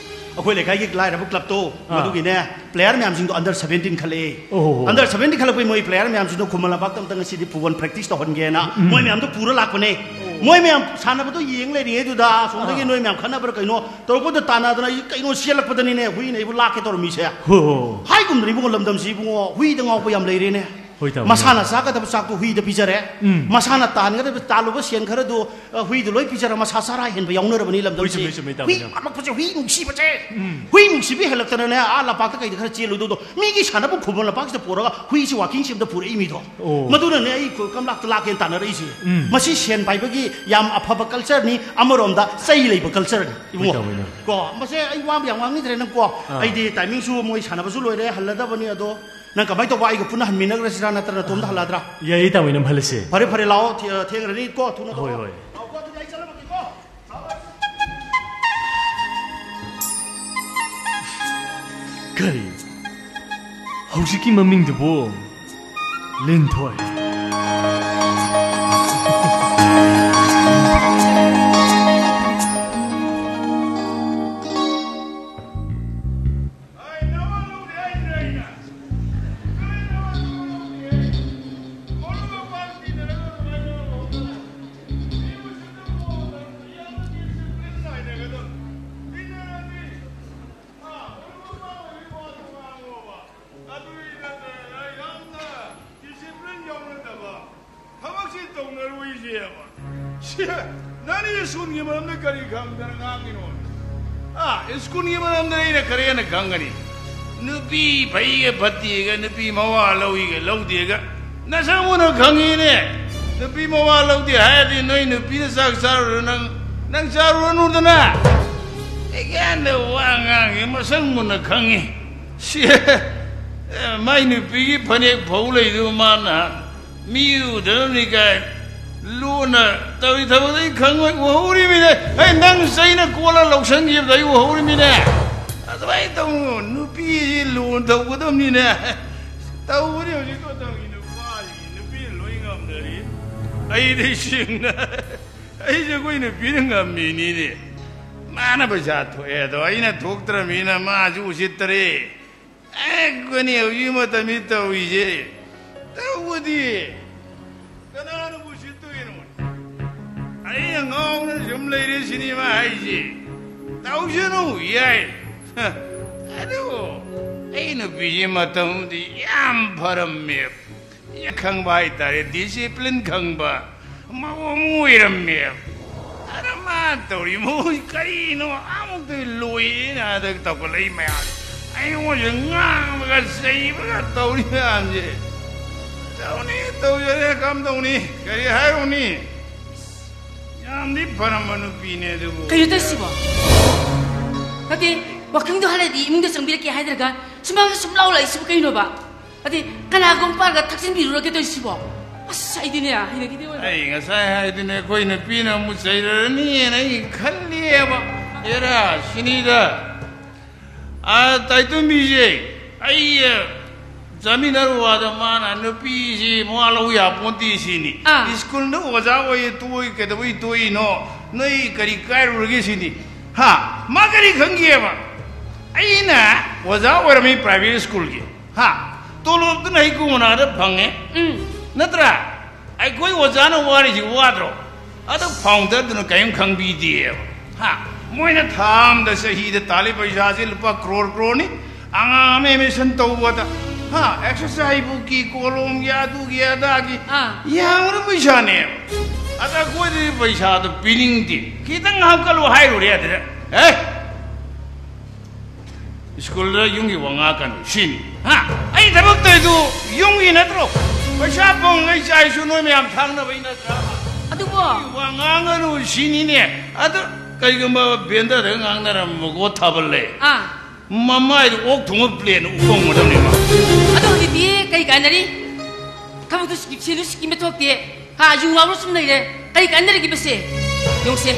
ꯑꯩꯈꯣꯏ ꯂꯩꯀꯥꯏꯒꯤ ꯂꯥꯏꯔꯕ ꯀ꯭ꯂꯕꯇꯣ, ꯑꯥ꯫ ꯃꯗꯨꯒꯤꯅꯦ, ꯄ꯭ꯂꯦꯌꯔ ꯃꯌꯥꯝꯁꯤꯡꯗꯣ under seventeen ꯈꯜꯂꯛꯑꯦ꯫ ꯑꯣ꯫ Under seventeen ꯈꯜꯂꯛꯄꯩ ꯃꯣꯏ ꯄ꯭ꯂꯦꯌꯔ ꯃꯌꯥꯝꯁꯤꯡꯗꯣ ꯈꯨꯃꯟ ꯂꯝꯄꯥꯛꯇ ꯑꯝꯇ ꯉꯁꯤꯗꯤ ꯐꯨꯠꯕꯣꯜ ꯄ꯭ꯔꯦꯛꯇꯤꯁ ꯇꯧꯍꯟꯒꯦꯅ ꯎꯝ꯫ ꯃꯣꯏ ꯃꯌꯥꯝꯗꯣ ꯄꯨꯔ ꯂꯥꯛꯄꯅꯦ꯫ ꯑꯣ꯫ ꯃꯣꯏ ꯃꯌꯥꯝ ꯁꯥꯟꯅꯕꯗꯣ ꯌꯦꯡ ꯂꯩꯔꯤꯉꯩꯗꯨꯗ ꯑꯁꯣꯝꯗꯒꯤ ꯑꯥ꯫ ꯅꯣꯏ ꯃꯌꯥꯝ ꯈꯠꯅꯕ꯭ꯔꯥ ꯀꯩꯅꯣ ꯇꯧꯔꯛꯄꯗ ꯇꯥꯟꯅꯗꯅ ꯑꯩ ꯀꯩꯅꯣ ꯆꯦꯜꯂꯛꯄꯗꯅꯤꯅꯦ ꯍꯨꯏꯅ ꯑꯩꯕꯨ ꯂꯥꯛꯀꯦ ꯇꯧꯔꯝꯃꯤꯁꯦ꯫ ꯍꯣ, ꯍꯣ꯫ ꯍꯥꯏꯒꯨꯝꯗꯅ ꯏꯕꯨꯡꯉꯣ, ꯂꯝꯗꯝꯁꯤ ꯏꯕꯨꯡꯉꯣ ꯍꯨꯏꯗ ꯉꯥꯎꯕ ꯌꯥꯝ ꯂꯩꯔꯦꯅꯦ꯫ ꯍꯣꯏ, ꯇꯥꯃꯣ꯫ ꯃꯁꯥꯅ ꯆꯥꯒꯗꯕ ꯆꯥꯛꯇꯣ ꯍꯨꯏꯗ ꯄꯤꯖꯔꯦ꯫ ꯎꯝ꯫ ꯃꯁꯥꯅ ꯇꯥꯟꯒꯗꯕ, ꯇꯥꯜꯂꯨꯕ ꯁꯦꯟ ꯈꯔꯗꯨ, ꯑ, ꯍꯨꯏꯗ ꯂꯣꯏ ꯄꯤꯖꯔ ꯃꯁꯥ ꯆꯔꯥ ꯍꯦꯟꯕ ꯌꯥꯎꯅꯔꯕꯅꯤ ꯂꯝꯗꯝꯁꯤ꯫ ꯍꯣꯏ, ꯆꯨꯝꯃꯤ, ꯆꯨꯝꯃꯤ, ꯇꯥꯃꯣ, ꯍꯨꯏ ꯇꯥꯃꯣ꯫ ꯄꯥꯝꯂꯛꯄꯁꯦ, ꯍꯨꯏ ꯅꯨꯡꯁꯤꯕꯁꯦ꯫ ꯎꯝ꯫ ꯍꯨꯏ ꯅꯨꯡꯁꯤꯕ ꯍꯦꯜꯂꯛꯇꯅꯅꯦ, ꯑꯥ ꯂꯝꯄꯥꯛꯇ ꯀꯩꯗ ꯈꯔ ꯆꯦꯜꯂꯨꯗꯧꯗꯣ, ꯃꯤꯒꯤ ꯁꯥꯟꯅꯐꯝ ꯈꯨꯕꯝ ꯂꯝꯄꯥꯛꯁꯤꯗ ꯄꯨꯔꯒ ꯍꯨꯏꯁꯤ walking ꯁꯦꯝꯗ ꯄꯨꯔꯛꯏ ꯃꯤꯗꯣ꯫ ꯑꯣ꯫ ꯃꯗꯨꯅꯅꯦ ꯑꯩ ꯀ-, ꯀꯝꯂꯥꯛꯇ ꯂꯥꯛꯀꯦꯅ ꯇꯥꯟꯅꯔꯛꯏꯁꯦ꯫ ꯎꯝ꯫ ꯃꯁꯤ ꯁꯦꯟ ꯄꯥꯏꯕꯒꯤ ꯌꯥꯝ ꯑꯐꯕ culture ꯅꯤ, ꯑꯃꯔꯣꯝꯗ ꯆꯩ ꯂꯩꯕ culture ꯅꯤ, ꯍꯣꯏ, ꯏꯕꯨꯡꯉꯣ꯫ ꯇꯥꯃꯣ, ꯏꯅꯥꯎ꯫ ꯀꯣ, ꯃꯁꯦ ꯑꯩ ꯋꯥ ꯌꯥꯝ ꯉꯥꯡꯅꯤꯡꯗ꯭ꯔꯦ ꯅꯪ ꯀꯣ꯫ ꯑꯥ꯫ ꯑꯩꯗꯤ ꯇꯥꯏꯃꯤꯡꯁꯨ ꯃꯣꯏ ꯁꯥꯟꯅꯕꯁꯨ ꯂꯣꯏꯔꯦ, ꯍꯜꯂꯗꯕꯅꯤ꯫ ꯑꯗꯣ ꯅꯪ ꯀꯃꯥꯏꯅ ꯇꯧꯕ? ꯑꯩꯒ ꯄꯨꯟꯅ ꯍꯟꯃꯤꯟꯅꯈ꯭ꯔꯁꯤꯔꯥ, ꯅꯠꯇ꯭ꯔꯒ ꯅꯇꯣꯝꯇ ꯍꯜꯂꯗ꯭ꯔꯥ? ꯌꯥꯏꯌꯦ, ꯇꯥꯃꯣ, ꯏꯅꯥꯎ, ꯍꯜꯂꯁꯦ꯫ ꯐꯔꯦ, ꯐꯔꯦ, ꯂꯥꯛꯑꯣ, ꯊꯦ-, ꯊꯦꯡꯈ꯭ꯔꯅꯤ ꯀꯣ, ꯊꯨꯅ ꯍꯣꯏ, ꯇꯧꯔꯛꯑꯣ꯫ ꯍꯣꯏ꯫ ꯂꯥꯛꯑꯣꯀꯣ, ꯑꯗꯨꯗꯤ ꯑꯩ ꯆꯠꯂꯝꯃꯒꯦꯀꯣ꯫ ꯀꯔꯤ? ꯍꯧꯖꯤꯛꯀꯤ ꯃꯃꯤꯡꯗꯨꯕꯨ ꯂꯤꯟꯊꯣꯏ꯫ ꯑꯗꯨꯒꯤ ꯅꯠꯇ꯭ꯔꯒ ꯌꯥꯝꯅ discipline ꯌꯥꯎꯅꯗꯕ ꯊꯕꯛꯁꯤ ꯇꯧꯅꯔꯣꯏꯁꯦꯕ꯫ ꯁꯤ, ꯅꯪꯗꯤ ꯁ꯭ꯀꯨꯜꯒꯤ ꯃꯔꯝꯗ ꯀꯔꯤ ꯈꯪꯗꯅ ꯉꯥꯡꯉꯤꯅꯣ? ꯑꯥ, ꯁ꯭ꯀꯨꯜꯒꯤ ꯃꯔꯝꯗ ꯑꯩꯅ ꯀꯔꯤ ꯍꯦꯟꯅ ꯈꯪꯒꯅꯤ? ꯅꯨꯄꯤ ꯐꯩꯒ ꯐꯠꯇꯦꯒ, ꯅꯨꯄꯤ ꯃꯋꯥ ꯂꯧꯏꯒ ꯂꯧꯗꯦꯒ, ꯅꯁꯛ ꯃꯨꯟꯅ ꯈꯪꯉꯤꯅꯦ꯫ ꯅꯨꯄꯤ ꯃꯋꯥ ꯂꯧꯗꯦ ꯍꯥꯏꯔꯗꯤ ꯅꯣꯏ ꯅꯨꯄꯤꯅ ꯆꯥꯛ ꯆꯥꯔꯨꯔꯣ, ꯅꯪ, ꯅꯪ ꯆꯥꯔꯨꯔꯅꯨꯗꯅ꯫ ꯑꯩꯒ꯭ꯌꯥꯟꯗ ꯋꯥ ꯉꯥꯡꯉꯤ, ꯃꯁꯛ ꯃꯨꯟꯅ ꯈꯪꯉꯤ꯫ ꯁꯤ, ꯑꯦ, ꯃꯥꯏ ꯅꯨꯄꯤꯒꯤ ꯐꯅꯦꯛ ꯐꯧ ꯂꯩꯗꯨ ꯃꯥꯅ ꯃꯤ ꯎꯗꯅꯕꯅꯤ ꯀꯥꯏ ꯂꯨꯅ ꯇꯧꯔꯤ ꯊꯕꯛꯇ ꯑꯩ ꯈꯪꯉꯣꯏ, ꯎꯍꯧꯔꯤꯃꯤꯅꯦ꯫ ꯑꯩ ꯅꯪ ꯆꯩꯅ ꯀꯣꯜꯂ ꯂꯧꯁꯟꯈꯤꯕꯗ ꯑꯩ ꯎꯍꯧꯔꯤꯃꯤꯅꯦ꯫ ꯑꯗꯨꯃꯥꯏꯅ ꯇꯧꯅꯨ, ꯅꯨꯄꯤꯁꯤ ꯂꯨꯅ ꯇꯧꯒꯗꯕꯅꯤꯅꯦ꯫ ꯇꯧꯕꯅꯤ ꯍꯧꯖꯤꯛ ꯃꯇꯝꯒꯤ ꯅꯨꯄꯥꯁꯤꯡꯁꯤ, ꯅꯨꯄꯤꯅ ꯂꯣꯏ ꯉꯝꯅꯔꯤ꯫ ꯑꯩꯗꯤ ꯁꯤꯡꯅ, ꯑꯩꯁꯦ ꯑꯩꯈꯣꯏ ꯅꯨꯄꯤꯅ ꯉꯝꯃꯤꯅꯤꯅꯦ꯫ ꯃꯥꯅ ꯄꯩꯁꯥ ꯊꯣꯛꯑꯦ ꯑꯗꯣ ꯑꯩꯅ ꯊꯣꯛꯇ꯭ꯔꯃꯤꯅ ꯃꯥꯁꯨ ꯎꯁꯤꯠꯇꯔꯦ꯫ ꯑꯩꯈꯣꯏꯅꯤ ꯍꯧꯖꯤꯛ ꯃꯇꯝꯁꯤ ꯇꯧꯔꯤꯁꯦ꯫ ꯇꯧꯕꯗꯤ ꯀꯅꯥꯅꯕꯨ ꯎꯁꯤꯠꯇꯣꯏꯅꯣ? ꯑꯩꯅ ꯉꯥꯎꯅ ꯁꯨꯝ ꯂꯩꯔꯦ ꯁꯤꯅꯦꯃꯥ ꯍꯥꯏꯁꯦ꯫ ꯇꯧꯁꯅꯨ, ꯌꯥꯏ꯫ ꯑꯗꯨ ꯑꯩ ꯅꯨꯄꯤꯁꯤ ꯃꯇꯝꯗꯤ ꯌꯥꯝ ꯐꯔꯝꯃꯦ꯫ ꯈꯪꯕ ꯍꯥꯏꯇꯥꯔꯦ, ꯗꯤꯁꯤꯄ꯭ꯂꯤꯟ ꯈꯪꯕ ꯃꯑꯣꯡ ꯑꯣꯏꯔꯝꯃꯦ꯫ ꯑꯗ ꯃꯥ ꯇꯧꯔꯤ ꯃꯑꯣꯡ ꯀꯔꯤꯅꯣ? ꯑꯃꯨꯛꯇ ꯂꯣꯏꯔꯦꯅ ꯍꯟꯗꯛ ꯇꯧꯈꯠꯂꯛꯏ ꯃꯌꯥꯝ꯫ ꯑꯩꯉꯣꯟꯗ ꯉꯥꯡꯕꯒ ꯆꯩꯕꯒ ꯇꯧꯔꯤ ꯃꯌꯥꯝꯁꯦ꯫ ꯇꯧꯅꯤ, ꯇꯧꯖꯔꯦ, ꯀꯝꯗꯧꯅꯤ? ꯀꯔꯤ ꯍꯥꯏꯔꯨꯅꯤ? ꯌꯥꯝꯗꯤ ꯐꯔꯝꯕ ꯅꯨꯄꯤꯅꯦ ꯑꯗꯨꯕꯨ꯫ ꯀꯩꯅꯣ ꯇꯧꯔꯤꯁꯤꯕꯣ? ꯅꯠꯇꯦ, ꯋꯥꯀꯤꯡꯗꯣ ꯍꯜꯂꯗꯤ ꯏꯃꯨꯡꯗ ꯆꯪꯕꯤꯔꯛꯀꯦ ꯍꯥꯏꯗ꯭ꯔꯒ ꯁꯨꯃꯥꯡꯗ ꯁꯨꯝ ꯂꯥꯎ ꯂꯥꯛꯏꯁꯤꯕꯨ ꯀꯩꯅꯣꯕ? ꯑꯗꯩ ꯀꯅꯥꯒꯨꯝꯕ ꯄꯥꯔꯒ ꯊꯛꯆꯤꯟꯕꯤꯔꯨꯔꯒꯦ ꯇꯧꯔꯤꯁꯤꯕꯣ? ꯑꯁ, ꯑꯩꯗꯤꯅꯦ, ꯍꯩꯅꯈꯤꯗꯦ ꯑꯣꯏꯕ꯫ ꯑꯩ ꯉꯁꯥꯏ ꯍꯥꯏꯗꯨꯅꯦ, ꯑꯩꯈꯣꯏ ꯅꯨꯄꯤꯅ ꯑꯃꯨꯛ ꯆꯩꯔꯔꯅꯤꯅ ꯑꯩ ꯈꯜꯂꯤꯑꯕ꯫ ꯑꯦꯔꯥ, ꯁꯤꯅꯤꯗ꯫ ꯑꯥ, ꯇꯥꯏꯇꯨꯝꯕꯤꯁꯦ, ꯑꯩ, ꯑ, ꯆꯥꯃꯤꯟꯅꯔꯨꯕꯗ ꯃꯥꯅ ꯅꯨꯄꯤꯁꯤ ꯃꯋꯥ ꯂꯧ ꯌꯥꯄꯣꯟꯇꯦ ꯁꯤꯅꯤ꯫ ꯑꯥ꯫ ꯁ꯭ꯀꯨꯜꯗ ꯑꯣꯖꯥ ꯑꯣꯏꯌꯦ ꯇꯣꯛꯏ, ꯀꯩꯗꯧꯕꯩ ꯇꯣꯛꯏꯅꯣ? ꯅꯣꯏ ꯀꯔꯤ ꯀꯥꯏꯔꯨꯔꯒꯦ ꯁꯤꯅꯤ? ꯍꯥ? ꯃꯥ ꯀꯔꯤ ꯈꯪꯒꯦꯕ? ꯑꯩꯅ ꯑꯣꯖꯥ ꯑꯣꯏꯔꯝꯃꯤ ꯄ꯭ꯔꯥꯏꯚꯦꯠ ꯁ꯭ꯀꯨꯜꯒꯤ꯫ ꯍꯥ? ꯇꯣꯂꯣꯞꯇꯨꯅ ꯑꯩ ꯀꯣꯡꯅꯥꯗ ꯐꯪꯉꯦ꯫ ꯎꯝ꯫ ꯅꯠꯇ꯭ꯔꯥ? ꯑꯩꯈꯣꯏ ꯑꯣꯖꯥꯅ ꯋꯥꯔꯤꯁꯤ ꯋꯥꯗ꯭ꯔꯣ? ꯑꯗꯣ ꯐꯥꯎꯟꯗꯔꯗꯨꯅ ꯀꯔꯤꯝ ꯈꯪꯕꯤꯗꯦꯕ꯫ ꯍꯥ? ꯃꯣꯏꯅ ꯊꯥ ꯑꯃꯗ, ꯆꯍꯤꯗ ꯇꯥꯜꯂꯤ ꯄꯩꯁꯥꯁꯦ ꯂꯨꯄꯥ ꯀ꯭ꯔꯣꯔ ꯀ꯭ꯔꯣꯔꯅꯤ꯫ ꯑꯉꯥꯡ ꯑꯃ ꯑꯦꯗꯃꯤꯁꯟ ꯇꯧꯕꯗ, ꯍꯥ, ꯑꯦꯛꯁꯔꯁꯥꯏꯖ ꯕꯨꯛꯀꯤ, ꯀꯣꯂꯣꯝꯒꯤ, ꯑꯗꯨꯒꯤ, ꯑꯗꯥꯒꯤ, ꯑꯥ꯫ ꯌꯥꯝꯈ꯭ꯔꯕ ꯄꯩꯁꯥꯅꯦꯕ꯫ ꯑꯗ ꯑꯩꯈꯣꯏꯗꯗꯤ ꯄꯩꯁꯥꯗꯣ ꯄꯤꯅꯤꯡꯗꯦ꯫ ꯈꯤꯇꯪ ꯍꯥꯞꯀꯠꯂꯣ ꯍꯥꯏꯔꯨꯔꯦ ꯑꯗꯨꯗ, ꯑꯦ, ꯁ꯭ꯀꯨꯜꯗ ꯌꯨꯝꯒꯤ ꯋꯥ ꯉꯥꯡꯀꯅꯨ ꯁꯤꯅꯤ꯫ ꯍꯥ? ꯑꯩ ꯊꯕꯛ ꯇꯧꯔꯤꯗꯨ ꯌꯨꯝꯒꯤ ꯅꯠꯇ꯭ꯔꯣ? ꯄꯩꯁꯥ ꯐꯪꯉꯩ ꯆꯥꯏꯁꯨ ꯅꯣꯏ ꯃꯌꯥꯝ ꯊꯥꯡꯅꯕꯩ ꯅꯠꯇ꯭ꯔꯥ? ꯑꯗꯨꯕꯨ ꯋꯥ ꯉꯥꯡꯒꯅꯨ ꯁꯤꯅꯤꯅꯦ꯫ ꯑꯗꯨ ꯀꯩꯒꯨꯝꯕ ꯕꯦꯟꯗꯔꯗ ꯉꯥꯡꯅꯔꯝꯕꯀꯣ ꯊꯥꯕꯜꯂꯦ꯫ ꯑꯥ꯫ ꯃꯃꯥꯏꯗ ꯑꯣꯛ ꯊꯣꯡꯕ ꯄ꯭ꯂꯦꯟ ꯎꯐꯪꯒꯗꯕꯅꯦꯕ꯫ ꯑꯗꯣ ꯍꯧꯖꯤꯛꯇꯤ ꯀꯩ ꯀꯥꯟꯅꯔꯤ? ꯊꯕꯛꯇꯨ ꯁꯤꯀꯤ-, ꯁꯦꯟꯗꯨ ꯁꯤꯀꯤ ꯃꯊꯣꯛꯇꯦ꯫ ꯍꯥ, ꯌꯨ ꯉꯥꯎꯔ ꯁꯨꯝ ꯂꯩꯔꯦ꯫ ꯀꯔꯤ ꯀꯥꯟꯅꯔꯤꯒꯦ ꯃꯁꯦ? ꯌꯦꯡꯉꯨꯁꯦ,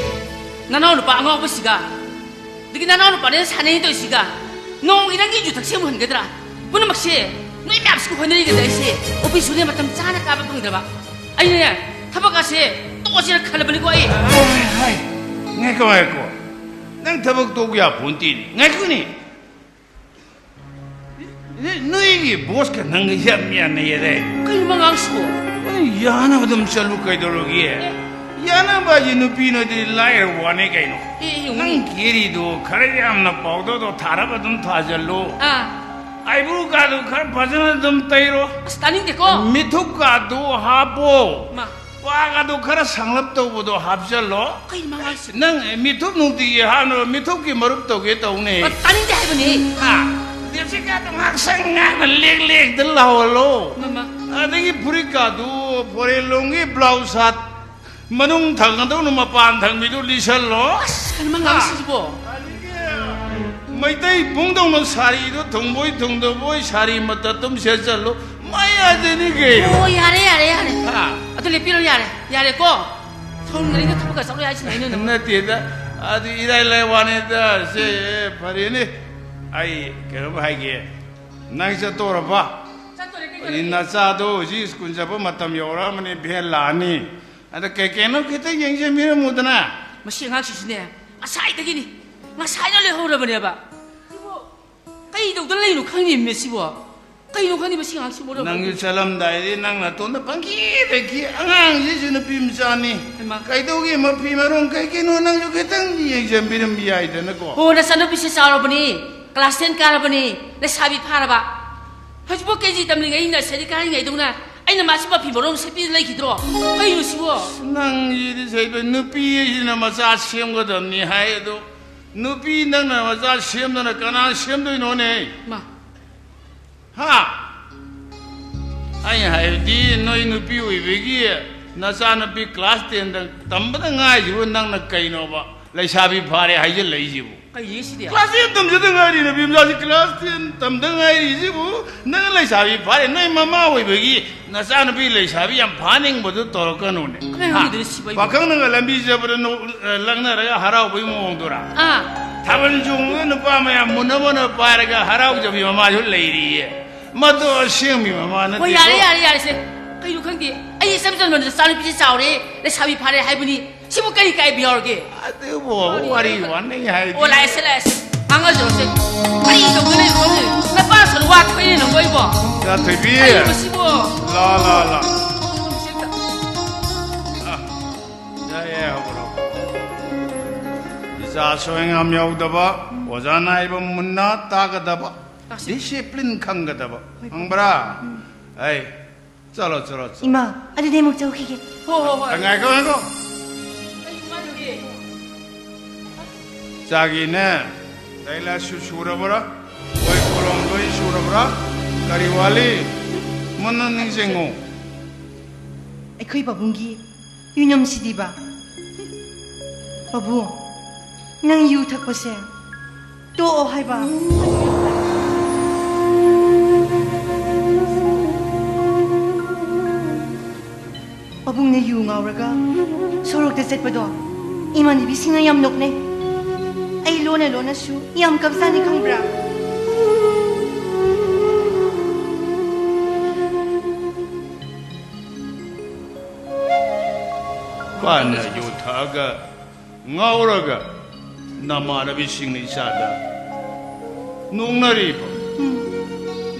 ꯅꯅꯥꯎ ꯅꯨꯄꯥ ꯑꯉꯥꯎꯕꯁꯤꯒ꯫ ꯑꯗꯒꯤ ꯅꯅꯥꯎ ꯅꯨꯄꯥꯅ ꯁꯥꯟꯅꯩ ꯇꯧꯔꯤꯁꯤꯒ꯫ ꯅꯣꯡꯃꯒꯤ ꯅꯪꯒꯤ ꯌꯨ ꯊꯛꯁꯦ ꯑꯃꯨꯛ ꯍꯟꯒꯗ꯭ꯔꯥ? ꯄꯨꯝꯅꯃꯛꯁꯦ ꯅꯣꯏ ꯃꯌꯥꯝꯁꯤꯒ ꯍꯣꯠꯅꯔꯤꯉꯩꯗ ꯑꯩꯁꯦ ꯑꯣꯐꯤꯁꯁꯨꯅꯦ ꯃꯇꯝ ꯆꯥꯅ ꯀꯥꯕ ꯐꯪꯗ꯭ꯔꯕ꯫ ꯑꯩꯅꯅꯦ, ꯊꯕꯛ ꯑꯁꯦ ꯇꯣꯛꯑꯁꯤꯔ ꯈꯜꯂꯕꯅꯤꯀꯣ ꯑꯩ꯫ ꯍꯥꯏ, ꯍꯥꯏ, ꯉꯥꯏꯈꯣ, ꯉꯥꯏꯈꯣ꯫ ꯅꯪ ꯊꯕꯛ ꯇꯣꯛ ꯌꯥ ꯄꯣꯟꯇꯦꯅꯦ꯫ ꯉꯥꯏꯈꯣꯅꯦ꯫ ꯅ-, ꯅꯣꯏꯒꯤ ꯕꯣꯁꯀ ꯅꯪꯒ ꯌꯥꯝ ꯌꯥꯅꯩꯌꯦꯗꯥꯏ? ꯀꯩꯅꯣ ꯃꯉꯥꯡꯁꯤꯕꯣ? ꯅꯪ ꯌꯥꯅꯕ ꯑꯗꯨꯝ ꯆꯠꯂꯨ ꯀꯩꯗꯧꯔꯒꯦ? ꯑꯦ꯫ ꯌꯥꯅꯕ ꯍꯥꯏꯁꯦ ꯅꯨꯄꯤ ꯅꯣꯏꯗꯤ ꯂꯥꯏꯔꯕ ꯋꯥꯅꯤ ꯀꯩꯅꯣ꯫ ꯑꯦ, ꯌꯦꯡꯉꯨꯅꯦ꯫ ꯅꯪ ꯀꯦꯔꯤꯗꯣ ꯈꯔ ꯌꯥꯝꯅ ꯄꯥꯎꯗꯔꯗꯣ ꯊꯥꯔꯕ ꯑꯗꯨꯝ ꯊꯥꯖꯜꯂꯣ꯫ ꯑꯥ꯫ ꯑꯥꯏꯕ꯭ꯔꯨ ꯀꯥꯗꯣ ꯈꯔ ꯐꯖꯅ ꯑꯗꯨꯝ ꯇꯩꯔꯣ꯫ ꯑꯁ, ꯇꯥꯅꯤꯡꯗꯦꯀꯣ꯫ ꯃꯤꯊꯨꯞ ꯀꯥꯗꯣ ꯍꯥꯞꯄꯣ꯫ ꯃꯥ꯫ ꯄꯥꯒꯗꯣ ꯈꯔ ꯁꯥꯡꯂꯞ ꯇꯧꯕꯗꯣ ꯍꯥꯞꯆꯜꯂꯣ꯫ ꯀꯩꯅꯣ ꯃꯥ ꯍꯥꯏꯁꯤ? ꯅꯪ ꯃꯤꯊꯨꯞ ꯅꯨꯡꯇꯤꯒꯤ ꯍꯥꯞꯅꯕ ꯃꯤꯊꯨꯞꯀꯤ ꯃꯔꯨꯞ ꯇꯧꯒꯦ ꯇꯧꯅꯦ꯫ ꯑ, ꯇꯥꯅꯤꯡꯗꯦ ꯍꯥꯏꯕꯅꯦ꯫ ꯍꯥ? ꯂꯤꯞꯁꯇꯤꯛꯀꯗꯣ ꯉꯥꯛ ꯁꯪ ꯉꯥꯛꯅ ꯂꯦꯛ ꯂꯦꯛꯇ ꯂꯥꯎꯍꯜꯂꯣ꯫ ꯃꯃꯥ꯫ ꯑꯗꯒꯤ ꯐꯨꯔꯤꯠꯀꯗꯨ ꯐꯣꯔꯦꯟ ꯂꯣꯝꯒꯤ ꯕ꯭ꯂꯥꯎꯁ ꯁꯥꯠ ꯃꯅꯨꯡ ꯊꯪꯒꯗꯧꯅ ꯃꯄꯥꯟ ꯊꯪꯕꯤꯗꯨ ꯂꯤꯁꯜꯂꯣ꯫ ꯑꯁ, ꯀꯩꯅꯣ ꯃꯥ ꯉꯥꯡꯉꯤꯁꯤꯕꯣ? ꯑꯗꯒꯤ ꯃꯩꯇꯩ ꯄꯨꯡꯗꯧꯅ ꯁꯥꯔꯤꯗꯨ ꯊꯨꯡꯕꯣꯏ ꯊꯨꯡꯗꯕꯣꯏ ꯁꯥꯔꯤ ꯃꯇꯠ ꯑꯗꯨꯝ ꯁꯦꯠꯆꯜꯂꯨ꯫ ꯃꯌꯥꯗꯅꯤ ꯀꯩꯅꯣ꯫ ꯑꯣ, ꯌꯥꯔꯦ, ꯌꯥꯔꯦ, ꯌꯥꯔꯦ꯫ ꯍꯥ? ꯑꯗꯨ ꯂꯦꯞꯄꯤꯔꯣ, ꯌꯥꯔꯦ꯫ ꯌꯥꯔꯦꯀꯣ? ꯁꯣꯝꯗꯅꯤꯗ ꯊꯕꯛꯀ ꯆꯠꯂꯣꯏ ꯍꯥꯏꯁꯤꯅ ꯑꯩꯅ ꯅꯪ ꯅꯠꯇꯦꯗ, ꯑꯗꯨ ꯏꯔꯥꯏ ꯂꯥꯏ ꯋꯥꯅꯤꯗ꯫ ꯁꯦ, ꯐꯔꯦꯅꯦ꯫ ꯑꯩ ꯀꯩꯅꯣꯝ ꯍꯥꯏꯒꯦ꯫ ꯅꯪ ꯆꯠꯇꯣꯔꯕ? ꯆꯠꯇꯣꯔꯦ, ꯀꯩꯗꯧꯔꯒꯦ? ꯅꯆꯥꯗꯣ ꯍꯧꯖꯤꯛ ꯁ꯭ꯀꯨꯜ ꯆꯠꯄ ꯃꯇꯝ ꯌꯧꯔꯛꯑꯃꯅꯤ, ꯚꯦꯟ ꯂꯥꯛꯑꯅꯤ꯫ ꯑꯗ ꯀꯩ ꯀꯩꯅꯣ ꯈꯤꯇꯪ ꯌꯦꯡꯁꯤꯟꯕꯤꯔꯝꯃꯨꯗꯅ꯫ ꯃꯁꯤ ꯑꯉꯥꯡꯁꯤꯁꯨꯅꯦ, ꯉꯁꯥꯏꯗꯒꯤꯅꯤ, ꯉꯁꯥꯏꯅ ꯂꯩꯍꯧꯔꯕꯅꯦꯕ꯫ ꯁꯤꯕꯨ ꯀꯩꯗꯧꯗꯅ ꯂꯩꯅꯣ ꯈꯪꯗꯦꯃꯦ ꯁꯤꯕꯣ꯫ ꯀꯩꯅꯣ ꯈꯪꯗꯦ ꯃꯁꯤ ꯑꯉꯥꯡꯁꯤ ꯃꯔꯣꯟ ꯅꯪꯁꯨ ꯑꯃ꯫ ꯆꯠꯂꯝꯗꯥꯏꯗꯤ ꯅꯪ ꯅꯇꯣꯟꯗ ꯄꯪꯀꯤꯗ ꯀꯤ, "ꯑꯉꯥꯡꯁꯤꯁꯨ ꯅꯨꯄꯤ ꯃꯆꯥꯅꯤ, ꯍꯩꯃꯥ꯫ ꯀꯩꯗꯧꯒꯦ ꯃꯐꯤ ꯃꯔꯣꯟ ꯀꯩ ꯀꯩꯅꯣ ꯅꯪꯁꯨ ꯈꯤꯇꯪ ꯌꯦꯡꯁꯤꯟꯕꯤꯔꯝꯕ ꯌꯥꯏꯗꯅꯀꯣ?" ꯍꯣ, ꯅꯆꯥꯅꯨꯄꯤꯁꯦ ꯆꯥꯎꯔꯕꯅꯤ, ꯀ꯭ꯂꯥꯁ ꯇꯦꯟ ꯀꯥꯔꯕꯅꯤ, ꯂꯩꯁꯥꯕꯤ ꯐꯥꯔꯕ꯫ ꯍꯧꯖꯤꯛꯐꯥꯎ ꯀꯦ ꯖꯤ ꯇꯝꯂꯤꯉꯩ ꯅꯔꯁꯔꯤ ꯀꯥꯔꯤꯉꯩꯗꯧꯅ ꯑꯩꯅ ꯃꯥꯁꯤ ꯃꯐꯤ ꯃꯔꯣꯟ ꯁꯦꯠꯄꯤꯗ ꯂꯩꯈꯤꯗ꯭ꯔꯣ? ꯀꯩꯅꯣ ꯁꯤꯕꯣ? ꯅꯪꯁꯤꯗꯤ ꯁꯩꯗꯣ ꯅꯨꯄꯤ ꯍꯥꯏꯁꯤꯅ ꯃꯆꯥ ꯁꯦꯝꯒꯗꯕꯅꯤ ꯍꯥꯏ, ꯑꯗꯣ ꯅꯨꯄꯤ ꯅꯪꯅ ꯃꯆꯥ ꯁꯦꯝꯗꯅ ꯀꯅꯥ ꯁꯦꯝꯗꯣꯏꯅꯣꯅꯦ? ꯃꯥ꯫ ꯍꯥ? ꯑꯩ ꯍꯥꯏꯕꯗꯤ ꯅꯣꯏ ꯅꯨꯄꯤ ꯑꯣꯏꯕꯒꯤ ꯅꯆꯥꯅꯨꯄꯤ ꯀ꯭ꯂꯥꯁ ꯇꯦꯟꯗ ꯇꯝꯕꯗ ꯉꯥꯏꯔꯤꯕ ꯅꯪꯅ ꯀꯩꯅꯣꯕ ꯂꯩꯁꯥꯕꯤ ꯐꯥꯔꯦ ꯍꯥꯏꯖꯤꯜꯂꯛꯏꯁꯤꯕꯨ? ꯀꯩꯅꯣ ꯁꯤꯗꯤ? ꯀ꯭ꯂꯥꯁ ꯇꯦꯟ ꯇꯝꯖꯗ ꯉꯥꯏꯔꯤ, ꯅꯨꯄꯤ ꯃꯆꯥꯁꯤ ꯀ꯭ꯂꯥꯁ ꯇꯦꯟ ꯇꯝꯗ ꯉꯥꯏꯔꯤꯁꯤꯕꯨ ꯅꯪ ꯂꯩꯁꯥꯕꯤ ꯐꯥꯔꯦ? ꯅꯣꯏ ꯃꯃꯥ ꯑꯣꯏꯕꯒꯤ ꯅꯆꯥꯅꯨꯄꯤ ꯂꯩꯁꯥꯕꯤ ꯌꯥꯝ ꯐꯥꯅꯤꯡꯕꯗꯨ ꯇꯧꯔꯛꯀꯅꯨꯅꯦ꯫ ꯀꯃꯥꯏꯅ ꯍꯥ? ꯍꯧꯅꯗꯣꯏꯅꯣ ꯁꯤꯕꯣ ꯑꯩꯕꯨ? ꯄꯥꯈꯪꯅꯒ ꯂꯝꯕꯤ ꯆꯠꯄꯗ ꯅꯣꯛ-, ꯑ, ꯂꯛꯅꯔꯒ ꯍꯔꯥꯎꯕꯒꯤ ꯃꯑꯣꯡꯗꯨꯔꯥ? ꯑꯥ꯫ ꯊꯥꯕꯜ ꯆꯣꯡꯕꯗ ꯅꯨꯄꯥ ꯃꯌꯥꯝ ꯃꯨꯟꯅ ꯃꯨꯟꯅ ꯄꯥꯏꯔꯒ ꯍꯔꯥꯎꯖꯕꯤ ꯃꯃꯥꯁꯨ ꯂꯩꯔꯤꯌꯦ꯫ ꯃꯗꯨ ꯑꯁꯦꯡꯕꯤ ꯃꯃꯥ ꯅꯠꯇꯦꯀꯣ꯫ ꯍꯣꯏ, ꯌꯥꯔꯦ, ꯌꯥꯔꯦ, ꯌꯥꯔꯦꯁꯦ꯫ ꯀꯩꯅꯣ ꯈꯪꯗꯦ꯫ ꯑꯩ ꯏꯆꯝ ꯆꯝꯕ ꯅꯆꯥꯅꯨꯄꯤꯁꯤ ꯆꯥꯎꯔꯦ, ꯂꯩꯁꯥꯕꯤ ꯐꯥꯔꯦ ꯍꯥꯏꯕꯅꯤ꯫ ꯁꯤꯕꯨ ꯀꯔꯤ ꯀꯥꯏꯕ ꯌꯥꯎꯔꯒꯦ? ꯑꯗꯨꯕꯨ ꯋꯥꯔꯤ ꯋꯥꯅꯩ ꯍꯥꯏꯗꯤ꯫ ꯑꯣ, ꯂꯥꯛꯑꯦꯁꯦ, ꯂꯥꯛꯑꯦꯁꯦ꯫ ꯉꯥꯡꯅꯖꯔꯣꯁꯦ꯫ ꯀꯔꯤ ꯇꯧꯗꯣꯏꯅꯣ ꯈꯪꯗꯦ꯫ ꯅꯄꯥ ꯁꯣꯟ ꯋꯥ ꯊꯣꯛꯏꯅꯦ ꯅꯪꯕꯣ ꯑꯩꯕꯣ꯫ ꯏꯆꯥ ꯊꯣꯏꯕꯤ꯫ ꯀꯔꯤꯅꯣ ꯁꯤꯕꯣ? ꯂꯥ, ꯂꯥ, ꯂꯥ꯫ ꯑ, ꯌꯥꯏ, ꯌꯥꯏ, ꯍꯧꯔꯣ꯫ ꯏꯆꯥ ꯁꯣꯏ ꯉꯥꯝ ꯌꯥꯎꯗꯕ, ꯑꯣꯖꯥꯅ ꯍꯥꯏꯕ ꯃꯨꯟꯅ ꯇꯥꯒꯗꯕ, ꯇꯥꯁꯤ꯫ Discipline ꯈꯪꯒꯗꯕ, ꯈꯪꯕ꯭ꯔꯥ? ꯎꯝ꯫ ꯑꯩ ꯆꯠꯂꯣ, ꯆꯠꯂꯣ, ꯆꯠꯂꯣ꯫ ꯏꯃꯥ, ꯑꯗꯨꯗꯤ ꯑꯃꯨꯛ ꯆꯧꯈꯤꯒꯦ꯫ ꯍꯣ, ꯍꯣ, ꯍꯣꯏ꯫ ꯉꯥꯏꯈꯣ, ꯉꯥꯏꯈꯣ꯫ ꯀꯔꯤ ꯀꯃꯥꯏꯅ ꯇꯧꯒꯦ? ꯆꯥꯒꯤꯅꯦ, ꯂꯥꯏꯔꯤꯛ ꯂꯥꯏꯁꯨ ꯁꯨꯔꯕ꯭ꯔꯥ? ꯂꯣꯏ ꯀꯣꯂꯣꯝ ꯂꯣꯏ ꯁꯨꯔꯕ꯭ꯔꯥ? ꯀꯔꯤ ꯋꯥꯠꯂꯤ? ꯃꯨꯟꯅ ꯅꯤꯡꯁꯤꯡꯉꯨ꯫ ꯑꯩꯈꯣꯏ ꯄꯥꯕꯨꯡꯒꯤ ꯌꯨꯅꯝꯁꯤꯗꯤꯕ꯫ ꯄꯥꯕꯨꯡ, ꯅꯪ ꯌꯨ ꯊꯛꯄꯁꯦ ꯇꯣꯛꯑꯣ ꯍꯥꯏꯕ꯫ ꯄꯥꯕꯨꯡꯅ ꯌꯨ ꯉꯥꯎꯔꯒ ꯁꯣꯔꯣꯛꯇ ꯆꯠꯄꯗꯣ ꯏꯃꯥꯟꯅꯕꯤꯁꯤꯡꯅ ꯌꯥꯝ ꯅꯣꯛꯅꯩ꯫ ꯑꯩ ꯂꯣꯟꯅ ꯂꯣꯟꯅꯁꯨ ꯌꯥꯝ ꯀꯞꯆꯥꯅꯤ ꯈꯪꯕ꯭ꯔꯥ? ꯄꯥꯟꯅ ꯌꯨ ꯊꯛꯑꯒ ꯉꯥꯎꯔꯒ ꯅꯃꯥꯟꯅꯕꯤꯁꯤꯡꯅ ꯏꯆꯥꯗ ꯅꯣꯛꯅꯔꯤꯕ꯫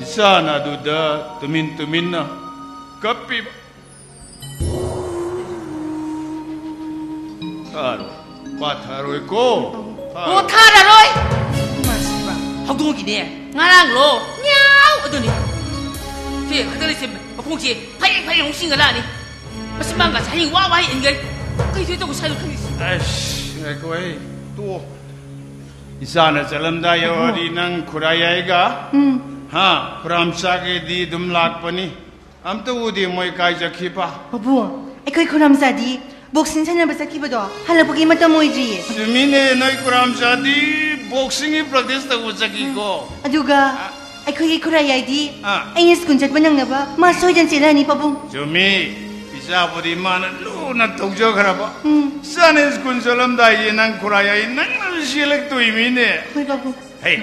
ꯏꯆꯥꯅ ꯑꯗꯨꯗ ꯇꯨꯃꯤꯟ ꯇꯨꯃꯤꯟꯅ ꯀꯞꯄꯤꯕ꯫ ꯊꯥꯔꯣꯏ, ꯄꯥꯊꯔꯣꯏꯀꯣ꯫ ꯑꯣ, ꯊꯥꯔꯣꯏ꯫ ꯊꯥꯔꯔꯣꯏ꯫ ꯏꯃꯥꯁꯤꯕ꯫ ꯍꯧꯗꯣꯡꯒꯤꯅꯦ, ꯉꯔꯥꯡꯂꯣ, ꯉ꯭ꯌꯥꯎ ꯑꯗꯨꯅꯤ꯫ ꯁꯦ, ꯈꯛꯇ ꯂꯩꯁꯦ, ꯃꯈꯣꯡꯁꯦ ꯐꯩꯔꯦꯡ ꯐꯩꯔꯦꯡ ꯑꯃꯨꯛ ꯆꯤꯡꯒꯠꯂꯛꯑꯅꯤ꯫ ꯃꯁꯤ ꯃꯥꯡꯒ ꯁꯥꯍꯤꯡ ꯋꯥ ꯋꯥ ꯍꯦꯟꯒꯩ꯫ ꯀꯩ ꯊꯣꯏ ꯇꯧꯕ ꯁ꯭ꯋꯥꯏꯗ ꯈꯪꯗꯦ꯫ ꯑꯁ, ꯉꯥꯏꯈꯣꯍꯦ, ꯇꯣꯛꯑꯣ꯫ ꯏꯆꯥꯅ ꯆꯠꯂꯝꯗꯥꯏ ꯌꯧꯔꯗꯤ ꯅꯪ ꯈꯨꯔꯥꯏ ꯌꯥꯏꯒ, ꯎꯝ꯫ ꯍꯥ, ꯈꯨꯔꯥꯝꯆꯥꯒꯤꯗꯤ ꯑꯗꯨꯝ ꯂꯥꯛꯄꯅꯤ꯫ ꯑꯝꯇ ꯎꯗꯦ ꯃꯣꯏ ꯀꯥꯏ ꯆꯠꯈꯤꯕ? ꯄꯥꯕꯨꯡ, ꯑꯩꯈꯣꯏ ꯈꯨꯔꯥꯝꯆꯥꯗꯤ boxing ꯁꯥꯟꯅꯕ ꯆꯠꯈꯤꯕꯗꯣ ꯍꯜꯂꯛꯄꯒꯤ ꯃꯇꯝ ꯑꯣꯏꯗ꯭ꯔꯤꯌꯦ꯫ ꯆꯨꯝꯃꯤꯅꯦ, ꯅꯣꯏ ꯈꯨꯔꯥꯝꯆꯥꯗꯤ boxingꯒꯤ practice ꯇꯧꯕ ꯆꯠꯈꯤꯀꯣ꯫ ꯑꯗꯨꯒ ꯑꯩꯈꯣꯏꯒꯤ ꯈꯨꯔꯥꯏ ꯌꯥꯏꯗꯤ ꯑꯥ꯫ ꯑꯩꯅ school ꯆꯠꯄ ꯅꯪꯅꯕ ꯃꯥ ꯁꯣꯏꯗꯅ ꯆꯦꯜꯂꯛꯑꯅꯤ ꯄꯥꯕꯨꯡ꯫ ꯆꯨꯝꯃꯤ, ꯏꯆꯥꯕꯨꯗꯤ ꯃꯥꯅ ꯂꯨꯅ ꯇꯧꯖꯈ꯭ꯔꯕ꯫ ꯎꯝ꯫ ꯏꯆꯥꯅ school ꯆꯠꯂꯝꯗꯥꯏꯒꯤ ꯅꯪ ꯈꯨꯔꯥꯏ ꯌꯥꯏ ꯅꯪꯅ ꯆꯦꯜꯂꯛꯇꯣꯏꯃꯤꯅꯦ꯫ ꯍꯣꯏ ꯄꯥꯕꯨꯡ꯫ ꯍꯦ꯫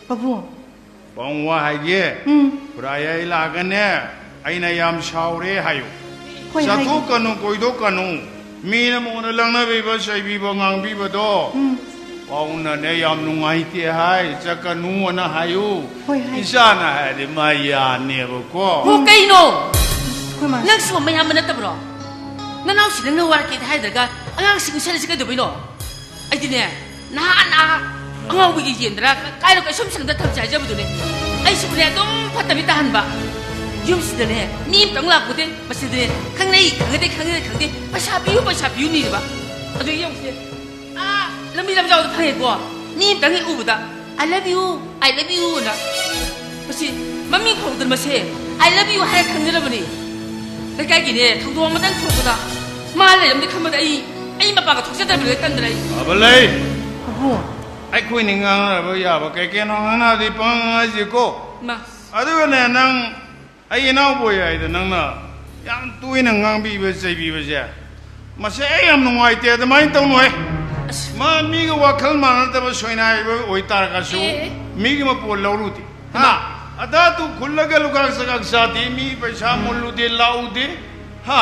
ꯄꯥꯕꯨꯡ꯫ ꯄꯥꯕꯨꯡ ꯋꯥ ꯍꯥꯏꯒꯦ꯫ ꯎꯝ꯫ ꯈꯨꯔꯥꯏ ꯌꯥꯏ ꯂꯥꯛꯑꯒꯅꯦ ꯑꯩꯅ ꯌꯥꯝ ꯁꯥꯎꯔꯦ ꯍꯥꯏꯌꯨ꯫ ꯍꯣꯏ, ꯍꯥꯏꯒꯦ꯫ ꯆꯠꯊꯣꯛꯀꯅꯨ, ꯀꯣꯏꯊꯣꯛꯀꯅꯨ꯫ ꯃꯤꯅ ꯃꯉꯣꯟꯗ ꯂꯪꯅꯕꯤꯕ, ꯆꯩꯕꯤꯕ, ꯉꯥꯡꯕꯤꯕꯗꯣ, ꯎꯝ꯫ ꯄꯥꯕꯨꯡꯅꯅꯦ ꯌꯥꯝ ꯅꯨꯡꯉꯥꯏꯇꯦ ꯍꯥꯏ, ꯆꯠꯀꯅꯨꯅ ꯍꯥꯏꯌꯨ꯫ ꯍꯣꯏ, ꯍꯥꯏꯒꯦ꯫ ꯏꯆꯥꯅ ꯍꯥꯏꯔꯗꯤ ꯃꯥ ꯌꯥꯅꯦꯕꯀꯣ꯫ ꯍꯣ, ꯀꯩꯅꯣ? ꯑꯩꯈꯣꯏ ꯃꯥ꯫ ꯅꯪꯁꯨ ꯃꯌꯥꯝꯕ ꯅꯠꯇꯕ꯭ꯔꯣ? ꯅꯅꯥꯎꯁꯤ ꯅꯪꯅ ꯋꯥꯔꯛꯀꯦꯗꯤ ꯍꯥꯏꯗ꯭ꯔꯒ ꯑꯉꯥꯡꯁꯤ ꯎꯁꯜꯂꯤꯁꯤ ꯀꯩꯗꯧꯕꯩꯅꯣ? ꯑꯩꯗꯤꯅꯦ, ꯅꯍꯥꯟ ꯑꯥ ꯑꯉꯥꯎꯕꯒꯤ ꯌꯦꯟꯗ꯭ꯔꯥ ꯀꯥꯏꯅ ꯀꯩꯁꯨꯝ ꯁꯪꯗ ꯊꯝꯁꯦ ꯍꯥꯏꯖꯕꯗꯨꯅꯦ꯫ ꯑꯩꯁꯤꯕꯨꯅꯦ ꯑꯗꯨꯝ ꯐꯠꯇꯕꯤ ꯇꯥꯍꯟꯕ꯫ ꯌꯨꯝꯁꯤꯗꯅꯦ ꯃꯤ ꯑꯃꯇꯪ ꯂꯥꯛꯄꯗꯤ ꯃꯁꯤꯗꯅꯦ ꯈꯪꯅꯩ ꯈꯪꯅꯗꯦ ꯈꯪꯅꯗꯦ ꯈꯪꯗꯦ ꯄꯩꯁꯥ ꯄꯤꯌꯨ ꯄꯩꯁꯥ ꯄꯤꯌꯨ ꯅꯤꯔꯤꯕ꯫ ꯑꯗꯨ ꯌꯦꯡꯉꯨꯁꯦ, ꯑꯥ ꯂꯝꯕꯤ ꯂꯝꯖꯥꯎꯗ ꯐꯪꯉꯦꯀꯣ, ꯃꯤ ꯑꯃꯇꯪ ꯍꯦꯛ ꯎꯕꯗ "I love you, I love you" ꯑꯅ꯫ ꯃꯁꯤ ꯃꯃꯤꯡ ꯐꯥꯎꯗꯅ ꯃꯁꯦ "I love you" ꯍꯥꯏꯔ ꯈꯪꯅꯔꯕꯅꯤ꯫ ꯂꯩꯀꯥꯏꯒꯤꯅꯦ ꯊꯧꯗꯣꯛ ꯑꯃꯇꯪ ꯊꯣꯛꯄꯗ ꯃꯥ ꯂꯩꯔꯝꯗꯤ ꯈꯟꯕꯗ ꯑꯩ, ꯑꯩ ꯃꯄꯥꯟꯒ ꯊꯣꯛꯆꯗ꯭ꯔꯕꯅꯤ ꯇꯟꯗꯅ ꯑꯩ꯫ ꯐꯕ ꯂꯩ꯫ ꯑꯕꯨꯡ꯫ ꯑꯩꯈꯣꯏꯅꯤ ꯉꯥꯡꯅꯕ ꯌꯥꯕ ꯀꯩ ꯀꯩꯅꯣ ꯉꯥꯡꯅꯕꯗꯤ ꯄꯪꯉꯥꯡ ꯍꯥꯏꯁꯤꯀꯣ꯫ ꯃꯥ꯫ ꯑꯗꯨꯒꯅꯦ ꯅꯪ ꯑꯩ ꯏꯅꯥꯎꯕꯣꯏ ꯍꯥꯏꯗ ꯅꯪꯅ ꯌꯥꯝ ꯇꯣꯏꯅ ꯉꯥꯡꯕꯤꯕ ꯆꯩꯕꯤꯕꯁꯦ, ꯃꯁꯦ ꯑꯩ ꯌꯥꯝ ꯅꯨꯡꯉꯥꯏꯇꯦ꯫ ꯑꯗꯨꯃꯥꯏꯅ ꯇꯧꯅꯨꯍꯦ꯫ ꯑꯁ꯫ ꯃꯥ ꯃꯤꯒ ꯋꯥꯈꯜ ꯃꯥꯟꯅꯗꯕ ꯁꯣꯏꯅꯥꯏꯕ ꯑꯣꯏꯇꯥꯔꯒꯁꯨ, ꯑꯦ꯫ ꯃꯤꯒꯤ ꯃꯄꯣꯠ ꯂꯧꯔꯨꯗꯦ꯫ ꯍꯥ? ꯏꯃꯥ꯫ ꯑꯗꯥ ꯇꯨ ꯈꯨꯜꯂꯒ ꯂꯨꯀꯥꯛ ꯆꯀꯥꯛ ꯆꯥꯗꯦ, ꯃꯤ ꯄꯩꯁꯥ ꯃꯨꯜꯂꯨꯗꯦ, ꯂꯥꯛꯎꯗꯦ꯫ ꯍꯥ?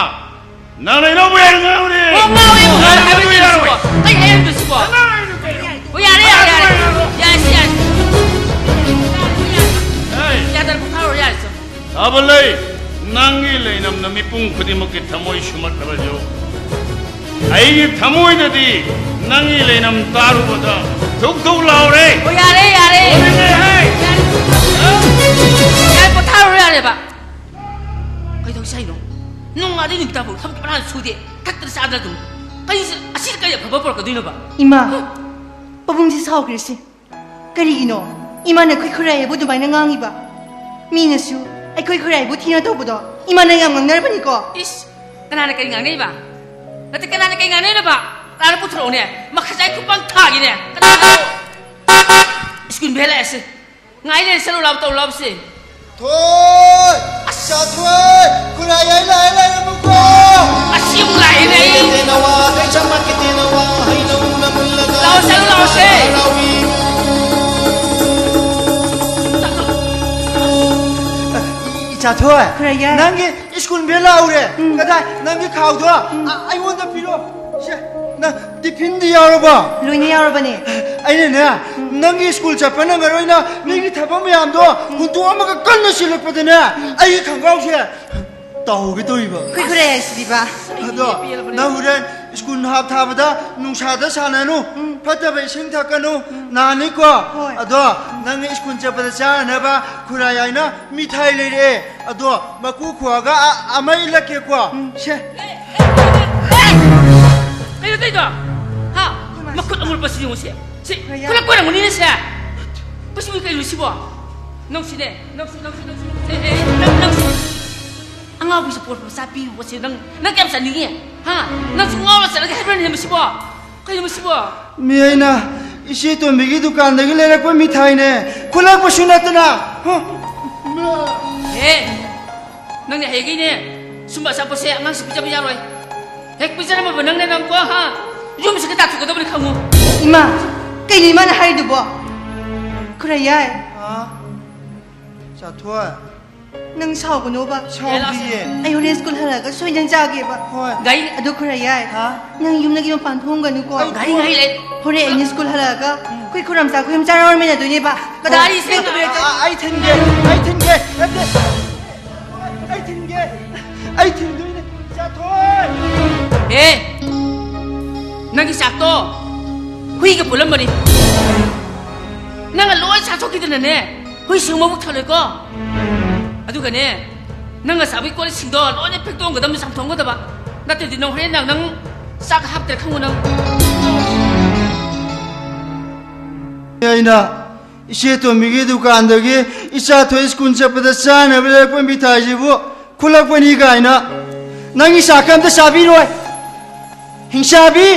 ꯅꯪꯅ ꯏꯅꯧꯕ ꯌꯥꯝ ꯉꯥꯡꯉꯨꯅꯦ꯫ ꯑꯣ, ꯉꯥꯎꯋꯦ, ꯉꯥꯎꯋꯦ, ꯅꯪ ꯍꯥꯏꯕ ꯍꯥꯏꯕꯗꯨ ꯌꯥꯔꯣꯏ꯫ ꯌꯥꯔꯣꯏ꯫ ꯀꯩ ꯍꯥꯏꯕꯗꯨ ꯁꯤꯕꯣ? ꯅꯪ ꯍꯥꯏꯗꯨ ꯀꯩꯅꯣ? ꯑꯣ, ꯌꯥꯔꯦ, ꯌꯥꯔꯦ, ꯌꯥꯔꯦ꯫ ꯌꯥꯔꯦ, ꯁꯤ ꯌꯥꯔꯦ꯫ ꯍꯦ꯫ ꯌꯥꯗꯔꯦ, ꯄꯣꯊꯥꯔꯣ, ꯌꯥꯔꯦ, ꯁꯦ꯫ ꯐꯕ ꯂꯩ꯫ ꯅꯪꯒꯤ ꯂꯩꯅꯝꯅ ꯃꯤꯄꯨꯝ ꯈꯨꯗꯤꯡꯃꯛꯀꯤ ꯊꯃꯣꯏ ꯁꯨꯝꯍꯠꯂꯕꯁꯨ, ꯑꯩꯒꯤ ꯊꯃꯣꯏꯗꯗꯤ ꯅꯪꯒꯤ ꯂꯩꯅꯝ ꯇꯥꯔꯨꯕꯗ ꯊꯨꯛ ꯊꯨꯛ ꯂꯥꯎꯔꯦ꯫ ꯑꯣ, ꯌꯥꯔꯦ, ꯌꯥꯔꯦ꯫ ꯂꯣꯏꯔꯦ, ꯍꯦ꯫ ꯌꯥꯔꯦ꯫ ꯌꯥꯔꯦ, ꯄꯣꯊꯥꯔꯣ, ꯌꯥꯔꯦꯕ꯫ ꯀꯩꯗꯧꯁꯦ ꯍꯥꯏꯅꯣ? ꯅꯣꯡꯉꯥꯟꯗꯩ ꯅꯨꯃꯤꯠ ꯇꯥꯐꯥꯎ ꯊꯕꯛ ꯄꯨꯔꯥ ꯁꯨꯗꯦ, ꯊꯛꯇꯅ ꯆꯥꯗꯅ ꯑꯗꯨꯝ꯫ ꯀꯩ-, ꯑꯁꯤꯗ ꯀꯩ ꯑꯐꯕ ꯄꯨꯔꯛꯀꯗꯣꯏꯅꯣꯕ? ꯏꯃꯥ, ꯄꯥꯕꯨꯡꯁꯤ ꯁꯥꯎꯈ꯭ꯔꯦ ꯁꯤ꯫ ꯀꯔꯤꯒꯤꯅꯣ ꯏꯃꯥꯅ ꯑꯩꯈꯣꯏ ꯈꯨꯔꯥꯏꯕꯨ ꯑꯗꯨꯃꯥꯏꯅ ꯉꯥꯡꯉꯤꯕ? ꯃꯤꯅꯁꯨ ꯑꯩꯈꯣꯏ ꯈꯨꯔꯥꯏꯕꯨ ꯊꯤꯅ ꯇꯧꯕꯗꯣ ꯏꯃꯥꯅ ꯌꯥꯝ ꯉꯥꯡꯅꯔꯕꯅꯤꯀꯣ꯫ ꯏꯁ, ꯀꯅꯥꯅ ꯀꯔꯤ ꯉꯥꯡꯅꯩꯕ? ꯅꯠꯇꯦ, ꯀꯅꯥꯅ ꯀꯔꯤ ꯉꯥꯡꯅꯩꯅꯣꯕ? ꯀꯅꯥꯅ ꯄꯨꯊꯣꯔꯛꯎꯅꯦ? ꯃꯈꯥ ꯆꯥꯏ ꯈꯨꯄꯥꯡ ꯊꯥꯒꯤꯅꯦ꯫ ꯀꯅꯥꯅꯣ? ꯁ꯭ꯀꯨꯜ ꯚꯦꯜ ꯂꯥꯛꯑꯦꯁꯦ꯫ ꯉꯥꯏ ꯂꯩꯔꯦ, ꯆꯠꯂꯨ ꯂꯥꯎ, ꯇꯧ ꯂꯥꯎꯁꯦ꯫ ꯊꯣꯏ! ꯑꯁ! ꯆꯥꯊꯣꯏ! ꯈꯨꯔꯥꯏ ꯑꯩ ꯂꯥꯛꯑꯦ, ꯂꯩꯔꯝꯃꯨꯀꯣ! ꯑꯁꯤ ꯑꯃꯨꯛ ꯂꯥꯛꯑꯦꯅꯦ ꯑꯩ꯫ ꯇꯦꯅꯋꯥ, ꯀꯩꯁꯥꯝꯄꯥꯠꯀꯤ ꯇꯦꯅꯋꯥ, ꯍꯩꯅꯧꯅ ꯃꯨꯜꯂꯒ ꯂꯥꯛꯑꯣ, ꯆꯠꯂꯨ ꯂꯥꯎꯁꯦ꯫ ꯍꯔꯥꯎꯏ꯫ ꯆꯠꯂꯨ꯫ ꯏꯆꯥꯊꯣꯏ, ꯈꯨꯔꯥꯏ ꯌꯥꯏ꯫ ꯅꯪꯒꯤ ꯁ꯭ꯀꯨꯜ ꯕꯦꯜ ꯂꯥꯎꯔꯦ꯫ ꯎꯝ꯫ ꯀꯗꯥꯏ? ꯅꯪꯒꯤ ꯈꯥꯎꯗꯣ꯫ ꯎꯝ꯫ ꯑ, ꯑꯩꯉꯣꯟꯗ ꯄꯤꯔꯣ꯫ ꯁꯦ, ꯅꯪ ꯇꯤꯐꯤꯟꯗꯤ ꯌꯥꯎꯔꯕꯣ? ꯂꯣꯏꯅ ꯌꯥꯎꯔꯕꯅꯦ꯫ ꯑꯩꯅꯅꯦ, ꯎꯝ꯫ ꯅꯪꯒꯤ ꯁ꯭ꯀꯨꯜ ꯆꯠꯄ ꯅꯪꯉꯔꯣꯏꯅ ꯅꯪꯒꯤ ꯊꯕꯛ ꯃꯌꯥꯝꯗꯣ ꯎꯝ꯫ ꯍꯨꯟꯗꯣꯛꯑꯝꯃꯒ ꯀꯟꯅ ꯁꯤꯜꯂꯛꯄꯗꯅꯦ, ꯎꯝ꯫ ꯑꯩꯒꯤ ꯈꯣꯡꯒ꯭ꯔꯥꯎꯁꯦ ꯇꯥꯍꯧꯒꯦ ꯇꯧꯔꯤꯕ꯫ ꯑꯩꯈꯣꯏ ꯈꯨꯔꯥꯏ ꯍꯥꯏꯁꯤꯗꯤꯕ꯫ ꯑꯗꯣ, ꯅꯪ ꯍꯣꯔꯦꯟ ꯁ꯭ꯀꯨꯜ ꯍꯥꯞ ꯊꯥꯕꯗ ꯅꯨꯡꯁꯥꯗ ꯁꯥꯟꯅꯅꯨ, ꯎꯝ꯫ ꯐꯠꯇꯕ ꯏꯁꯤꯡ ꯊꯛꯀꯅꯨ, ꯎꯝ꯫ ꯅꯥꯅꯤꯀꯣ꯫ ꯍꯣꯏ꯫ ꯑꯗꯣ, ꯅꯪ ꯁ꯭ꯀꯨꯜ ꯆꯠꯄꯗ ꯆꯥꯅꯅꯕ ꯈꯨꯔꯥꯏ ꯍꯥꯏꯅ ꯃꯤꯊꯥꯏ ꯂꯩꯔꯛꯑꯦ꯫ ꯑꯗꯣ, ꯃꯀꯨ ꯈꯣꯛꯑꯒ ꯑ-, ꯑꯃ ꯏꯜꯂꯛꯀꯦꯀꯣ꯫ ꯎꯝ꯫ ꯁꯦ꯫ ꯑꯦ, ꯑꯦ, ꯑꯦ, ꯑꯦ! ꯀꯩꯅꯣ ꯇꯧꯔꯤꯗꯣ? ꯍꯥ? ꯃꯈꯨꯠ ꯑꯃꯨꯔꯛꯄꯁꯤ ꯌꯦꯡꯉꯨꯁꯦ꯫ ꯁꯤ, ꯈꯨꯔꯥꯏ ꯈꯨꯂꯛꯄ ꯑꯣꯏꯔꯝꯒꯅꯤꯅꯦ ꯁꯦ꯫ ꯃꯁꯤꯕꯨ ꯀꯩꯅꯣ ꯁꯤꯕꯣ? ꯅꯪꯁꯤꯅꯦ, ꯅꯪꯁꯨ, ꯅꯪꯁꯨ, ꯅꯪꯁꯨ, ꯅꯪꯁꯨ, ꯑꯦ, ꯑꯦ, ꯅꯪ, ꯅꯪꯁꯨ꯫ ꯑꯉꯥꯎꯕꯤꯁꯦ ꯄꯣꯔꯛꯄ ꯃꯆꯥ ꯄꯤꯕ ꯄꯣꯠꯁꯦ ꯅꯪ, ꯅꯪ ꯀꯌꯥꯝ ꯆꯥꯅꯤꯡꯉꯤ? ꯍꯥ? ꯅꯪꯁꯨ ꯉꯥꯎꯔ ꯆꯠꯂꯒꯦ ꯍꯥꯏꯕ꯭ꯔꯅꯦ ꯃꯁꯤꯕꯣ? ꯀꯩꯅꯣ ꯃꯁꯤꯕꯣ? ꯃꯤ ꯑꯩꯅ ꯏꯆꯦ ꯇꯣꯝꯕꯤꯒꯤ ꯗꯨꯀꯥꯟꯗꯒꯤ ꯂꯩꯔꯛꯄ ꯃꯤꯊꯥꯏꯅꯦ꯫ ꯈꯨꯂꯛꯄꯁꯨ ꯅꯠꯇꯅ꯫ ꯍ? ꯑꯦ, ꯅꯪꯅꯦ ꯍꯌꯦꯡꯒꯩꯅꯦ ꯁꯨꯝꯕ ꯑꯆꯥꯄꯣꯠꯁꯦ ꯑꯉꯥꯡꯁꯤꯡ ꯄꯤꯖꯕ ꯌꯥꯔꯣꯏ꯫ ꯍꯦꯛ ꯄꯤꯖꯔꯝꯃꯕ ꯅꯪꯅꯦ ꯅꯪꯀꯣ, ꯍꯥ? ꯌꯨꯝꯁꯤꯒ ꯇꯥꯊꯣꯛꯀꯗꯕꯅꯤ ꯈꯪꯉꯨ꯫ ꯏꯃꯥ, ꯀꯩꯅꯣ ꯏꯃꯥꯅ ꯍꯥꯏꯔꯤꯗꯨꯕꯣ? ꯈꯨꯔꯥꯏ ꯌꯥꯏ꯫ ꯍꯥ? ꯆꯥꯊꯣꯏ꯫ ꯅꯪ ꯁꯥꯎꯒꯅꯣꯕ꯫ ꯁꯥꯎꯗꯤꯌꯦ꯫ ꯑꯩ ꯍꯣꯔꯦꯟ ꯁ꯭ꯀꯨꯜ ꯍꯜꯂꯛꯑꯒ ꯁꯣꯏꯗꯅ ꯆꯥꯒꯦꯕ꯫ ꯍꯣꯏ꯫ ꯒꯥꯔꯤ ꯑꯗꯣ ꯈꯨꯔꯥꯏ ꯌꯥꯏ꯫ ꯍꯥ? ꯅꯪ ꯌꯨꯝꯗꯒꯤ ꯃꯄꯥꯟ ꯊꯣꯛꯑꯝꯒꯅꯨꯀꯣ꯫ ꯑꯩ ꯒꯥꯔꯤ, ꯒꯥꯔꯤ ꯂꯩ꯫ ꯍꯣꯔꯦꯟ ꯑꯩꯅ ꯁ꯭ꯀꯨꯜ ꯍꯜꯂꯛꯑꯒ ꯑꯩꯈꯣꯏ ꯈꯨꯔꯥꯝꯆꯥ ꯑꯩꯈꯣꯏ ꯑꯍꯨꯝ ꯆꯥꯔ ꯍꯧꯔꯃꯤꯟꯅꯗꯣꯏꯅꯦꯕ꯫ ꯀꯗꯥꯏ ꯍꯣꯏ꯫ ꯁ꯭ꯀꯨꯜ ꯑ, ꯑ, ꯑꯩ ꯊꯤꯟꯒꯦ, ꯑꯩ ꯊꯤꯟꯒꯦ꯫ ꯅꯠꯇꯦ꯫ ꯑꯩ ꯊꯤꯟꯒꯦ꯫ ꯑꯩ ꯊꯤꯟꯗꯣꯏꯅꯦ꯫ ꯆꯥꯊꯣꯏ! ꯑꯦ! ꯅꯪꯒꯤ ꯆꯥꯛꯇꯣ ꯍꯨꯏꯒ ꯄꯨꯜꯂꯝꯕꯅꯤ꯫ ꯅꯪꯅ ꯂꯣꯏ ꯆꯥꯊꯣꯛꯈꯤꯗꯅꯅꯦ, ꯍꯨꯏꯁꯤꯡ ꯃꯕꯨꯛ ꯊꯜꯂꯣꯏꯀꯣ꯫ ꯑꯗꯨꯒꯅꯦ, ꯅꯪꯅ ꯆꯥꯕꯒꯤ ꯀꯣꯜꯂꯤꯛꯁꯤꯡꯗꯣ ꯂꯣꯏꯅ ꯐꯦꯡꯗꯣꯛꯑꯝꯒꯗꯕꯅꯤ, ꯆꯥꯝꯊꯣꯛꯑꯝꯒꯗꯕ꯫ ꯅꯠꯇ꯭ꯔꯗꯤ ꯅꯪ ꯍꯣꯔꯦꯟ ꯅꯪ, ꯅꯪ ꯆꯥꯛ ꯍꯥꯞꯇ꯭ꯔꯦ ꯈꯪꯉꯨ ꯅꯪ꯫ ꯑꯩꯅ ꯏꯆꯦ ꯇꯣꯝꯕꯤꯒꯤ ꯗꯨꯀꯥꯟꯗꯒꯤ ꯏꯆꯥ ꯊꯣꯏ ꯁ꯭ꯀꯨꯜ ꯆꯠꯄꯗ ꯆꯥꯅꯕ ꯂꯩꯔꯛꯄ ꯃꯤꯊꯥꯏꯁꯤꯕꯨ ꯈꯨꯠꯂꯛꯄꯅꯤ ꯀꯥꯏꯅ꯫ ꯅꯪꯒꯤ ꯆꯥꯛꯀ ꯑꯝꯇ ꯆꯥꯕꯤꯔꯣꯏ꯫ ꯍꯤꯡꯆꯥꯕꯤ!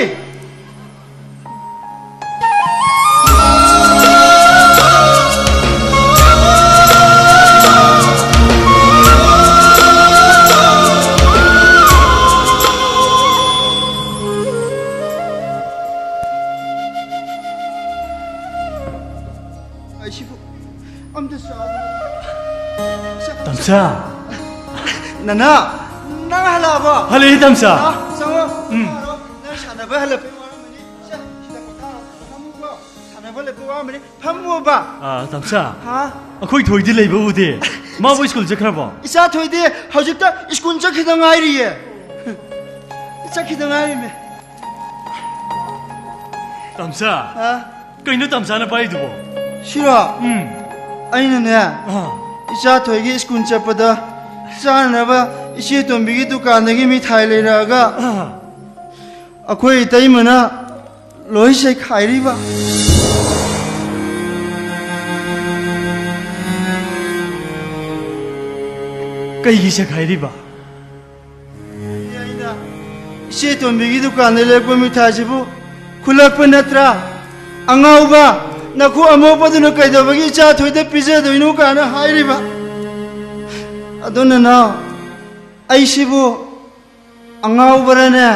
ꯑꯩꯁꯤꯕꯨ ꯑꯝꯇ ꯆꯥ-, ꯆꯥ-, ꯇꯝꯆꯥ! ꯅꯅꯥ, ꯅꯪ ꯍꯜꯂꯛꯑꯕꯣ? ꯍꯜꯂꯛꯑꯦ, ꯇꯝꯆꯥ꯫ ꯂꯥꯛꯑꯣ, ꯆꯪꯉꯣ꯫ ꯎꯝ꯫ ꯅꯪ ꯁꯥꯟꯅꯕ ꯍꯜꯂꯛꯄꯩ ꯋꯥꯔꯝꯃꯅꯤ꯫ ꯁꯦ, ꯁꯤꯗ ꯄꯣꯊꯥꯔꯣ꯫ ꯐꯝꯃꯨꯀꯣ꯫ ꯁꯥꯟꯅꯕ ꯍꯜꯂꯛꯄꯩ ꯋꯥꯔꯝꯃꯅꯤ꯫ ꯐꯝꯃꯣꯕ꯫ ꯑꯥ, ꯇꯝꯆꯥ꯫ ꯍꯥ? ꯑꯩꯈꯣꯏ ꯊꯣꯏꯗꯤ ꯂꯩꯕ ꯎꯗꯦ꯫ ꯃꯥꯕꯨ ꯁ꯭ꯀꯨꯜ ꯆꯠꯈ꯭ꯔꯕꯣ? ꯏꯆꯥ ꯊꯣꯏꯗꯤ ꯍꯧꯖꯤꯛꯇ ꯁ꯭ꯀꯨꯜ ꯆꯠꯈꯤꯗ ꯉꯥꯏꯔꯤꯌꯦ꯫ ꯆꯠꯈꯤꯗ ꯉꯥꯏꯔꯤꯃꯦ꯫ ꯇꯝꯆꯥ꯫ ꯍꯥ? ꯀꯩꯅꯣ ꯇꯝꯆꯥꯅ ꯄꯥꯏꯗꯨꯕꯣ? ꯁꯤꯔꯣ? ꯎꯝ꯫ ꯑꯩꯅꯅꯦ, ꯑꯥ꯫ ꯏꯆꯥ ꯊꯣꯏꯒꯤ ꯁ꯭ꯀꯨꯜ ꯆꯠꯄꯗ ꯆꯥꯅꯅꯕ ꯏꯆꯦ ꯇꯣꯝꯕꯤꯒꯤ ꯗꯨꯀꯥꯟꯗꯒꯤ ꯃꯤꯊꯥꯏ ꯂꯩꯔꯛꯑꯒ, ꯑꯥ꯫ ꯑꯩꯈꯣꯏ ꯏꯇꯩꯃꯅ ꯂꯣꯏ ꯁꯦꯈꯥꯏꯔꯤꯕ꯫ ꯀꯩꯒꯤ ꯁꯦꯈꯥꯏꯔꯤꯕ? ꯑꯩꯅ ꯏꯆꯦ ꯇꯣꯝꯕꯤꯒꯤ ꯗꯨꯀꯥꯟꯗ ꯂꯦꯛꯄ ꯃꯤꯊꯥꯏꯁꯤꯕꯨ ꯈꯨꯜꯂꯛꯄ ꯅꯠꯇ꯭ꯔꯥ? ꯑꯉꯥꯎꯕ, ꯅꯈꯨ ꯑꯃꯣꯠꯄꯗꯨꯅ ꯀꯩꯗꯧꯕꯒꯤ ꯏꯆꯥ ꯊꯣꯏꯗ ꯄꯤꯖꯗꯣꯏꯅꯣ ꯀꯥꯏꯅ ꯍꯥꯏꯔꯤꯕ꯫ ꯑꯗꯣ ꯅꯅꯥꯎ, ꯑꯩꯁꯤꯕꯨ ꯑꯉꯥꯎꯕꯔꯅꯦ?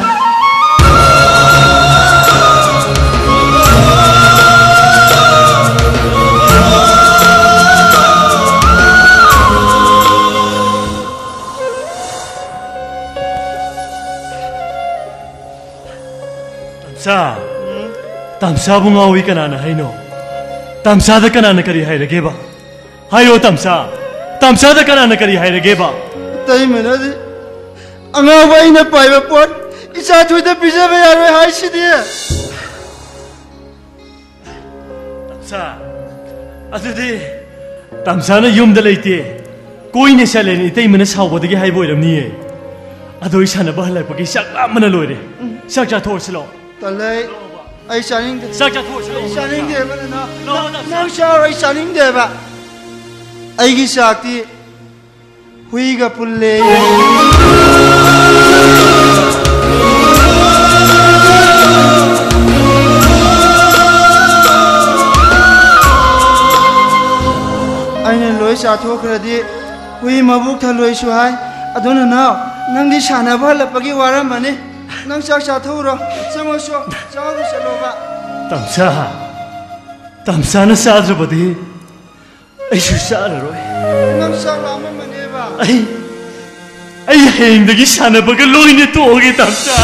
ꯇꯝꯆꯥ, ꯎꯝ? ꯇꯝꯆꯥꯕꯨ ꯉꯥꯎꯏ ꯀꯅꯥꯅ ꯍꯥꯏꯅꯣ? ꯇꯝꯆꯥꯗ ꯀꯅꯥꯅ ꯀꯔꯤ ꯍꯥꯏꯔꯒꯦꯕ? ꯍꯥꯏꯌꯣ ꯇꯝꯆꯥ, ꯇꯝꯆꯥꯗ ꯀꯅꯥꯅ ꯀꯔꯤ ꯍꯥꯏꯔꯒꯦꯕ? ꯏꯇꯩꯃꯅꯗꯤ ꯑꯉꯥꯎꯕ ꯑꯩꯅ ꯄꯥꯏꯕ ꯄꯣꯠ ꯏꯆꯥ ꯊꯣꯏꯗ ꯄꯤꯖꯕ ꯌꯥꯔꯣꯏ ꯍꯥꯏꯁꯤꯗꯤ꯫ ꯇꯝꯆꯥ, ꯑꯗꯨꯗꯤ ꯇꯝꯆꯥꯅ ꯌꯨꯝꯗ ꯂꯩꯇꯦ, ꯀꯣꯏꯅ ꯆꯠꯂꯦꯅ ꯏꯇꯩꯃꯅ ꯁꯥꯎꯕꯗꯒꯤ ꯍꯥꯏꯕ ꯑꯣꯏꯔꯝꯅꯤꯌꯦ꯫ ꯑꯗꯣ ꯑꯩ ꯁꯥꯟꯅꯕ ꯍꯜꯂꯛꯄꯒꯤ ꯆꯥꯛ ꯂꯥꯝꯕꯅ ꯂꯣꯏꯔꯦ꯫ ꯆꯥꯛ ꯆꯥꯊꯣꯛꯑꯁꯤ ꯂꯥꯛꯑꯣ꯫ ꯇꯜꯂꯦ꯫ ꯑꯩ ꯆꯥꯅꯤꯡꯗꯦ꯫ ꯆꯥꯛ ꯆꯥꯊꯣꯛꯑꯁꯤ ꯂꯥꯛꯑꯣ꯫ ꯑꯩ ꯆꯥꯅꯤꯡꯗꯦꯕ ꯅꯅꯥꯎ꯫ ꯂꯥꯛꯑꯣ, ꯅꯪ, ꯇꯝꯆꯥ꯫ ꯅꯪ ꯆꯥꯔꯣ, ꯑꯩ ꯆꯥꯅꯤꯡꯗꯦꯕ꯫ ꯑꯩꯒꯤ ꯆꯥꯛꯇꯤ ꯍꯨꯏꯒ ꯄꯨꯜꯂꯦ꯫ ꯑꯩꯅ ꯂꯣꯏ ꯆꯥꯊꯣꯛꯈ꯭ꯔꯗꯤ ꯍꯨꯏ ꯃꯕꯨꯛ ꯊꯜꯂꯣꯏꯁꯨ ꯍꯥꯏ꯫ ꯑꯗꯨ ꯅꯅꯥꯎ, ꯅꯪꯗꯤ ꯁꯥꯟꯅꯕ ꯍꯜꯂꯛꯄꯒꯤ ꯋꯥꯔꯝꯃꯅꯤ꯫ ꯅꯪ ꯆꯥꯛ ꯆꯥꯊꯣꯛꯎꯔꯣ꯫ ꯆꯪꯉꯣ ꯁꯣ, ꯆꯥꯎꯔꯨ ꯆꯠꯂꯣꯕ꯫ ꯇꯝꯆꯥ, ꯇꯝꯆꯥꯅ ꯆꯥꯗ꯭ꯔꯕꯗꯤ ꯑꯩꯁꯨ ꯆꯥꯔꯔꯣꯏ꯫ ꯅꯪ ꯆꯥꯛ ꯂꯥꯝꯃꯝꯃꯅꯦꯕ꯫ ꯑꯩ ꯑꯩ ꯍꯌꯦꯡꯗꯒꯤ ꯁꯥꯟꯅꯕꯒ ꯂꯣꯏꯅ ꯇꯣꯛꯑꯒꯦ, ꯇꯥꯝꯆꯥ꯫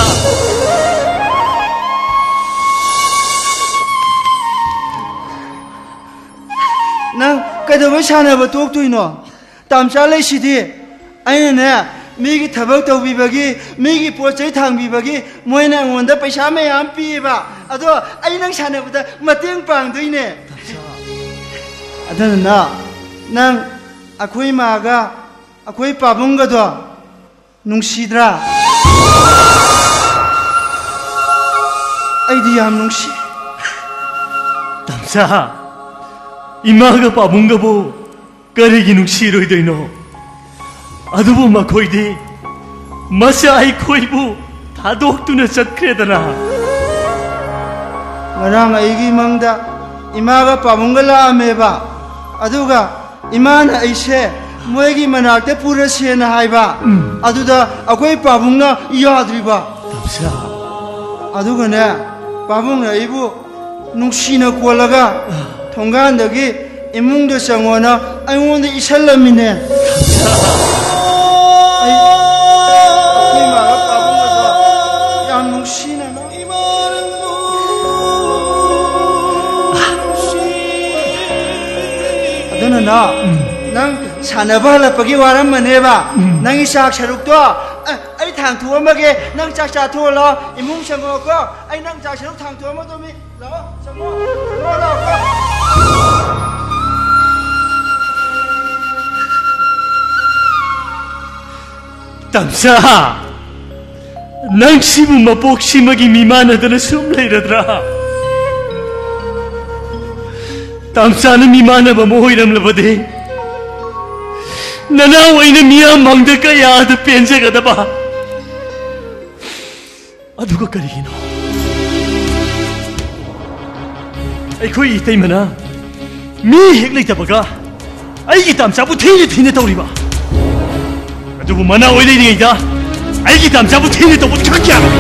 ꯅꯪ ꯀꯩꯗꯧꯕꯩ ꯁꯥꯟꯅꯕ ꯇꯣꯛꯇꯣꯏꯅꯣ? ꯇꯥꯝꯆꯥ ꯂꯩꯁꯤꯗꯤ꯫ ꯑꯩꯅꯅꯦ, ꯃꯤꯒꯤ ꯊꯕꯛ ꯇꯧꯕꯤꯕꯒꯤ, ꯃꯤꯒꯤ ꯄꯣꯠ ꯆꯩ ꯊꯥꯡꯕꯤꯕꯒꯤ ꯃꯣꯏꯅ ꯑꯩꯉꯣꯟꯗ ꯄꯩꯁꯥ ꯃꯌꯥꯝ ꯄꯤꯌꯦꯕ꯫ ꯑꯗꯣ ꯑꯩ ꯅꯪ ꯁꯥꯟꯅꯕꯗ ꯃꯇꯦꯡ ꯄꯥꯡꯗꯣꯏꯅꯦ꯫ ꯑꯗꯨꯅ ꯅꯪ ꯑꯩꯈꯣꯏ ꯃꯥꯒ ꯑꯩꯈꯣꯏ ꯄꯥꯕꯨꯡꯒꯗꯣ ꯅꯨꯡꯁꯤꯗ꯭ꯔꯥ? ꯑꯩꯗꯤ ꯌꯥꯝ ꯅꯨꯡꯁꯤ꯫ ꯇꯥꯝꯆꯥ, ꯏꯃꯥꯒ ꯄꯥꯕꯨꯡꯒꯕꯨ ꯀꯔꯤꯒꯤ ꯅꯨꯡꯁꯤꯔꯣꯏꯗꯣꯏꯅꯣ? ꯑꯗꯨꯕꯨ ꯃꯈꯣꯏꯗꯤ ꯃꯁꯥ ꯑꯩꯈꯣꯏꯕꯨ ꯊꯥꯗꯣꯛꯇꯨꯅ ꯆꯠꯈ꯭ꯔꯦꯗꯅ꯫ ꯉꯔꯥꯡ ꯑꯩꯒꯤ ꯃꯪꯗ ꯏꯃꯥꯒ ꯄꯥꯕꯨꯡꯒ ꯂꯥꯛꯑꯝꯃꯦꯕ꯫ ꯑꯗꯨꯒ ꯏꯃꯥꯅ ꯑꯩꯁꯦ ꯃꯣꯏꯒꯤ ꯃꯅꯥꯛꯇ ꯄꯨꯔꯁꯦꯅ ꯍꯥꯏꯕ꯫ ꯎꯝ꯫ ꯑꯗꯨꯗ ꯑꯩꯈꯣꯏ ꯄꯥꯕꯨꯡꯅ ꯌꯥꯗ꯭ꯔꯤꯕ꯫ ꯇꯥꯝꯆꯥ꯫ ꯑꯗꯨꯒꯅꯦ, ꯄꯥꯕꯨꯡꯅ ꯑꯩꯕꯨ ꯅꯨꯡꯁꯤꯅ ꯀꯣꯜꯂꯒ ꯊꯣꯡꯒꯥꯟꯗꯒꯤ ꯏꯃꯨꯡꯗ ꯆꯪꯉꯣꯅ ꯑꯩꯉꯣꯟꯗ ꯏꯁꯜꯂꯝꯃꯤꯅꯦ꯫ ꯑꯩ ꯑꯩꯈꯣꯏ ꯏꯃꯥꯒ ꯄꯥꯕꯨꯡꯒꯗꯣ ꯌꯥꯝ ꯅꯨꯡꯁꯤꯅ ꯑꯗꯨꯅꯅꯣ, ꯎꯝ꯫ ꯅꯪ ꯁꯥꯟꯅꯕ ꯍꯜꯂꯛꯄꯒꯤ ꯋꯥꯔꯝꯃꯅꯦꯕ꯫ ꯎꯝ꯫ ꯅꯪꯒꯤ ꯆꯥꯛ ꯁꯔꯨꯛꯇꯣ, ꯑ, ꯑꯩ ꯊꯥꯡꯊꯣꯛꯑꯝꯃꯒꯦ, ꯅꯪ ꯆꯥꯛ ꯆꯥꯊꯣꯛꯍꯜꯂꯣ, ꯏꯃꯨꯡ ꯁꯪꯉꯛꯑꯣꯀꯣ꯫ ꯑꯩ ꯅꯪ ꯆꯥꯛ ꯁꯔꯨꯛ ꯊꯥꯡꯊꯣꯛꯑꯝꯃꯗꯧꯅꯤ꯫ ꯂꯥꯛꯑꯣ, ꯆꯪꯉꯣ꯫ ꯂꯥꯛꯑꯣ, ꯂꯥꯛꯑꯣ꯫ ꯇꯥꯝꯆꯥ, ꯅꯪ ꯁꯤꯕꯨ ꯃꯄꯣꯛꯁꯤꯃꯒꯤ ꯃꯤꯃꯥꯟꯅꯗꯅ ꯁꯨꯝ ꯂꯩꯔꯗ꯭ꯔꯥ? ꯇꯥꯝꯆꯥꯅ ꯃꯤꯃꯥꯟꯅꯕ ꯑꯃ ꯑꯣꯏꯔꯝꯂꯕꯗꯤ, ꯅꯅꯥꯎ ꯑꯩꯅ ꯃꯤꯌꯥꯝ ꯃꯥꯡꯗ ꯀꯌꯥꯗ ꯄꯦꯟꯖꯒꯗꯕ꯫ ꯑꯗꯨꯒ ꯀꯔꯤꯒꯤꯅꯣ ꯑꯩꯈꯣꯏ ꯏꯇꯩꯃꯅ ꯃꯤ ꯍꯦꯛ ꯂꯩꯇꯕꯒ ꯑꯩꯒꯤ ꯇꯥꯝꯆꯥꯕꯨ ꯊꯤꯅ ꯊꯤꯅ ꯇꯧꯔꯤꯕ? ꯑꯗꯨꯕꯨ ꯃꯅꯥ ꯑꯣꯏ ꯂꯩꯔꯤꯉꯩꯗ ꯑꯩꯒꯤ ꯇꯥꯝꯆꯥꯕꯨ ꯊꯤꯅ ꯇꯧꯕ ꯊꯕꯛ ꯀꯌꯥꯅꯣ?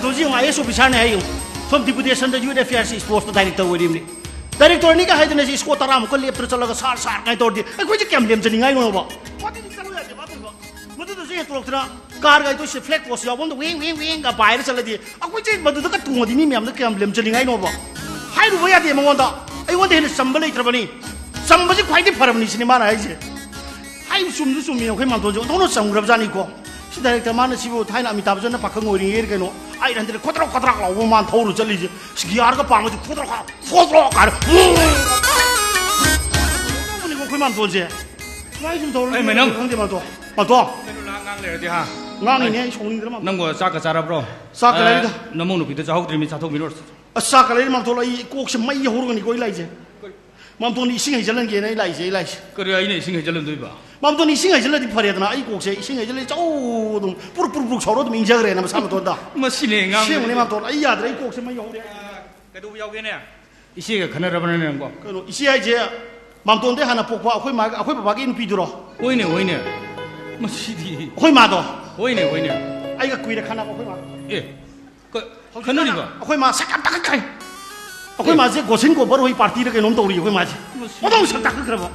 ꯍꯧꯖꯤꯛ ꯌꯦꯡꯉꯣ, ꯑꯥꯏ ꯑꯦꯁ ꯑꯣꯐꯤꯁꯔꯅꯦ ꯍꯥꯏ ꯌꯦꯡꯉꯣ꯫ ꯁꯣꯝ ꯗꯤꯄꯨꯇꯦꯁꯟꯗ ꯌꯨꯠ ꯑꯦꯐꯤꯌꯔꯁ ꯏꯁꯄꯣꯔꯠꯁꯇ ꯗꯥꯏꯔꯦꯛꯇꯔ ꯑꯣꯏꯔꯤꯕꯅꯤ꯫ ꯗꯥꯏꯔꯦꯛꯇꯔ ꯑꯅꯤꯒ ꯍꯥꯏꯗꯅ ꯁꯤ ꯏꯁꯀꯣꯔ ꯇꯔꯥꯃꯨꯛꯀ ꯂꯦꯞꯇꯅ ꯆꯠꯂꯒ ꯁꯥꯔ, ꯁꯥꯔ ꯀꯥꯏꯅ ꯇꯧꯔꯗꯤ ꯑꯩꯈꯣꯏꯁꯦ ꯀꯌꯥꯝ ꯂꯦꯝꯖꯅꯤꯡꯉꯥꯏꯅꯣꯕ? ꯃꯗꯨꯗꯤ ꯆꯠꯂꯨ ꯌꯥꯗꯦ, ꯃꯥ ꯇꯧꯕ꯫ ꯃꯗꯨꯗꯁꯨ ꯍꯦꯟꯇꯣꯔꯛꯇꯅ ꯀꯥꯔꯒ ꯑꯩꯈꯣꯏꯁꯦ ꯐ꯭ꯂꯦꯛ ꯄꯣꯁ ꯌꯥꯎꯐꯝꯗ ꯋꯦꯡ, ꯋꯦꯡ, ꯋꯦꯡꯒ ꯄꯥꯏꯔ ꯆꯠꯂꯗꯤ ꯑꯩꯈꯣꯏꯁꯦ ꯃꯗꯨꯗꯒ ꯇꯣꯡꯉꯗꯤ ꯃꯤ ꯃꯌꯥꯝꯗ ꯀꯌꯥꯝ ꯂꯦꯝꯖꯅꯤꯡꯉꯥꯏꯅꯣꯕ? ꯍꯥꯏꯔꯨꯕ ꯌꯥꯗꯦ ꯃꯉꯣꯟꯗ꯫ ꯑꯩꯉꯣꯟꯗ ꯍꯦꯟꯅ ꯆꯝꯕ ꯂꯩꯇ꯭ꯔꯕꯅꯤ꯫ ꯆꯝꯕꯁꯤ ꯈ꯭ꯋꯥꯏꯗꯒꯤ ꯐꯔꯕꯅꯤ ꯁꯤꯅꯤ ꯃꯥꯅ ꯍꯥꯏꯁꯦ꯫ ꯍꯥꯏ ꯆꯨꯝꯁꯨ ꯆꯨꯝꯃꯤ, ꯑꯩꯈꯣꯏ ꯃꯥꯝꯇꯣꯟꯁꯦ ꯑꯣꯟꯊꯣꯛꯅ ꯆꯝꯈ꯭ꯔꯕꯖꯥꯠꯅꯤꯀꯣ꯫ ꯁꯤ ꯗꯥꯏꯔꯦꯛꯇꯔ ꯃꯥꯅ ꯁꯤꯕꯨ ꯊꯥꯏꯅ ꯑꯃꯤꯇꯥꯕ ꯕꯆꯟꯅ ꯄꯥꯈꯪ ꯑꯣꯏꯔꯤꯉꯩ ꯀꯩꯅꯣ, ꯑꯩꯠ ꯍꯟꯗ꯭ꯔꯦꯗ ꯈꯣꯗ꯭ꯔꯣꯛ ꯈꯣꯗ꯭ꯔꯣꯛ ꯂꯥꯎꯕ ꯃꯥꯅ ꯊꯧꯔꯨ ꯆꯠꯂꯤꯁꯦ꯫ ꯁꯤ ꯒꯤꯌꯥꯔꯒ ꯄꯥꯝꯃꯗꯤ ꯈꯣꯗ꯭ꯔꯣꯛ ꯈꯣꯗ꯭ꯔꯣꯛ ꯀꯥꯏꯅ꯫ ꯇꯧꯕꯅꯤꯀꯣ ꯑꯩꯈꯣꯏ ꯃꯥꯝꯇꯣꯟꯁꯦ꯫ ꯁꯨꯃꯥꯏꯅ ꯁꯨꯝ ꯇꯧꯔ ꯑꯩ ꯂꯩꯕ ꯃꯩꯅꯝ꯫ ꯈꯪꯗꯦ ꯃꯥꯝꯇꯣꯟ꯫ ꯃꯥꯝꯇꯣꯟ꯫ ꯀꯩꯅꯣ ꯂꯥꯛ ꯉꯥꯡ ꯂꯩꯔꯗꯤ ꯍꯥ? ꯉꯥꯡꯉꯤꯅꯦ ꯑꯩ ꯁꯥꯎꯅꯤꯡꯗꯅ ꯃꯥꯝꯇꯣꯟ꯫ ꯅꯪꯕꯨ ꯆꯥꯛꯀ ꯆꯥꯔꯕ꯭ꯔꯣ? ꯆꯥꯛꯀ ꯑ, ꯂꯩꯔꯤꯗ꯫ ꯅꯃꯧ ꯅꯨꯄꯤꯗ ꯆꯥꯍꯧꯗ꯭ꯔꯤ ꯃꯤ ꯆꯥꯊꯣꯛꯃꯤꯟꯅꯔꯁꯤ꯫ ꯑꯁ ꯆꯥꯛꯀ ꯂꯩꯔꯤ ꯃꯥꯝꯇꯣꯟ, ꯑꯩ ꯀꯣꯛꯁꯦ ꯃꯩ ꯍꯧꯔꯒꯅꯤꯀꯣ ꯑꯩ ꯂꯥꯛꯏꯁꯦ꯫ ꯃꯥꯝꯇꯣꯟꯗꯤ ꯏꯁꯤꯡ ꯍꯩꯖꯤꯜꯍꯟꯒꯦꯅ ꯑꯩ ꯂꯥꯛꯏꯁꯦ, ꯑꯩ ꯂꯥꯛꯏꯁꯦ꯫ ꯀꯔꯤ ꯑꯩꯅ ꯏꯁꯤꯡ ꯍꯩꯖꯤꯜꯍꯟꯗꯣꯏꯕ? ꯃꯥꯝꯇꯣꯟ ꯏꯁꯤꯡ ꯍꯩꯖꯤꯜꯂꯗꯤ ꯐꯔꯦꯗꯅ, ꯑꯩ ꯀꯣꯛꯁꯦ ꯏꯁꯤꯡ ꯍꯩꯖꯤꯜꯂꯗꯤ ꯆꯧ ꯑꯗꯨꯝ ꯄꯨꯔꯨꯛ ꯄꯨꯔꯨꯛ ꯄꯨꯔꯨꯛ ꯁꯧꯔ ꯑꯗꯨꯝ ꯏꯪꯖꯈ꯭ꯔꯦꯅ ꯃꯁꯥ ꯃꯇꯣꯟꯗ꯫ ꯃꯁꯤꯅꯦ ꯑꯉꯥꯡ ꯑꯁꯦꯡꯕꯅꯦ ꯃꯥꯝꯇꯣꯟ, ꯑꯩ ꯌꯥꯗ꯭ꯔꯦ, ꯑꯩ ꯀꯣꯛꯁꯦ ꯃꯩ ꯍꯧꯔꯦ꯫ ꯀꯩꯗꯧꯕ ꯌꯥꯎꯒꯦꯅꯦ? ꯏꯆꯦꯒ ꯈꯟꯅꯔꯕꯅꯦ ꯅꯪꯕꯣ? ꯀꯩꯅꯣ, ꯏꯆꯦ ꯍꯥꯏꯁꯦ ꯃꯥꯝꯇꯣꯟꯗꯩ ꯍꯥꯟꯅ ꯄꯣꯛꯄ ꯑꯩꯈꯣꯏ ꯃꯥꯒ, ꯑꯩꯈꯣꯏ ꯕꯕꯥꯒꯤ ꯅꯨꯄꯤꯗꯨꯔꯣ? ꯍꯣꯏꯅꯦ, ꯍꯣꯏꯅꯦ꯫ ꯃꯁꯤꯗꯤ꯫ ꯑꯩꯈꯣꯏ ꯃꯥꯗꯣ? ꯍꯣꯏꯅꯦ, ꯍꯣꯏꯅꯦ꯫ ꯑꯩꯒ ꯀꯨꯏꯔꯦ ꯈꯟꯅꯕ ꯑꯩꯈꯣꯏ ꯃꯥ꯫ ꯑꯦ, ꯀ-, ꯍꯧꯖꯤꯛ ꯈꯟꯅꯔꯤꯕ? ꯑꯩꯈꯣꯏ ꯃꯥ ꯁꯛ ꯌꯥꯝ ꯇꯥꯈꯠꯈ꯭ꯔꯦ꯫ ꯑꯩꯈꯣꯏ ꯑꯦ꯫ ꯃꯥꯁꯦ ꯒꯣꯁꯤꯟ ꯒꯣꯕꯔ ꯍꯣꯏ ꯄꯥꯔꯇꯤꯗ ꯀꯩꯅꯣꯝ ꯇꯧꯔꯤ ꯑꯩꯈꯣꯏ ꯃꯥꯁꯦ꯫ ꯃꯁꯤ꯫ ꯑꯣꯟꯊꯣꯛꯅ ꯁꯛ ꯇꯥꯈꯠꯈ꯭ꯔꯕ꯫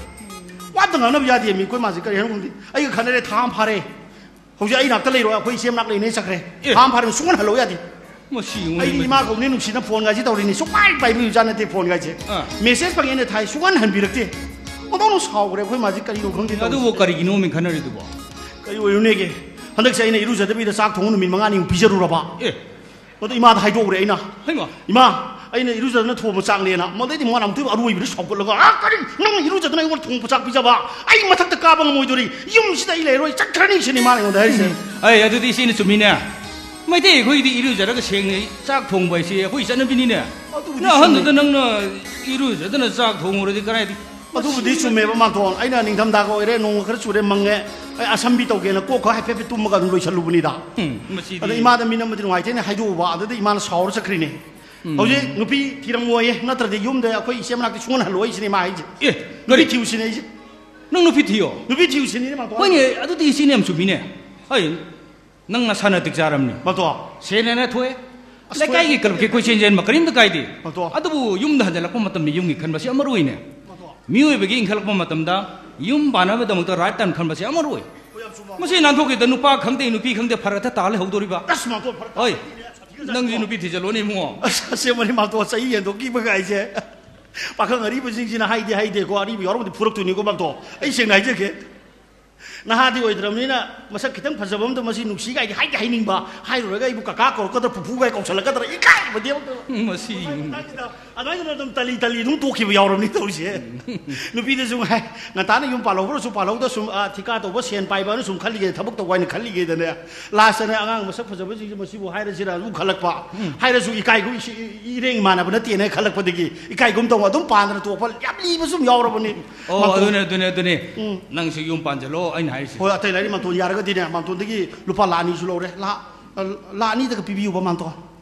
ꯋꯥ ꯑꯝꯇ ꯉꯥꯡꯅꯕ ꯌꯥꯗꯦ ꯃꯤ ꯑꯩꯈꯣꯏ ꯃꯥꯁꯦ ꯀꯔꯤ ꯍꯥꯏꯅꯣ ꯈꯪꯗꯦ꯫ ꯑꯩꯒ ꯈꯟꯅꯔꯦ ꯊꯥ ꯑꯃ ꯐꯥꯔꯦ꯫ ꯍꯧꯖꯤꯛ ꯑꯩ ꯅꯥꯛꯇ ꯂꯩꯔꯣꯏ, ꯑꯩꯈꯣꯏ ꯏꯆꯦ ꯃꯅꯥꯛ ꯂꯩꯅꯦ ꯆꯠꯈ꯭ꯔꯦ꯫ ꯑꯦ꯫ ꯊꯥ ꯑꯃ ꯐꯥꯔꯦ ꯁꯨꯡꯍꯟ ꯍꯜꯂꯧ ꯌꯥꯗꯦ꯫ ꯃꯁꯤ ꯑꯩꯗꯤ ꯏꯃꯥ ꯀꯧꯕꯅꯤ ꯅꯨꯡꯁꯤꯅ ꯐꯣꯟꯒꯥꯏꯁꯦ ꯇꯧꯔꯤꯅꯤ, ꯁꯨꯡꯄꯥꯏ ꯄꯥꯏꯕꯤꯕꯖꯥꯠ ꯅꯠꯇꯦ ꯐꯣꯟꯒꯥꯏꯁꯦ꯫ ꯑꯥ꯫ ꯃꯦꯁꯦꯖ ꯐꯪꯉꯦꯅ ꯊꯥꯏ, ꯁꯨꯡꯍꯟ ꯍꯟꯕꯤꯔꯛꯇꯦ꯫ ꯑꯣꯟꯊꯣꯛꯅ ꯁꯥꯎꯈ꯭ꯔꯦ ꯑꯩꯈꯣꯏ ꯃꯥꯁꯦ ꯀꯔꯤꯅꯣ ꯈꯪꯗꯦ ꯇꯧꯔꯤꯁꯦ꯫ ꯑꯗꯨꯕꯨ ꯀꯔꯤꯒꯤꯅꯣ ꯃꯤ ꯈꯟꯅꯔꯤꯗꯨꯕꯣ? ꯀꯔꯤ ꯑꯣꯏꯔꯨꯅꯦꯒꯦ? ꯍꯟꯗꯛꯁꯦ ꯑꯩꯅ ꯏꯔꯨꯖꯗꯕꯤꯗ ꯆꯥꯛ ꯊꯣꯡꯕ ꯅꯨꯃꯤꯠ ꯃꯉꯥꯅꯤꯃꯨꯛ ꯄꯤꯖꯔꯨꯔꯕ꯫ ꯑꯦ꯫ ꯑꯗꯣ ꯏꯃꯥꯗ ꯍꯥꯏꯗꯣꯛꯎꯔꯦ ꯑꯩꯅ꯫ ꯍꯩꯃꯥ꯫ "ꯏꯃꯥ, ꯑꯩꯅ ꯏꯔꯨꯖꯗꯅ ꯊꯣꯡꯕ ꯆꯥꯛꯅꯦꯅ"꯫ ꯃꯗꯩꯗꯤ ꯃꯉꯣꯟꯗ ꯑꯃꯨꯛꯇ ꯑꯔꯣꯏꯕꯗ ꯁꯥꯎꯒꯠꯂꯒ, "ꯑꯥ, ꯀꯔꯤ? ꯅꯪꯅ ꯏꯔꯨꯖꯗꯅ ꯑꯩꯉꯣꯟꯗ ꯊꯣꯡꯕ ꯆꯥꯛ ꯄꯤꯖꯕ? ꯑꯩ ꯃꯊꯛꯇ ꯀꯥꯕ ꯉꯝꯃꯣꯏꯗꯣꯔꯤ꯫ ꯌꯨꯝꯁꯤꯗ ꯑꯩ ꯂꯩꯔꯣꯏ, ꯆꯠꯈ꯭ꯔꯅꯤ" ꯁꯤꯅꯤ ꯃꯥꯅ ꯑꯩꯉꯣꯟꯗ ꯍꯥꯏꯔꯤꯁꯦ꯫ ꯑꯩ ꯑꯗꯨꯗꯤ ꯏꯆꯦꯅ ꯆꯨꯝꯃꯤꯅꯦ꯫ ꯃꯩꯇꯩ ꯑꯩꯈꯣꯏꯗꯤ ꯏꯔꯨꯖꯔꯒ ꯁꯦꯡꯅ ꯆꯥꯛ ꯊꯣꯡꯕ ꯍꯥꯏꯁꯤ ꯑꯩꯈꯣꯏ ꯆꯠꯅꯕꯤꯅꯤꯅꯦ꯫ ꯑꯗꯨꯕꯨꯗꯤ ꯅꯪ ꯑꯍꯟꯗꯨꯗ ꯆꯨꯝꯃꯤ꯫ ꯅꯪꯅ ꯏꯔꯨꯖꯗꯅ ꯆꯥꯛ ꯊꯣꯡꯉꯨꯔꯗꯤ ꯀꯗꯥꯏꯗꯤ? ꯑꯗꯨꯕꯨꯗꯤ ꯆꯨꯝꯃꯦꯕ ꯃꯥꯝꯇꯣꯟ꯫ ꯑꯩꯅ ꯅꯤꯡꯊꯝꯊꯥꯒ ꯑꯣꯏꯔꯦ, ꯅꯣꯡꯒ ꯈꯔ ꯆꯨꯔꯦ, ꯃꯪꯉꯦ, ꯑꯩ ꯑꯁꯝꯕꯤ ꯇꯧꯒꯦꯅ ꯀꯣꯛ ꯈꯔ ꯍꯥꯏꯐꯦꯠ ꯍꯥꯏꯐꯦꯠ ꯇꯨꯝꯃꯒ ꯑꯗꯨꯝ ꯂꯣꯏꯁꯜꯂꯨꯕꯅꯤꯗ꯫ ꯎꯝ, ꯃꯁꯤꯗꯤ꯫ ꯑꯗ ꯏꯃꯥꯗ ꯃꯤꯅꯝꯕꯗꯤ ꯅꯨꯡꯉꯥꯏꯇꯦꯅ ꯍꯥꯏꯗꯣꯛꯎꯕ, ꯑꯗꯨꯗ ꯏꯃꯥꯅ ꯁꯥꯎꯔ ꯆꯠꯈ꯭ꯔꯤꯅꯦ꯫ ꯎꯝ꯫ ꯍꯧꯖꯤꯛ ꯅꯨꯄꯤ ꯊꯤꯔꯝꯃꯣꯏꯌꯦ, ꯅꯠꯇ꯭ꯔꯗꯤ ꯌꯨꯝꯗ ꯑꯩꯈꯣꯏ ꯏꯆꯦ ꯃꯅꯥꯛꯇ ꯁꯨꯡꯍꯟ ꯍꯜꯂꯣꯏ ꯁꯤꯅꯦ ꯃꯥ ꯍꯥꯏꯁꯦ꯫ ꯑꯦ, ꯅꯨꯄꯤ ꯀꯔꯤ? ꯊꯤꯌꯨ ꯁꯤꯅꯦ ꯑꯩꯁꯦ꯫ ꯅꯪ ꯅꯨꯄꯤ ꯊꯤꯌꯣ? ꯅꯨꯄꯤ ꯊꯤꯌꯨ ꯁꯤꯅꯦ ꯃꯥꯝꯇꯣꯟ꯫ ꯍꯣꯏꯅꯦ, ꯑꯗꯨꯗꯤ ꯏꯆꯦꯅ ꯌꯥꯝ ꯆꯨꯝꯃꯤꯅꯦ꯫ ꯑꯩ ꯅꯪ ꯅꯁꯥꯅ ꯇꯤꯛ ꯆꯥꯔꯝꯅꯤ꯫ ꯃꯇꯣ꯫ ꯁꯦꯟ ꯍꯥꯏꯅ ꯊꯣꯛꯑꯦ꯫ ꯑꯁ, ꯂꯩꯀꯥꯏꯒꯤ ꯊꯣꯛꯑꯦ꯫ ꯀ꯭ꯂꯕꯀꯤ ꯀꯣꯏꯆꯦꯟ ꯆꯦꯟꯕ ꯀꯔꯤꯝꯇ ꯀꯥꯏꯗꯦ꯫ ꯃꯇꯣ꯫ ꯑꯗꯨꯕꯨ ꯌꯨꯝꯗ ꯍꯟꯖꯤꯜꯂꯛꯄ ꯃꯇꯝꯗ ꯌꯨꯝꯒꯤ ꯈꯟꯕꯁꯤ ꯑꯃꯔꯨ ꯑꯣꯏꯅꯦ꯫ ꯃꯇꯣ꯫ ꯃꯤꯑꯣꯏꯕꯒꯤ ꯏꯟꯈꯠꯂꯛꯄ ꯃꯇꯝꯗ ꯌꯨꯝ ꯄꯥꯟꯅꯕꯒꯤꯗꯃꯛꯇ right time ꯈꯟꯕꯁꯤ ꯑꯃꯔꯨ ꯑꯣꯏ꯫ ꯍꯣꯏ, ꯌꯥꯝ ꯆꯨꯝꯕ꯫ ꯃꯁꯤ ꯅꯥꯟꯊꯣꯛꯈꯤꯗ ꯅꯨꯄꯥ ꯈꯪꯗꯦ ꯅꯨꯄꯤ ꯈꯪꯗꯦ ꯐꯔꯛꯇ ꯇꯥ ꯂꯩꯍꯧꯗꯣꯔꯤꯕ꯫ ꯑꯁ, ꯃꯇꯣ, ꯐꯔꯛ ꯍꯣꯏ꯫ ꯇꯥꯗꯣꯏꯅꯦ꯫ ꯅꯪꯁꯨ ꯅꯨꯄꯤ ꯊꯤꯖꯤꯜꯂꯣꯅꯦ ꯏꯕꯨꯡꯉꯣ꯫ ꯑꯁ, ꯑꯁꯦꯡꯕꯅꯤ ꯃꯥꯝꯇꯣ, ꯆꯍꯤ ꯍꯦꯟꯗꯣꯛꯈꯤꯕ ꯀꯥꯏꯁꯦ꯫ ꯄꯥꯈꯪ ꯑꯔꯤꯕꯁꯤꯡꯁꯤꯅ ꯍꯥꯏꯗꯤ ꯍꯥꯏꯗꯦꯀꯣ, ꯑꯔꯤꯕ ꯌꯥꯎꯔꯒꯗꯤ ꯐꯨꯔꯛꯇꯣꯏꯅꯤꯀꯣ ꯃꯥꯝꯇꯣ꯫ ꯑꯩ ꯁꯦꯡꯅ ꯍꯥꯏꯖꯒꯦ꯫ ꯅꯍꯥꯗꯤ ꯑꯣꯏꯗ꯭ꯔꯕꯅꯤꯅ ꯃꯁꯛ ꯈꯤꯇꯪ ꯐꯖꯕ ꯑꯝꯗ ꯃꯁꯤ ꯅꯨꯡꯁꯤ ꯀꯥꯏꯗꯤ ꯍꯥꯏꯗꯤ ꯍꯥꯏꯅꯤꯡꯕ, ꯍꯥꯏꯔꯨꯔꯒ ꯑꯩꯕꯨ ꯀꯀꯥ ꯀꯧꯔꯛꯀꯗ꯭ꯔꯥ, ꯄꯨꯄꯨ ꯀꯥꯏ ꯀꯧꯁꯜꯂꯛꯀꯗ꯭ꯔꯥ, ꯏꯀꯥꯏꯕꯗꯤ ꯑꯃ ꯇꯧ-꯫ ꯎꯝ, ꯃꯁꯤ꯫ ꯃꯁꯥꯒꯤ ꯃꯇꯥꯡꯁꯤꯗ ꯑꯗꯨꯃꯥꯏꯅ ꯑꯗꯨꯝ ꯇꯂꯤ ꯇꯂꯤ ꯑꯗꯨꯝ ꯇꯣꯛꯈꯤꯕ ꯌꯥꯎꯔꯕꯅꯤ ꯇꯧꯔꯤꯁꯦ꯫ ꯅꯨꯄꯤꯗꯁꯨ ꯉꯥꯏ, ꯉꯟꯇꯥꯅ ꯌꯨꯝ ꯄꯥꯜꯍꯧꯕ꯭ꯔꯁꯨ ꯄꯥꯜꯍꯧꯗ ꯁꯨꯝ, ꯑ, ꯊꯤꯀꯥ ꯇꯧꯕ ꯁꯦꯟ ꯄꯥꯏꯕꯅ ꯁꯨꯝ ꯈꯜꯂꯤꯒꯦ, ꯊꯕꯛ ꯇꯧꯕ ꯍꯥꯏꯅ ꯈꯜꯂꯤꯒꯦꯗꯅꯦ꯫ ꯂꯥꯁꯇꯅꯦ ꯑꯉꯥꯡ ꯃꯁꯛ ꯐꯖꯕꯁꯤꯡꯁꯦ ꯃꯁꯤꯕꯨ ꯍꯥꯏꯔꯁꯤꯔꯥ ꯑꯗꯨꯝ ꯈꯜꯂꯛꯄ꯫ ꯎꯝ꯫ ꯍꯥꯏꯔꯁꯨ ꯏꯀꯥꯏꯒꯨꯝ ꯏꯁꯤ-, ꯏ-, ꯏꯔꯦꯡ ꯏꯃꯥꯟꯅꯕ ꯅꯠꯇꯦꯅ ꯈꯜꯂꯛꯄꯗꯒꯤ ꯏꯀꯥꯏꯒꯨꯝ ꯇꯧꯕ ꯑꯗꯨꯝ ꯄꯥꯟꯗꯅ ꯇꯣꯛꯄ ꯌꯥꯝ ꯂꯤꯕꯁꯨ ꯑꯗꯨꯝ ꯌꯥꯎꯔꯕꯅꯤ꯫ ꯑꯣ, ꯃꯥꯝꯇꯣꯟ꯫ ꯑꯗꯨꯅꯦ, ꯑꯗꯨꯅꯦ, ꯑꯗꯨꯅꯦ꯫ ꯎꯝ꯫ ꯅꯪꯁꯨ ꯌꯨꯝ ꯄꯥꯟꯁꯤꯜꯂꯣ ꯑꯩꯅ ꯍꯥꯏꯔꯤꯁꯦ꯫ ꯍꯣꯏ, ꯑꯇꯩ ꯂꯥꯏꯔꯤ ꯃꯥꯝꯇꯣꯟ ꯌꯥꯔꯒꯗꯤꯅꯦ, ꯃꯥꯝꯇꯣꯟꯗꯒꯤ ꯂꯨꯄꯥ ꯂꯥꯈ ꯑꯅꯤꯁꯨ ꯂꯧꯔꯦ꯫ ꯂꯥꯈ, ꯑ, ꯂꯥꯈ ꯑꯅꯤꯗꯒ ꯄꯤꯕꯤꯌꯨꯕ ꯃꯥꯝꯇꯣꯟ꯫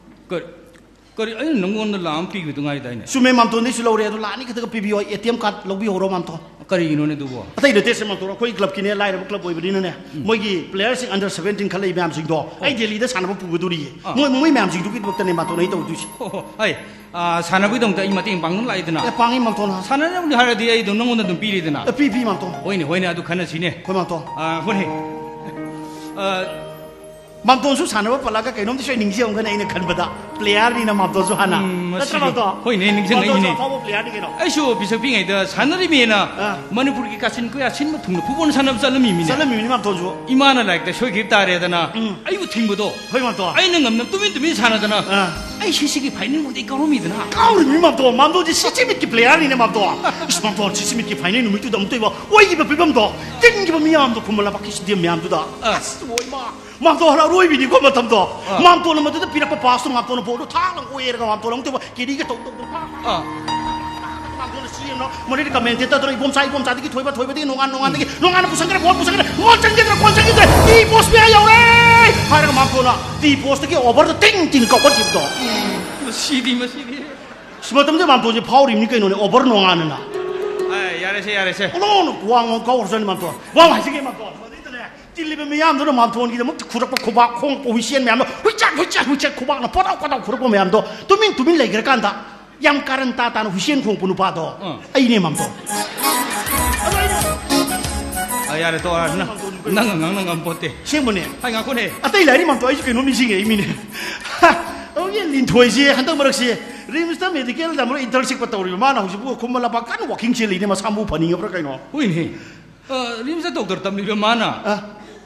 ꯀꯔꯤ? ꯀꯔꯤ? ꯑꯩꯅ ꯅꯪꯉꯣꯟꯗ ꯂꯥꯈ ꯑꯃ ꯄꯤꯈꯤꯕꯗ ꯉꯥꯏꯗꯥꯏꯅꯦ? ꯆꯨꯝꯃꯦ, ꯃꯥꯝꯇꯣꯟꯗꯩꯁꯨ ꯂꯧꯔꯦ꯫ ꯑꯗꯣ ꯂꯥꯈ ꯑꯅꯤ ꯈꯛꯇꯒ ꯄꯤꯕꯤꯌꯣ, ꯑꯦ ꯇꯤ ꯑꯦꯝ ꯀꯥꯔꯗ ꯂꯧꯕꯤꯍꯧꯔꯣ ꯃꯥꯝꯇꯣꯟ꯫ ꯀꯔꯤꯒꯤꯅꯣꯅꯦ ꯑꯗꯨꯕꯣ? ꯑꯇꯩ ꯅꯠꯇꯦ ꯁꯦ ꯃꯥꯝꯇꯣꯟ, ꯑꯩꯈꯣꯏ ꯀ꯭ꯂꯕꯀꯤꯅꯦ, ꯂꯥꯏꯔꯕ ꯀ꯭ꯂꯕ ꯑꯣꯏꯕꯅꯤꯅꯅꯦ, ꯎꯝ꯫ ꯃꯣꯏꯒꯤ ꯄ꯭ꯂꯦꯌꯔꯁꯤꯡ under seventeen ꯈꯔ ꯂꯩ ꯃꯌꯥꯝꯁꯤꯡꯗꯣ ꯑꯩ ꯗꯦꯜꯂꯤꯗ ꯁꯥꯟꯅꯕ ꯄꯨꯒꯗꯣꯔꯤꯌꯦ꯫ ꯑꯥ꯫ ꯃꯣꯏ, ꯃꯣꯏ ꯃꯌꯥꯝꯁꯤꯡꯗꯨꯒꯤꯗꯃꯛꯇꯅꯦ ꯃꯥꯝꯇꯣꯟ ꯑꯩ ꯇꯧꯗꯣꯏꯁꯦ꯫ ꯍꯣ, ꯍꯣ, ꯍꯣꯏ꯫ ꯑꯥ, ꯁꯥꯟꯅꯕꯒꯤꯗꯃꯛꯇ ꯑꯩ ꯃꯇꯦꯡ ꯄꯥꯡꯅꯕ ꯂꯥꯛꯏꯗꯅ꯫ ꯑꯦ, ꯄꯥꯡꯉꯤ ꯃꯥꯝꯇꯣꯟ꯫ ꯁꯥꯟꯅꯅꯕꯅꯤ ꯍꯥꯏꯔꯗꯤ ꯑꯩ ꯑꯗꯨꯝ ꯅꯪꯉꯣꯟꯗ ꯑꯗꯨꯝ ꯄꯤꯔꯤꯗꯅ꯫ ꯑꯦ, ꯄꯤ, ꯄꯤ ꯃꯥꯝꯇꯣꯟ꯫ ꯍꯣꯏꯅꯦ, ꯍꯣꯏꯅꯦ, ꯑꯗꯨ ꯈꯟꯅꯁꯤꯅꯦ꯫ ꯍꯣꯏ ꯃꯥꯝꯇꯣꯟ꯫ ꯑꯥ, ꯍꯣꯏꯅꯦ꯫ ꯑꯥ, ꯃꯥꯝꯇꯣꯟꯁꯨ ꯁꯥꯟꯅꯕ ꯄꯜꯂꯒ ꯀꯩꯅꯣꯝꯗꯤ ꯁꯣꯏ ꯅꯤꯡꯁꯤꯡꯉꯝꯒꯅꯤ, ꯑꯩꯅ ꯈꯟꯕꯗ꯫ ꯄ꯭ꯂꯦꯌꯥꯔꯅꯤꯅ ꯃꯥꯝꯇꯣꯟꯁꯨ ꯍꯥꯟꯅ꯫ ꯎꯝ, ꯅꯠꯇ꯭ꯔ ꯃꯁꯤꯗꯤ꯫ ꯃꯥꯝꯇꯣꯟ? ꯍꯣꯏꯅꯦ, ꯅꯤꯡꯁꯤꯡꯉꯛꯏꯅꯦ꯫ ꯃꯥꯝꯇꯣꯟꯁꯨ ꯑꯐꯥꯎꯕ ꯄ꯭ꯂꯦꯌꯥꯔꯅꯤ ꯀꯩꯅꯣ꯫ ꯑꯩꯁꯨ ꯄꯤꯁꯛ ꯄꯤꯛꯉꯩꯗ ꯁꯥꯟꯅꯔꯤꯃꯦꯅ ꯑꯥ꯫ ꯃꯅꯤꯄꯨꯔꯒꯤ ꯀꯥꯆꯤꯟ ꯀꯣꯌꯥ ꯁꯤꯟꯕ ꯊꯨꯡꯅ ꯐꯨꯠꯕꯣꯜ ꯁꯥꯟꯅꯕ ꯆꯠꯂꯝꯃꯤꯃꯤꯅꯦ꯫ ꯆꯠꯂꯝꯃꯤꯅꯤ ꯃꯥꯝꯇꯣꯟꯁꯨ꯫ ꯏꯃꯥꯅ ꯂꯥꯏꯔꯤꯛꯇ ꯁꯣꯏꯈꯤꯕ ꯇꯥꯔꯦꯗꯅ ꯎꯝ꯫ ꯑꯩꯕꯨ ꯊꯤꯡꯕꯗꯣ ꯍꯣꯏ ꯃꯥꯝꯇꯣꯟ꯫ ꯑꯩꯅ ꯉꯝꯅ ꯇꯨꯃꯤꯟ ꯇꯨꯃꯤꯟ ꯁꯥꯟꯅꯗꯅ ꯑꯥ꯫ ꯑꯩ ꯁꯤ ꯁꯤꯒꯤ ꯐꯥꯏꯅꯦꯜ ꯐꯥꯎꯗꯤ ꯀꯥꯎꯔꯝꯃꯤꯗꯅ꯫ ꯀꯥꯎꯔꯤꯃꯤ ꯃꯥꯝꯇꯣꯟ, ꯃꯥꯝꯇꯣꯟꯁꯦ ꯁꯤꯁꯤꯃꯤꯠꯀꯤ ꯄ꯭ꯂꯦꯌꯥꯔꯅꯤꯅꯦ ꯃꯥꯝꯇꯣꯟ꯫ ꯏꯁ ꯃꯥꯝꯇꯣꯟ, ꯁꯤꯁꯤꯃꯤꯠꯀꯤ ꯐꯥꯏꯅꯦꯜ ꯅꯨꯃꯤꯠꯇꯨꯗ ꯑꯃꯨꯛꯇ ꯏꯕ ꯑꯣꯏꯈꯤꯕ ꯐꯤꯕꯝꯗꯣ, ꯇꯤꯟꯈꯤꯕ ꯃꯤꯌꯥꯝꯗꯣ ꯈꯨꯃꯟ ꯂꯝꯄꯥꯛꯀꯤ ꯁ꯭ꯇꯦꯗꯤꯌꯝ ꯃꯌꯥꯝꯗꯨꯗ꯫ ꯑꯥ꯫ ꯑꯁ, ꯑꯣꯏꯃꯥ꯫ ꯃꯥꯝꯇꯣꯟ ꯑꯔꯣꯏꯕꯤꯅꯤꯀꯣ ꯃꯇꯝꯗꯣ꯫ ꯑꯥ꯫ ꯃꯥꯝꯇꯣꯟꯅ ꯃꯗꯨꯗ ꯄꯤꯔꯛꯄ ꯄꯥꯁꯇꯣ ꯃꯥꯝꯇꯣꯟꯅ ꯕꯣꯜꯗꯣ ꯊꯥꯛ ꯂꯪ ꯑꯣꯏꯔꯒ ꯃꯥꯝꯇꯣꯟꯅ ꯑꯃꯨꯛꯇ ꯏꯕ ꯀꯦꯔꯤꯒ ꯇꯧ ꯇꯧꯗꯅ ꯊꯥꯛ ꯑꯥ꯫ ꯃꯥꯝꯇꯣꯟꯅ ꯁꯤ ꯌꯦꯡꯉꯣ, ꯃꯗꯩꯗꯤ ꯀꯃꯦꯟꯇꯦꯇꯔꯗꯨꯅ ꯏꯕꯣꯝꯆꯥ, ꯏꯕꯣꯝꯆꯥꯗꯒꯤ ꯊꯣꯏꯕ, ꯊꯣꯏꯕꯗꯒꯤ ꯅꯣꯡꯉꯥꯟ, ꯅꯣꯡꯉꯥꯟꯗꯒꯤ ꯅꯣꯡꯉꯥꯟꯅ ꯄꯨꯁꯟꯈ꯭ꯔꯦ, ꯕꯣꯜ ꯄꯨꯁꯟꯈ꯭ꯔꯦ, ꯒꯣꯜ ꯆꯟꯈꯤꯗ꯭ꯔꯦ, ꯒꯣꯜ ꯆꯟꯈꯤꯗ꯭ꯔꯦ, ꯇꯤ ꯄꯣꯁ ꯃꯌꯥ ꯌꯧꯔꯦ ꯍꯥꯏꯔꯒ ꯃꯥꯝꯇꯣꯟꯅ ꯇꯤ ꯄꯣꯁꯇꯒꯤ ꯑꯣꯚꯔꯗ ꯇꯤꯡ ꯇꯤꯡ ꯀꯥꯎꯈꯠꯈꯤꯕꯗꯣ꯫ ꯃꯁꯤꯗꯤ, ꯃꯁꯤꯗꯤ꯫ ꯑꯁ, ꯃꯇꯝꯗꯨꯗ ꯃꯥꯝꯇꯣꯟꯁꯦ ꯐꯥꯎꯔꯤꯕꯅꯤ ꯀꯩꯅꯣꯅꯦ, ꯑꯣꯚꯔ ꯅꯣꯡꯉꯥꯟꯅ꯫ ꯑꯦ, ꯌꯥꯔꯦꯁꯦ, ꯌꯥꯔꯦꯁꯦ꯫ ꯑꯣꯟꯊꯣꯛꯅ ꯋꯥꯡ ꯋꯥꯡ ꯀꯥꯎꯈ꯭ꯔꯖꯥꯠꯅꯤ ꯃꯥꯝꯇꯣꯟ꯫ ꯋꯥꯡ ꯍꯥꯏꯖꯒꯦ ꯃꯥꯝꯇꯣꯟ꯫ ꯃꯗꯩꯗꯅꯦ, ꯂꯤꯕ ꯃꯤꯌꯥꯝꯗꯨꯅ ꯃꯥꯝꯇꯣꯟꯒꯤꯗꯃꯛꯇ ꯈꯨꯔꯛꯄ ꯈꯨꯕꯥꯛ ꯈꯣꯡꯄ ꯍꯨꯏꯁꯦꯟ ꯃꯌꯥꯝꯗꯣ ꯍꯨꯏꯆꯠ ꯍꯨꯏꯆꯠ ꯍꯨꯏꯆꯠ ꯈꯨꯕꯥꯛꯅ ꯄꯣꯇꯥꯎ ꯄꯣꯇꯥꯎ ꯈꯨꯔꯛꯄ ꯃꯌꯥꯝꯗꯣ ꯇꯨꯃꯤꯟ ꯇꯨꯃꯤꯟ ꯂꯩꯈ꯭ꯔꯀꯥꯟꯗ ꯌꯥꯝ ꯀꯥꯔꯟ ꯇꯥ ꯇꯥꯅ ꯍꯨꯏꯁꯦꯟ ꯈꯣꯡꯄ ꯅꯨꯄꯥꯗꯣ ꯑꯥ꯫ ꯑꯩꯅꯦ ꯃꯥꯝꯇꯣꯟ꯫ ꯑ, ꯌꯥꯔꯦ, ꯇꯣꯛꯑꯣ, ꯅꯪ, ꯅꯪ ꯉꯥꯡꯅ ꯉꯝꯄꯣꯠꯇꯦ꯫ ꯑꯁꯦꯡꯕꯅꯦ꯫ ꯑꯩ ꯉꯥꯏꯈꯣꯅꯦ꯫ ꯑꯇꯩ ꯂꯥꯏꯔꯤ ꯃꯥꯝꯇꯣꯟ, ꯑꯩꯁꯨ ꯀꯩꯅꯣꯝ ꯅꯤꯡꯁꯤꯡꯉꯛꯏ ꯃꯤꯅꯦ꯫ ꯑꯗꯨꯒꯤ ꯂꯤꯟꯊꯣꯏꯁꯤ ꯍꯟꯗꯛ ꯃꯔꯛꯁꯤ ꯔꯤꯝꯁꯇ ꯃꯦꯗꯤꯀꯦꯜ ꯇꯝꯕ internship ꯇꯧꯔꯤꯕ ꯃꯥꯅ ꯍꯧꯖꯤꯛꯄꯨ ꯈꯨꯃꯟ ꯂꯝꯄꯥꯛ ꯀꯟꯅ walking ꯆꯦꯜꯂꯤꯅꯦ, ꯃꯁꯥ ꯃꯎ ꯐꯅꯤꯡꯉꯕ꯭ꯔꯥ ꯀꯩꯅꯣ? ꯍꯣꯏꯅꯦ꯫ ꯑ, ꯔꯤꯝꯁꯇ ꯗꯣꯛꯇꯔ ꯇꯝꯂꯤꯕ ꯃꯥꯅ ꯑ꯫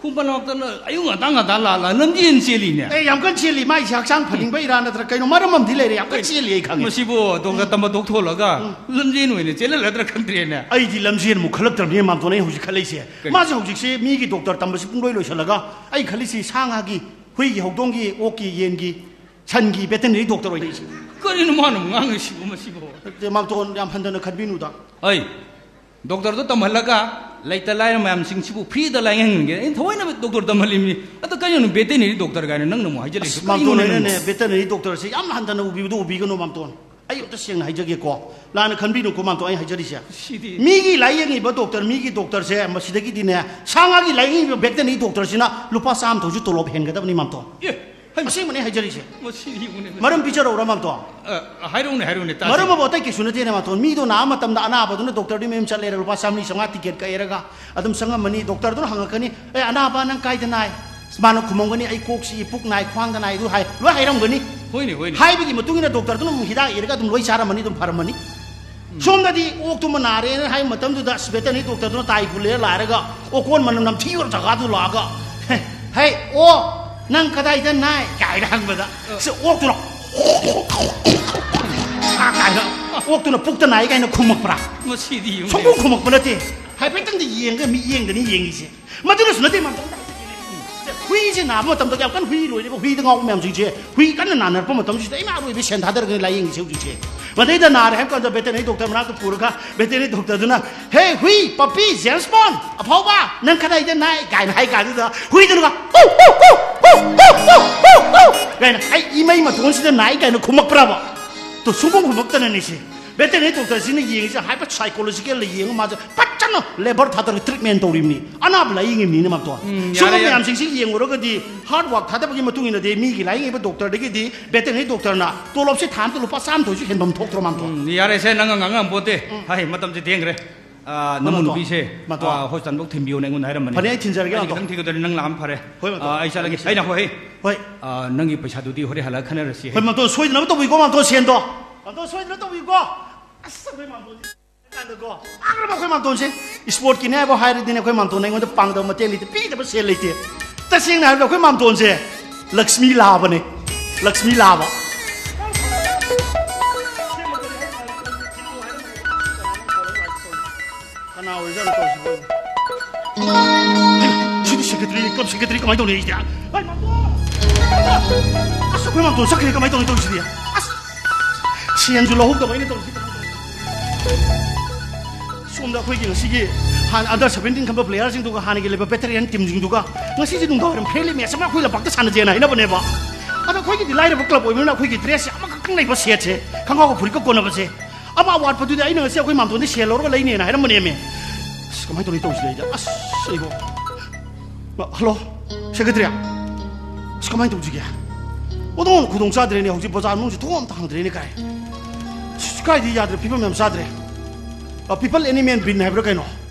ꯈꯨꯃꯟ ꯂꯝꯄꯥꯛꯇ ꯑꯌꯨꯛ ꯉꯟꯇꯥ ꯉꯟꯇꯥ ꯂꯥꯛꯂ ꯂꯝꯖꯦꯟ ꯆꯦꯜꯂꯤꯅꯦ꯫ ꯑꯦ, ꯌꯥꯝ ꯀꯟꯅ ꯆꯦꯜꯂꯤ꯫ ꯃꯥꯏꯁꯦ ꯍꯛꯆꯥꯡ ꯐꯅꯤꯡꯕꯩꯔꯥ ꯅꯠꯇ꯭ꯔꯒ ꯀꯩꯅꯣ, ꯃꯔꯝ ꯑꯃꯗꯤ ꯂꯩꯔꯦ꯫ ꯌꯥꯝ ꯀꯟꯅ ꯆꯦꯜꯂꯤ, ꯑꯩ ꯈꯪꯉꯦ꯫ ꯃꯁꯤꯕꯨ ꯗꯣꯛꯇꯔ ꯇꯝꯕ ꯇꯣꯛꯊꯣꯛꯂꯒ ꯂꯝꯖꯦꯟ ꯑꯣꯏꯅ ꯆꯦꯜꯍꯜꯂꯗ꯭ꯔꯥ ꯈꯪꯗ꯭ꯔꯦꯅꯦ꯫ ꯑꯩꯗꯤ ꯂꯝꯖꯦꯟꯃꯨꯛ ꯈꯜꯂꯛꯇ꯭ꯔꯕꯅꯤ ꯃꯥꯝꯇꯣꯟ, ꯑꯩ ꯍꯧꯖꯤꯛ ꯈꯜꯂꯛꯏꯁꯦ꯫ ꯀꯔꯤ? ꯃꯥꯁꯦ ꯍꯧꯖꯤꯛꯁꯦ ꯃꯤꯒꯤ ꯗꯣꯛꯇꯔ ꯇꯝꯕꯁꯤ ꯄꯨꯡꯂꯣꯏ ꯂꯣꯏꯁꯤꯜꯂꯒ ꯑꯩ ꯈꯜꯂꯤꯁꯤ ꯁꯥ ꯉꯥꯒꯤ, ꯍꯨꯏꯒꯤ, ꯍꯧꯗꯣꯡꯒꯤ, ꯑꯣꯛꯀꯤ, ꯌꯦꯟꯒꯤ, ꯁꯟꯒꯤ veterinary doctor ꯑꯣꯏꯅ ꯑꯩꯁꯦ꯫ ꯀꯔꯤꯅꯣ ꯃꯥꯅ ꯉꯥꯡꯉꯤꯁꯤꯕꯨ ꯃꯁꯤꯕꯨ? ꯅꯠꯇꯦ, ꯃꯥꯝꯇꯣꯟ, ꯌꯥꯝ ꯍꯟꯊꯅ ꯈꯟꯕꯤꯅꯨꯗ꯫ ꯑꯩ ꯗꯣꯛꯇꯔꯗꯣ ꯇꯝꯍꯜꯂꯒ ꯂꯩꯇ ꯂꯥꯏꯔ ꯃꯌꯥꯝꯁꯤꯡꯁꯤꯕꯨ ꯐ꯭ꯔꯤꯗ ꯂꯥꯏꯌꯦꯡꯍꯟꯒꯦ꯫ ꯑꯩꯅ ꯊꯑꯣꯏꯅ ꯗꯣꯛꯇꯔ ꯇꯝꯍꯜꯂꯤꯕꯅꯤ꯫ ꯑꯗꯣ ꯀꯩꯅꯣ veterinary doctor ꯀꯥꯏꯅ ꯅꯪꯅ ꯑꯃꯨꯛ ꯍꯥꯏꯖꯜꯂꯛꯏꯁꯤ? ꯑꯁ, ꯃꯥꯝꯇꯣꯟ, ꯀꯔꯤꯅꯣꯅꯦ ꯑꯩꯅꯅꯦ, ꯅꯪꯕꯨ? Veterinary doctorꯁꯦ ꯌꯥꯝꯅ ꯍꯟꯊꯅ ꯎꯕꯤꯕꯗꯣ ꯎꯕꯤꯒꯅꯨ, ꯃꯥꯝꯇꯣꯟ꯫ ꯑꯩ ꯑꯝꯇ ꯁꯦꯡꯅ ꯍꯥꯏꯖꯒꯦꯀꯣ꯫ ꯂꯥꯟꯅ ꯈꯟꯕꯤꯅꯨꯀꯣ, ꯃꯥꯝꯇꯣꯟ, ꯑꯩ ꯍꯥꯏꯖꯔꯤꯁꯦ꯫ ꯁꯤꯗꯤ ꯃꯤꯒꯤ ꯂꯥꯏꯌꯦꯡꯉꯤꯕ ꯗꯣꯛꯇꯔ, ꯃꯤꯒꯤ ꯗꯣꯛꯇꯔꯁꯦ, ꯃꯁꯤꯗꯒꯤꯗꯤꯅꯦ, ꯁꯥ ꯉꯥꯒꯤ ꯂꯥꯏꯌꯦꯡꯉꯤꯕ veterinary doctorꯁꯤꯅ ꯂꯨꯄꯥ ꯆꯥꯝꯃ ꯊꯧꯁꯨ ꯇꯣꯂꯣꯞ ꯍꯦꯟꯒꯗꯕꯅꯤ, ꯃꯥꯝꯇꯣꯟ꯫ ꯑꯦ, ꯍꯩꯃ! ꯑꯁꯦꯡꯕꯅꯦ ꯍꯥꯏꯖꯔꯤꯁꯦ꯫ ꯃꯁꯤꯗꯤ ꯌꯦꯡꯉꯨꯅꯦ, ꯃꯁꯤ꯫ ꯃꯔꯝ ꯄꯤꯖꯔꯛꯎꯔꯥ, ꯃꯥꯝꯇꯣꯟ? ꯑ, ꯍꯥꯏꯔꯛꯎꯅꯦ, ꯍꯥꯏꯔꯛꯎꯅꯦ, ꯇꯥꯁꯤ꯫ ꯃꯔꯝ ꯑꯃꯕꯨ ꯑꯇꯩ ꯀꯩꯁꯨ ꯅꯠꯇꯦꯅꯦ, ꯃꯥꯝꯇꯣꯟ꯫ ꯃꯤꯗꯣ ꯅꯥꯕ ꯃꯇꯝꯗ ꯑꯅꯥꯕꯗꯨꯅ ꯗꯣꯛꯇꯔꯗꯨꯒꯤ ꯃꯌꯨꯝ ꯆꯠꯂꯦꯔ, ꯂꯨꯄꯥ ꯆꯥꯝꯃꯔꯤ ꯆꯥꯝꯃꯉꯥ ꯇꯤꯀꯦꯠ ꯀꯛꯑꯦꯔꯒ ꯑꯗꯨꯝ ꯆꯪꯉꯝꯃꯅꯤ꯫ ꯗꯣꯛꯇꯔꯗꯨꯅ ꯍꯪꯉꯛꯀꯅꯤ, "ꯑꯦ, ꯑꯅꯥꯕ, ꯅꯪ ꯀꯥꯏꯗ ꯅꯥꯏ?" ꯃꯥꯅ ꯈꯨꯝꯃꯝꯒꯅꯤ, "ꯑꯩ ꯀꯣꯛ ꯆꯤꯛꯏ, ꯄꯨꯛ ꯅꯥꯏ, ꯈ꯭ꯋꯥꯡꯗ ꯅꯥꯏ", ꯑꯗꯨ ꯍꯥꯏ, ꯂꯣꯏ ꯍꯥꯏꯔꯝꯒꯅꯤ꯫ ꯍꯣꯏꯅꯦ, ꯍꯣꯏꯅꯦ꯫ ꯍꯥꯏꯕꯒꯤ ꯃꯇꯨꯡ ꯏꯟꯅ ꯗꯣꯛꯇꯔꯗꯨꯅ ꯑꯃꯨꯛ ꯍꯤꯗꯥꯛ ꯏꯔꯒ ꯑꯗꯨꯝ ꯂꯣꯏ ꯆꯥꯔꯝꯃꯅꯤ, ꯑꯗꯨꯝ ꯐꯔꯝꯃꯅꯤ꯫ ꯎꯝ꯫ ꯁꯣꯝꯗꯗꯤ ꯑꯣꯛꯇꯨꯃ ꯅꯥꯔꯦꯅ ꯍꯥꯏꯕ ꯃꯇꯝꯗꯨꯗ, ꯑꯁ, veterinary ꯗꯣꯛꯇꯔꯗꯨꯅ ꯇꯥꯏ ꯄꯨꯜꯂꯦ ꯂꯥꯏꯔꯒ, ꯑꯣꯀꯣꯟ ꯃꯅꯝ ꯅꯝꯊꯤꯕ ꯖꯒꯥꯗꯨ ꯂꯥꯛꯑꯒ, "ꯍꯦ, ꯍꯦ, ꯑꯣ, ꯅꯪ ꯀꯗꯥꯏꯗ ꯅꯥꯏ?" ꯀꯥꯏꯅ ꯍꯪꯕꯗ, ꯑ꯫ ꯁꯤ ꯑꯣꯛꯇꯨꯅ, "ꯑꯥ," ꯀꯥꯏꯅ, ꯑꯣꯛꯇꯨꯅ "ꯄꯨꯛꯇ ꯅꯥꯏ" ꯀꯥꯏꯅ ꯈꯨꯝꯃꯛꯄ꯭ꯔꯥ? ꯃꯁꯤꯗꯤ ꯌꯦꯡꯉꯨꯅꯦ꯫ ꯁꯨꯡꯈꯨꯝ ꯈꯨꯝꯃꯛꯄ ꯅꯠꯇꯦ꯫ ꯍꯥꯏꯐꯦꯠꯇꯪꯗꯤ ꯌꯦꯡꯉꯒ ꯃꯤꯠꯌꯦꯡꯗꯅꯤ ꯌꯦꯡꯉꯤꯁꯦ꯫ ꯃꯗꯨꯅꯁꯨ ꯅꯠꯇꯦ, ꯃꯥꯝꯇꯣꯟ꯫ ꯍꯨꯏꯁꯦ ꯅꯥꯕ ꯃꯇꯝꯗ ꯌꯥꯝ ꯀꯟꯅ ꯍꯨꯏ ꯂꯣꯏꯔꯤꯕ ꯍꯨꯏꯗ ꯉꯥꯎꯕ ꯃꯌꯥꯝꯁꯤꯡꯁꯦ, ꯍꯨꯏ ꯀꯟꯅ ꯅꯥꯅꯔꯛꯄ ꯃꯇꯝꯁꯤꯗ ꯏꯃꯥ ꯂꯣꯏꯕ ꯁꯦꯟ ꯊꯥꯗꯔꯒꯅꯤ ꯂꯥꯏꯌꯦꯡꯉꯤꯁꯦ ꯍꯧꯖꯤꯛꯁꯦ꯫ ꯃꯗꯩꯗ ꯅꯥꯔꯦ ꯍꯥꯏꯕ ꯀꯥꯟꯗ veterinary ꯗꯣꯛꯇꯔ ꯃꯅꯥꯛꯇ ꯄꯨꯔꯒ veterinary ꯗꯣꯛꯇꯔꯗꯨꯅ, "ꯍꯦ, ꯍꯨꯏ, puppy, James Bond, ꯑꯐꯥꯎꯕ, ꯅꯪ ꯀꯗꯥꯏꯗ ꯅꯥꯏ?" ꯀꯥꯏꯅ ꯍꯥꯏ ꯀꯥꯟꯗꯨꯗ ꯍꯨꯏꯗꯨꯅꯒ, "ꯎ, ꯎ, ꯎ, ꯎ, ꯎ, ꯎ, ꯎ," ꯀꯥꯏꯅ, "ꯑꯩ ꯏꯃꯩ ꯃꯇꯣꯟꯁꯤꯗ ꯅꯥꯏ" ꯀꯥꯏꯅ ꯈꯨꯝꯃꯛꯄ꯭ꯔꯕ? ꯇꯣ, ꯁꯨꯡꯈꯨꯝ ꯈꯨꯝꯃꯛꯇꯅꯅꯤꯁꯦ꯫ Veterinary ꯗꯣꯛꯇꯔꯁꯤꯅ ꯌꯦꯡꯉꯤꯁꯦ ꯍꯥꯏꯕ psychological ꯌꯦꯡꯉ ꯃꯥꯁꯦ ꯄꯠ ꯀꯟꯅ ꯂꯦꯕꯔ ꯊꯥꯗꯔꯒ ꯇ꯭ꯔꯤꯠꯃꯦꯟ ꯇꯧꯔꯤꯕꯅꯤꯅꯦ, ꯑꯅꯥꯕ ꯂꯥꯏꯌꯦꯡꯉꯤꯕꯅꯤꯅꯦ ꯃꯥꯝꯇꯣꯟ꯫ ꯎꯝ, ꯁꯨꯝꯕ ꯌꯥꯔꯦ, ꯌꯥꯔꯦ꯫ ꯃꯌꯥꯝꯁꯤꯡꯁꯤ ꯌꯦꯡꯉꯨꯔꯒꯗꯤ ꯍꯥꯔꯗ ꯋꯥꯔꯛ ꯊꯥꯗꯕꯒꯤ ꯃꯇꯨꯡ ꯏꯟꯅꯗꯤ ꯃꯤꯒꯤ ꯂꯥꯏꯌꯦꯡꯉꯤꯕ ꯗꯣꯛꯇꯔꯗꯒꯤꯗꯤ ꯚꯦꯇꯦꯔꯤꯅꯔꯤ ꯗꯣꯛꯇꯔꯅ ꯇꯣꯂꯣꯞꯁꯤ ꯊꯥ ꯑꯃꯗ ꯂꯨꯄꯥ ꯆꯥꯝꯃ ꯊꯣꯏꯁꯨ ꯍꯦꯟꯐꯝ ꯊꯣꯛꯇ꯭ꯔꯣ ꯃꯥꯝꯇꯣꯟ? ꯎꯝ, ꯌꯥꯔꯦꯁꯦ, ꯅꯪ ꯉꯥꯡꯉꯝꯄꯣꯠꯇꯦ꯫ ꯍꯥꯏ, ꯃꯇꯝꯁꯦ ꯊꯦꯡꯈ꯭ꯔꯦ꯫ ꯑꯥ, ꯅꯪ ꯃꯥꯝꯇꯣꯟ, ꯅꯨꯄꯤꯁꯦ, ꯃꯥꯝꯇꯣꯟ꯫ ꯑꯥ, ꯍꯣꯁꯄꯤꯇꯥꯜꯐꯥꯎ ꯊꯤꯟꯕꯤꯌꯣꯅ ꯑꯩꯉꯣꯟꯗ ꯍꯥꯏꯔꯝꯕꯅꯦ꯫ ꯐꯅꯤ, ꯑꯩ ꯊꯤꯟꯖꯔꯒꯦ, ꯑꯩ ꯃꯥꯝꯇꯣꯟ꯫ ꯈꯤꯇꯪ ꯊꯤꯟꯒꯗ꯭ꯔꯗꯤ ꯅꯪ ꯂꯥꯛꯑꯝ ꯐꯔꯦ꯫ ꯍꯣꯏ, ꯃꯥꯝꯇꯣꯟ꯫ ꯑꯥ, ꯑꯩ ꯆꯠꯂꯒꯦ꯫ ꯑꯩ ꯂꯥꯛꯑꯣ, ꯍꯦ꯫ ꯍꯣꯏ꯫ ꯑꯥ, ꯅꯪꯒꯤ ꯄꯩꯁꯥꯗꯨꯗꯤ ꯍꯣꯔꯦꯟ ꯍꯜꯂꯛꯑꯒ ꯈꯟꯅꯔꯁꯤ, ꯍꯦ꯫ ꯍꯣꯏ, ꯃꯥꯝꯇꯣꯟ, ꯁꯣꯏꯗꯅꯕ ꯇꯧꯕꯤꯀꯣ, ꯃꯥꯝꯇꯣꯟ, ꯁꯦꯟꯗꯣ꯫ ꯃꯥꯝꯇꯣꯟ, ꯁꯣꯏꯗꯅꯕ ꯇꯧꯕꯤꯀꯣ꯫ ꯑꯁ, ꯑꯩꯈꯣꯏ ꯃꯥꯝꯇꯣꯟꯁꯦ꯫ ꯀꯥꯟꯗꯀꯣ, ꯇꯥꯡꯈ꯭ꯔꯕ ꯑꯩꯈꯣꯏ ꯃꯥꯝꯇꯣꯟꯁꯦ꯫ ꯏꯁꯄꯣꯔꯠꯀꯤꯅꯦ ꯍꯥꯏꯕ ꯍꯥꯏꯔꯗꯤꯅꯦ, ꯑꯩꯈꯣꯏ ꯃꯥꯝꯇꯣꯟꯅ ꯑꯩꯉꯣꯟꯗ ꯄꯥꯡꯗꯕ ꯃꯇꯦꯡ ꯂꯩꯇꯦ, ꯄꯤꯗꯕ ꯁꯦꯜ ꯂꯩꯇꯦ꯫ ꯇꯁꯦꯡꯅ ꯍꯥꯏꯔꯕꯗ ꯑꯩꯈꯣꯏ ꯃꯥꯝꯇꯣꯟꯁꯦ ꯂꯛꯁꯃꯤ ꯂꯥꯕꯅꯦ, ꯂꯛꯁꯃꯤ ꯂꯥꯕ꯫ ꯀꯅꯥ ꯑꯣꯏꯖꯥꯠꯅꯣ ꯇꯧꯔꯤꯁꯤꯕꯣ? ꯁꯤꯗꯤ ꯁꯦꯀ꯭ꯔꯦꯇꯔꯤ, ꯀ꯭ꯂꯕ ꯁꯦꯀ꯭ꯔꯦꯇꯔꯤ ꯀꯃꯥꯏꯅ ꯇꯧꯅꯤ ꯑꯩꯗꯤ? ꯑꯩ ꯃꯥꯝꯇꯣꯟ! ꯑꯁ, ꯑꯩꯈꯣꯏ ꯃꯥꯝꯇꯣꯟ ꯆꯠꯈ꯭ꯔꯦ, ꯀꯃꯥꯏꯅ ꯇꯧꯅꯤ ꯇꯧꯔꯤꯁꯤꯗꯤ? ꯑꯁ! ꯁꯦꯟꯁꯨ ꯂꯧꯍꯧꯗꯕ ꯑꯩꯅ ꯇꯧꯔꯤꯁꯤ꯫ ꯁꯣꯝꯗ ꯑꯩꯈꯣꯏꯒꯤ ꯉꯁꯤꯒꯤ ꯍꯥꯟꯅ under seventeen ꯈꯟꯕ ꯄ꯭ꯂꯦꯌꯔꯁꯤꯡꯗꯨꯒ ꯍꯥꯟꯅꯒꯤ ꯂꯩꯕ ꯚꯦꯇꯔꯤꯌꯥꯟ ꯇꯤꯝꯁꯤꯡꯗꯨꯒ ꯉꯁꯤꯁꯦ ꯅꯨꯡꯗꯥꯡꯋꯥꯏꯔꯝ ꯐ꯭ꯔꯦꯟꯂꯤ ꯃꯦꯠꯆ ꯑꯃ ꯑꯩꯈꯣꯏ ꯂꯝꯄꯥꯛꯇ ꯁꯥꯟꯅꯖꯦꯅ ꯍꯥꯏꯅꯕꯅꯦꯕ꯫ ꯑꯗꯣ ꯑꯩꯈꯣꯏꯒꯤꯗꯤ ꯂꯥꯏꯔꯕ ꯀ꯭ꯂꯕ ꯑꯣꯏꯕꯅꯤꯅ ꯑꯩꯈꯣꯏꯒꯤ ꯗ꯭ꯔꯦꯁꯁꯦ ꯑꯃꯈꯛꯇꯪ ꯂꯩꯕ ꯁꯦꯠꯁꯦ, ꯈꯪꯒꯥꯎꯒ ꯐꯨꯔꯤꯠꯀ ꯀꯣꯟꯅꯕꯁꯦ꯫ ꯑꯃ ꯑꯋꯥꯠꯄꯗꯨꯗꯤ ꯑꯩꯅ ꯉꯁꯤ ꯑꯩꯈꯣꯏ ꯃꯥꯝꯇꯣꯟꯗꯤ ꯁꯦꯜ ꯂꯧꯔꯒ ꯂꯩꯅꯦꯅ ꯍꯥꯏꯔꯝꯕꯅꯦꯃꯦ꯫ ꯑꯁ, ꯀꯃꯥꯏꯅ ꯇꯧꯅꯤ ꯇꯧꯁꯤꯗ ꯑꯩꯗꯤ? ꯑꯁ, ꯑꯩꯕꯣ꯫ Hello, secretary. ꯑꯁ, ꯀꯃꯥꯏꯅ ꯇꯧꯁꯤꯒꯦ? ꯑꯣꯟꯊꯣꯛꯅ ꯈꯨꯗꯣꯡ ꯆꯥꯗ꯭ꯔꯦꯅꯦ, ꯍꯧꯖꯤꯛ ꯕꯖꯥꯔ ꯃꯅꯨꯡꯁꯦ ꯊꯣꯡ ꯑꯝꯇ ꯍꯥꯡꯗ꯭ꯔꯦꯅꯦ ꯀꯥꯏ꯫ ꯑꯁ, ꯀꯥꯏꯗꯤ ꯌꯥꯗ꯭ꯔꯦ, ꯐꯤꯕꯝ ꯌꯥꯝ ꯆꯥꯗ꯭ꯔꯦ꯫ ꯑ, People Animal Bin ꯍꯥꯏꯕ꯭ꯔꯥ ꯀꯩꯅꯣ?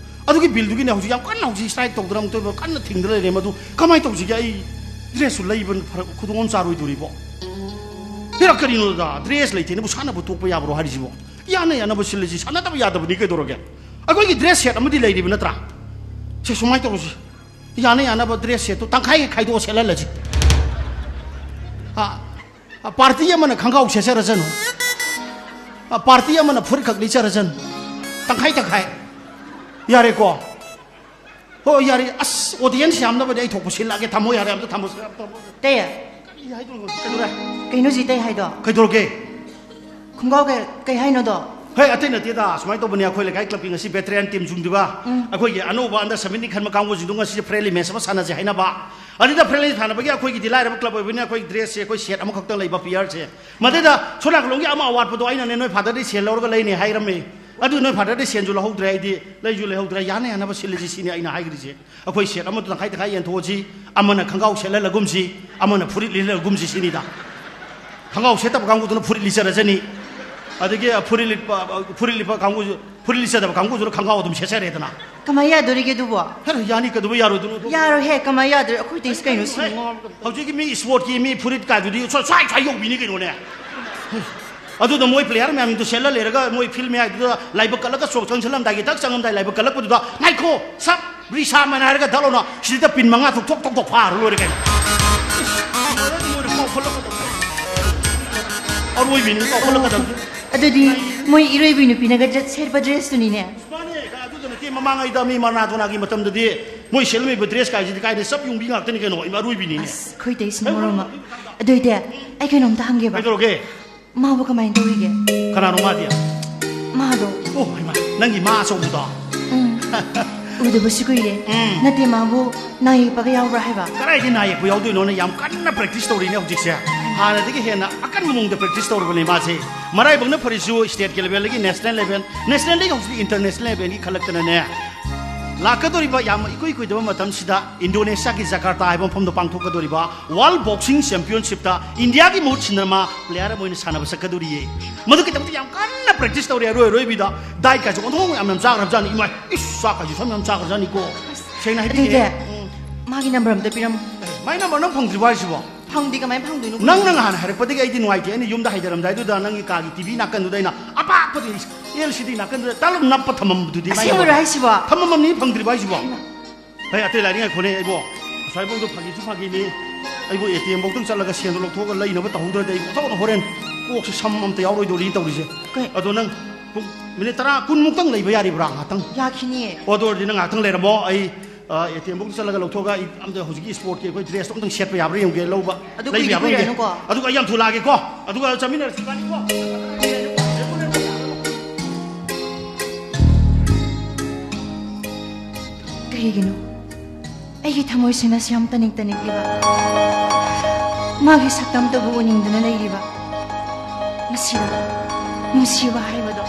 ꯑꯗꯨꯒꯤ ꯕꯤꯜꯗꯨꯒꯤꯅꯦ ꯍꯧꯖꯤꯛ ꯌꯥꯝ ꯀꯟꯅ ꯍꯧꯖꯤꯛ ꯁ꯭ꯇ꯭ꯔꯥꯏꯛ ꯇꯧꯗꯅ ꯑꯃꯨꯛꯇꯣꯏꯕ ꯀꯟꯅ ꯊꯤꯡꯗꯅ ꯂꯩꯔꯦ꯫ ꯃꯗꯨ ꯀꯃꯥꯏꯅ ꯇꯧꯁꯤꯒꯦ? ꯑꯩ ꯗ꯭ꯔꯦꯁꯁꯨ ꯂꯩꯕ ꯐꯔꯛ, ꯈꯨꯗꯣꯡ ꯑꯃ ꯆꯥꯔꯣꯏꯗꯣꯔꯤꯕꯣ? ꯍꯦꯔꯥ, ꯀꯔꯤꯅꯣꯗ, ꯗ꯭ꯔꯦꯁ ꯂꯩꯇꯦꯅꯕꯨ ꯁꯥꯟꯅꯕ ꯇꯣꯛꯄ ꯌꯥꯕ꯭ꯔꯣ ꯍꯥꯏꯔꯤꯁꯤꯕꯣ? ꯌꯥꯅ ꯌꯥꯅꯕ ꯁꯤꯜꯂꯁꯤ, ꯁꯥꯟꯅꯗꯕ ꯌꯥꯗꯕꯅꯤ ꯀꯩꯗꯧꯔꯒꯦ? ꯑꯩꯈꯣꯏꯒꯤ ꯗ꯭ꯔꯦꯁ ꯁꯦꯠ ꯑꯃꯗꯤ ꯂꯩꯔꯤꯕ ꯅꯠꯇ꯭ꯔꯥ? ꯁꯦ, ꯁꯨꯃꯥꯏꯅ ꯇꯧꯔꯁꯤ, ꯌꯥꯅ ꯌꯥꯅꯕ ꯗ꯭ꯔꯦꯁ ꯁꯦꯠꯇꯣ ꯇꯪꯈꯥꯏꯒ ꯈꯥꯏꯗꯣꯛꯑ ꯁꯦꯠꯍꯜꯂꯁꯤ꯫ ꯑ, ꯑ, ꯄꯥꯔꯇꯤ ꯑꯃꯅ ꯈꯪꯒꯥꯎ ꯁꯦꯠꯆꯔꯁꯅꯨ, ꯑ, ꯄꯥꯔꯇꯤ ꯑꯃꯅ ꯐꯨꯔꯤꯠꯈꯛ ꯂꯤꯠꯆꯔꯁꯅꯨ, ꯇꯪꯈꯥꯏ ꯇꯪꯈꯥꯏ꯫ ꯌꯥꯔꯦꯀꯣ? ꯍꯣꯏ, ꯌꯥꯔꯦ꯫ ꯑꯁ, ꯑꯣꯗꯤꯌꯦꯟꯁ ꯌꯥꯝꯅꯕꯅꯦ, ꯑꯩ ꯊꯣꯛꯄ ꯁꯤꯜꯂꯛꯑꯒꯦ꯫ ꯊꯝꯃꯣ, ꯌꯥꯔꯦ, ꯑꯝꯇ ꯊꯝꯃꯣ꯫ ꯇꯦ꯫ ꯀꯔꯤ ꯍꯥꯏꯗꯣꯏꯅꯣ? ꯀꯩꯗꯧꯔꯦ? ꯀꯩꯅꯣ ꯁꯤ ꯇꯩ ꯍꯥꯏꯗꯣ? ꯀꯩꯗꯧꯔꯒꯦ? ꯈꯣꯡꯒ꯭ꯔꯥꯎ ꯀꯩ, ꯀꯩ ꯍꯥꯏꯅꯣꯗꯣ? ꯍꯦ, ꯑꯇꯩ ꯅꯠꯇꯦꯗ, ꯁꯨꯃꯥꯏꯅ ꯇꯧꯕꯅꯦ, ꯑꯩꯈꯣꯏ ꯂꯩꯀꯥꯏ ꯀ꯭ꯂꯕꯀꯤ ꯉꯁꯤ ꯚꯦꯇꯔꯤꯌꯥꯟ ꯇꯤꯝꯁꯤꯡꯗꯨꯒ ꯎꯝ꯫ ꯑꯩꯈꯣꯏꯒꯤ ꯑꯅꯧꯕ under seventeen ꯈꯟꯕ ꯀꯥꯡꯕꯨꯁꯤꯡꯗꯨ ꯉꯁꯤꯁꯦ ꯐ꯭ꯔꯦꯟꯂꯤ ꯃꯦꯠꯆ ꯑꯃ ꯁꯥꯟꯅꯁꯦ ꯍꯥꯏꯅꯕ꯫ ꯑꯗꯨꯗ ꯐ꯭ꯔꯦꯟꯂꯤ ꯁꯥꯟꯅꯕꯒꯤ ꯑꯩꯈꯣꯏꯒꯤꯗꯤ ꯂꯥꯏꯔꯕ ꯀ꯭ꯂꯕ ꯑꯣꯏꯕꯅꯤꯅ ꯑꯩꯈꯣꯏ ꯗ꯭ꯔꯦꯁꯁꯦ ꯑꯩꯈꯣꯏ ꯁꯦꯠ ꯑꯃꯈꯛꯇꯪ ꯂꯩꯕ ꯄꯤꯌꯔꯁꯦ꯫ ꯃꯗꯩꯗ ꯁꯣꯝ ꯅꯥꯀꯜꯂꯣꯝꯒꯤ ꯑꯃ ꯑꯋꯥꯠꯄꯗꯣ ꯑꯩꯅꯅꯦ ꯅꯣꯏ ꯐꯥꯗꯔꯗꯤ ꯁꯦꯜ ꯂꯧꯔꯒ ꯂꯩꯅꯤ ꯍꯥꯏꯔꯝꯃꯤ꯫ ꯑꯗꯨ ꯅꯣꯏ ꯐꯥꯗꯔꯗꯤ ꯁꯦꯟꯁꯨ ꯂꯧꯍꯧꯗ꯭ꯔꯦ, ꯑꯩꯗꯤ ꯂꯩꯁꯨ ꯂꯩꯍꯧꯗ꯭ꯔꯦ, ꯌꯥꯅ ꯌꯥꯅꯕ ꯁꯤꯜꯂꯁꯤ ꯁꯤꯅꯤ ꯑꯩꯅ ꯍꯥꯏꯈ꯭ꯔꯤꯁꯦ꯫ ꯑꯩꯈꯣꯏ ꯁꯦꯠ ꯑꯃꯗꯨ ꯇꯪꯈꯥꯏ ꯇꯪꯈꯥꯏ ꯌꯦꯟꯊꯣꯛꯑꯁꯤ, ꯑꯃꯅ ꯈꯪꯒꯥꯎ ꯁꯦꯠꯍꯜꯂꯒꯨꯝꯁꯤ, ꯑꯃꯅ ꯐꯨꯔꯤꯠ ꯂꯤꯠꯍꯜꯂꯒꯨꯝꯁꯤ ꯁꯤꯅꯤꯗ꯫ ꯈꯪꯒꯥꯎ ꯁꯦꯠꯇꯕ ꯀꯥꯡꯕꯨꯗꯨꯅ ꯐꯨꯔꯤꯠ ꯂꯤꯠꯆꯔꯁꯅꯤ꯫ ꯑꯗꯒꯤ ꯐꯨꯔꯤꯠ ꯂꯤꯠꯄ, ꯐꯨꯔꯤꯠ ꯂꯤꯠꯄ ꯀꯥꯡꯕꯨꯁꯨ, ꯐꯨꯔꯤꯠ ꯂꯤꯠꯆꯗꯕ ꯀꯥꯡꯕꯨꯁꯨ ꯈꯪꯒꯥꯎ ꯑꯗꯨꯝ ꯁꯦꯠꯆꯔꯦꯗꯅ꯫ ꯀꯃꯥꯏ ꯌꯥꯗꯣꯔꯤꯒꯦ ꯑꯗꯨꯕꯣ? ꯍꯦꯔꯥ, ꯌꯥꯅꯤ, ꯀꯩꯗꯧꯕ ꯌꯥꯔꯣꯏꯗꯣꯏꯅꯣ ꯑꯗꯨ? ꯌꯥꯔꯣꯏꯍꯦ, ꯀꯃꯥꯏ ꯌꯥꯗꯣꯔꯤ? ꯑꯩꯈꯣꯏ ꯇꯩꯁꯤ ꯀꯩꯅꯣ ꯁꯤꯕꯣ? ꯍꯧꯖꯤꯛꯀꯤ ꯃꯤ ꯏꯁꯄꯣꯔꯠꯀꯤ ꯃꯤ ꯐꯨꯔꯤꯠ ꯀꯥꯏꯗꯨꯗꯤ ꯁ꯭ꯋꯥꯏ, ꯁ꯭ꯋꯥꯏ, ꯁ꯭ꯋꯥꯏ ꯌꯧꯕꯤꯅꯤ ꯀꯩꯅꯣꯅꯦ꯫ ꯑꯗꯨꯗ ꯃꯣꯏ ꯄ꯭ꯂꯦꯌꯔ ꯃꯌꯥꯝꯗꯣ ꯁꯦꯠꯂ ꯂꯩꯔꯒ ꯃꯣꯏ ꯐꯤꯜ ꯃꯌꯥꯏꯗꯨꯗ ꯂꯥꯏꯕꯛ ꯀꯠꯂꯒ ꯁꯣꯛ ꯆꯪꯁꯤꯜꯂꯝꯗꯥꯏꯒꯤ ꯊꯛ ꯆꯪꯉꯝꯗꯥꯏ ꯂꯥꯏꯕꯛ ꯀꯠꯂꯛꯄꯗꯨꯗ, "ꯉꯥꯏꯈꯣ, ꯁꯞ ꯔꯤꯁꯥꯃꯟ" ꯍꯥꯏꯔꯒ ꯗꯛ ꯂꯥꯎꯅ ꯁꯤꯗ ꯄꯤꯟ ꯃꯉꯥ ꯊꯣꯛ ꯊꯣꯛ ꯊꯣꯛ ꯊꯣꯛ ꯐꯥꯔ ꯂꯣꯏꯔꯦ ꯀꯩꯅꯣ꯫ ꯃꯣꯏꯅ ꯀꯥꯎꯈꯠꯂꯛꯀꯗꯕꯁꯦ꯫ ꯑꯔꯣꯏꯕꯤꯅꯤ ꯀꯥꯎꯈꯠꯂꯛꯀꯗꯕꯁꯦ꯫ ꯑꯗꯨꯗꯤ ꯃꯣꯏ ꯏꯔꯣꯏꯕꯤ ꯅꯨꯄꯤꯅꯒ ꯗ꯭ꯔꯦꯁ ꯁꯦꯠꯄ ꯗ꯭ꯔꯦꯁꯇꯨꯅꯤꯅꯦ꯫ ꯃꯥꯅꯦ, ꯑꯗꯨꯗ ꯅꯠꯇꯦ, ꯃꯃꯥꯡꯉꯩꯗ ꯃꯤ ꯃꯔꯥꯗꯣꯅꯥꯒꯤ ꯃꯇꯝꯗꯗꯤ ꯃꯣꯏ ꯁꯦꯠꯂꯝꯃꯤꯕ ꯗ꯭ꯔꯦꯁ ꯀꯥꯏꯁꯤꯗꯤ ꯀꯥꯏꯗꯩ ꯆꯞ ꯌꯨꯡꯕꯤ ꯉꯥꯛꯇꯅꯤ ꯀꯩꯅꯣ, ꯏꯃꯥ ꯑꯔꯣꯏꯕꯤꯅꯤꯅꯦ꯫ ꯑꯁ, ꯑꯩꯈꯣꯏ ꯇꯩꯁꯤꯅ ꯃꯔꯣꯝ ꯑꯃ꯫ ꯑꯗꯨꯏꯗꯤ ꯑꯩ ꯀꯩꯅꯣꯝꯇ ꯍꯪꯒꯦꯕ꯫ ꯀꯩꯗꯧꯔꯒꯦ? ꯃꯥꯕꯨ ꯀꯃꯥꯏꯅ ꯇꯧꯔꯤꯒꯦ? ꯀꯅꯥꯅꯣ ꯃꯥꯗꯤ? ꯃꯥꯗꯣ꯫ ꯑꯣ, ꯍꯩꯃꯥ, ꯅꯪꯒꯤ ꯃꯥ ꯑꯆꯧꯕꯗꯣ? ꯎꯝ꯫ ꯎꯗꯕꯁꯨ ꯀꯨꯏꯔꯦ꯫ ꯎꯝ꯫ ꯅꯠꯇꯦ, ꯃꯥꯕꯨ ꯅꯥ ꯌꯦꯛꯄꯒ ꯌꯥꯎꯕ꯭ꯔꯥ ꯍꯥꯏꯕ? ꯀꯗꯥꯏꯗ ꯅꯥ ꯌꯦꯛꯄ ꯌꯥꯎꯗꯣꯏꯅꯣꯅꯦ? ꯌꯥꯝ ꯀꯟꯅ ꯄ꯭ꯔꯦꯛꯇꯤꯁ ꯇꯧꯔꯤꯅꯦ ꯍꯧꯖꯤꯛꯁꯦ꯫ ꯍꯥꯟꯅꯗꯒꯤ ꯍꯦꯟꯅ ꯑꯀꯟꯕ ꯃꯑꯣꯡꯗ ꯄ꯭ꯔꯦꯛꯇꯤꯁ ꯇꯧꯔꯕꯅꯦ ꯃꯥꯁꯦ꯫ ꯃꯔꯥꯏꯕꯛꯅ ꯐꯔꯤꯁꯨ ꯁ꯭ꯇꯦꯠꯀꯤ ꯂꯦꯚꯦꯜꯗꯒꯤ ꯅꯦꯁꯅꯦꯜ ꯂꯦꯚꯦꯜ, ꯅꯦꯁꯅꯦꯜꯗꯒꯤ ꯍꯧꯖꯤꯛ ꯏꯟꯇꯔꯅꯦꯁꯅꯦꯜ ꯂꯦꯚꯦꯜꯒꯤ ꯈꯜꯂꯛꯇꯅꯅꯦ, ꯂꯥꯛꯀꯗꯧꯔꯤꯕ ꯌꯥꯝ ꯏꯀꯨꯏ ꯀꯨꯏꯗꯕ ꯃꯇꯝꯁꯤꯗ ꯏꯟꯗꯣꯅꯦꯁꯤꯌꯥꯒꯤ ꯖꯀꯥꯔꯇꯥ ꯍꯥꯏꯕ ꯃꯐꯝꯗ ꯄꯥꯡꯊꯣꯛꯀꯗꯧꯔꯤꯕ ꯋꯥꯔꯜ ꯕꯣꯛꯁꯤꯡ ꯆꯦꯝꯄꯤꯌꯟꯁꯤꯞꯇ ꯏꯟꯗꯤꯌꯥꯒꯤ ꯃꯍꯨꯠ ꯁꯤꯟꯗꯅ ꯃꯥ ꯄ꯭ꯂꯦꯌꯔ ꯑꯃ ꯑꯣꯏꯅ ꯁꯥꯟꯅꯕ ꯆꯠꯀꯗꯧꯔꯤꯌꯦ꯫ ꯃꯗꯨꯒꯤꯗꯃꯛꯇ ꯌꯥꯝ ꯀꯟꯅ ꯄ꯭ꯔꯦꯛꯇꯤꯁ ꯇꯧꯔꯤ꯫ ꯑꯔꯣꯏ ꯑꯔꯣꯏꯕꯤꯗ ꯗꯥꯏꯠ ꯀꯥꯏꯁꯦ ꯑꯣꯟꯊꯣꯛ ꯌꯥꯝ ꯌꯥꯝ ꯆꯥꯈ꯭ꯔꯕꯖꯥꯠꯅꯤ꯫ ꯏꯃꯥꯏ, ꯏꯁ, ꯆꯥꯛ ꯀꯥꯏꯁꯦ ꯁꯨꯝ ꯌꯥꯝ ꯆꯥꯈ꯭ꯔꯖꯥꯠꯅꯤꯀꯣ꯫ ꯁꯦꯡꯅ ꯍꯥꯏꯕꯤꯒꯦ꯫ ꯑꯗꯨꯗꯤ ꯎꯝ꯫ ꯃꯥꯒꯤ ꯅꯝꯕꯔ ꯑꯝꯇ ꯄꯤꯔꯝꯃꯣ꯫ ꯃꯥꯏ ꯅꯝꯕꯔ ꯅꯪ ꯐꯪꯗ꯭ꯔꯤꯕꯣ ꯍꯥꯏꯁꯤꯕꯣ? ꯐꯪꯗꯦ, ꯀꯃꯥꯏꯅ ꯐꯪꯗꯣꯏꯅꯣ? ꯅꯪꯅ ꯉꯍꯥꯟ ꯍꯥꯏꯔꯛꯄꯗꯒꯤ ꯑꯩꯗꯤ ꯅꯨꯡꯉꯥꯏꯇꯦ꯫ ꯑꯩꯅ ꯌꯨꯝꯗ ꯍꯥꯏꯊꯔꯝꯗꯥꯏꯗꯨꯗ ꯅꯪꯒꯤ ꯀꯥꯒꯤ ꯇꯤ ꯚꯤ ꯅꯥꯀꯟꯗꯨꯗ ꯑꯩꯅ ꯑꯄꯥꯛꯄꯗꯨ ꯑꯦꯜ ꯁꯤ ꯗꯤ ꯅꯥꯀꯟꯗꯨꯗ ꯇꯥꯂꯞ ꯅꯞꯄ ꯊꯝꯃꯝꯕꯗꯨꯗꯤ ꯃꯥꯏ ꯑꯁꯦꯡꯕꯔꯣ ꯅꯝꯕꯔ ꯍꯥꯏꯁꯤꯕꯣ? ꯊꯝꯃꯝꯃꯝꯅꯤ, ꯐꯪꯗ꯭ꯔꯤꯕꯣ ꯍꯥꯏꯁꯤꯕꯣ? ꯍꯩꯃꯥ꯫ ꯍꯩ, ꯑꯇꯩ ꯂꯥꯏꯔꯤ ꯉꯥꯏꯈꯣꯅꯦ ꯑꯩꯕꯣ꯫ ꯉꯁꯥꯏꯐꯥꯎꯗ ꯐꯥꯒꯤꯁꯨ ꯐꯥꯒꯤꯅꯤ꯫ ꯑꯩꯕꯨ ꯑꯦ ꯇꯤ ꯑꯦꯝ ꯐꯧꯗꯪ ꯆꯠꯂꯒ ꯁꯦꯟꯗꯣ ꯂꯧꯊꯣꯛꯑꯒ ꯂꯩꯅꯕ ꯇꯧꯍꯧꯗ꯭ꯔꯗꯤ ꯑꯩ ꯑꯣꯟꯊꯣꯛꯅ ꯍꯣꯔꯦꯟ ꯀꯣꯛꯁꯦ ꯁꯝ ꯑꯝꯇ ꯌꯥꯎꯔꯣꯏꯗꯧꯔꯤ ꯇꯧꯔꯤꯁꯦ꯫ ꯀꯩ? ꯑꯗꯣ ꯅꯪ ꯄꯨꯡ ꯃꯤꯅꯤꯠ ꯇꯔꯥ, ꯀꯨꯟ ꯃꯨꯛꯇꯪ ꯂꯩꯕ ꯌꯥꯔꯤꯕ꯭ꯔꯥ ꯉꯥꯏꯍꯥꯛꯇꯪ? ꯌꯥꯈꯤꯅꯤꯌꯦ꯫ ꯑꯣ, ꯑꯗꯨ ꯑꯣꯏꯔꯗꯤ ꯅꯪ ꯉꯥꯏꯍꯥꯛꯇꯪ ꯂꯩꯔꯝꯃꯣ꯫ ꯑꯩ, ꯑ, ꯑꯦ ꯇꯤ ꯑꯦꯝ ꯐꯧꯗ ꯆꯠꯂꯒ ꯂꯧꯊꯣꯛꯑꯒ ꯑꯩ ꯑꯝꯇ ꯍꯧꯖꯤꯛꯀꯤ ꯏꯁꯄꯣꯔꯠꯀꯤ ꯑꯩꯈꯣꯏ ꯗ꯭ꯔꯦꯁꯇꯣ ꯑꯝꯇꯪ ꯁꯦꯠꯄ ꯌꯥꯕ꯭ꯔꯥ ꯌꯦꯡꯒꯦ, ꯂꯧꯕ, ꯑꯗꯨ ꯂꯩꯕ ꯀꯨꯏꯗꯤ ꯌꯥꯕ꯭ꯔꯥ ꯌꯦꯡꯒꯦ꯫ ꯀꯨꯏꯔꯣꯏꯅꯨꯀꯣ꯫ ꯑꯗꯨꯒ ꯑꯩ ꯌꯥꯝ ꯊꯨꯂꯥꯛꯑꯒꯦꯀꯣ꯫ ꯑꯗꯨꯒ ꯆꯠꯃꯤꯟꯅꯔꯁꯤ ꯏꯕꯥꯅꯤꯀꯣ꯫ ꯀꯩꯒꯤꯅꯣ ꯑꯩꯒꯤ ꯊꯃꯣꯏꯁꯤꯅ ꯁꯤ ꯌꯥꯝ ꯇꯅꯤꯛ ꯇꯅꯤꯛꯂꯤꯕ? ꯃꯥꯒꯤ ꯁꯛꯇꯝꯇꯕꯨ ꯎꯅꯤꯡꯗꯨꯅ ꯂꯩꯔꯤꯕ? ꯃꯁꯤꯔꯣ ꯅꯨꯡꯁꯤꯕ ꯍꯥꯏꯕꯗꯣ?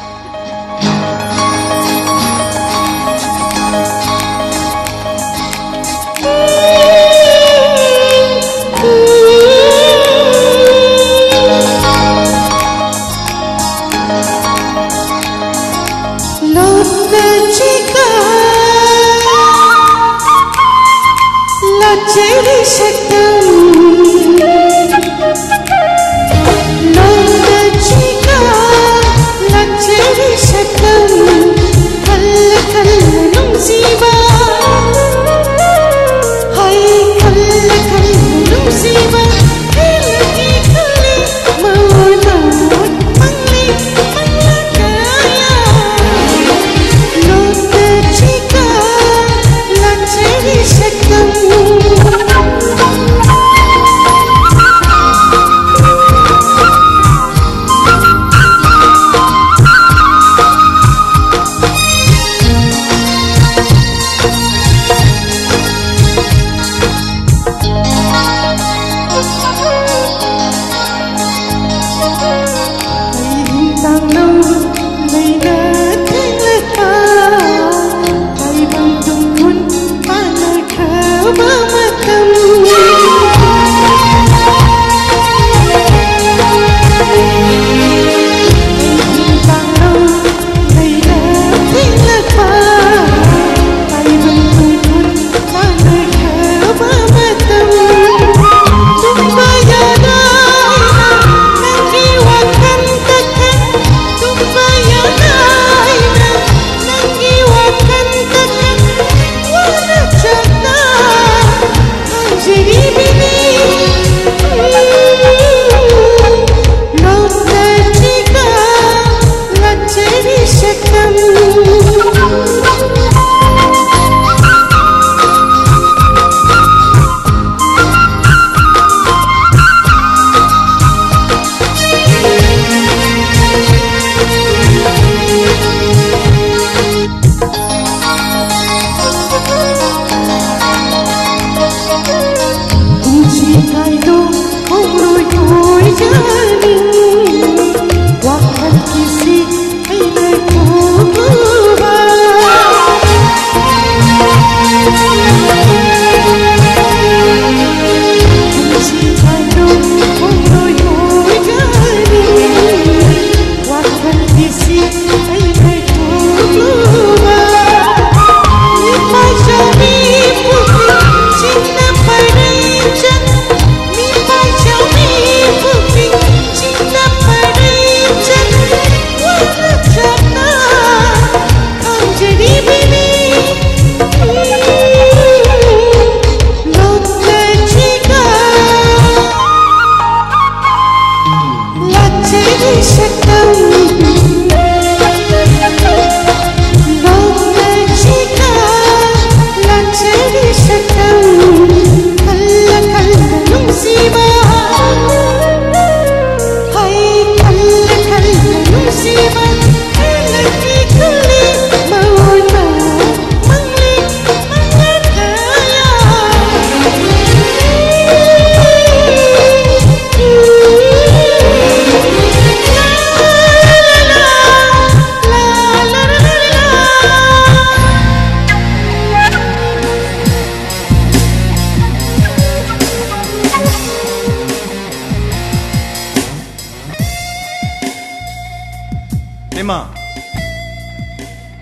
ꯃꯥ,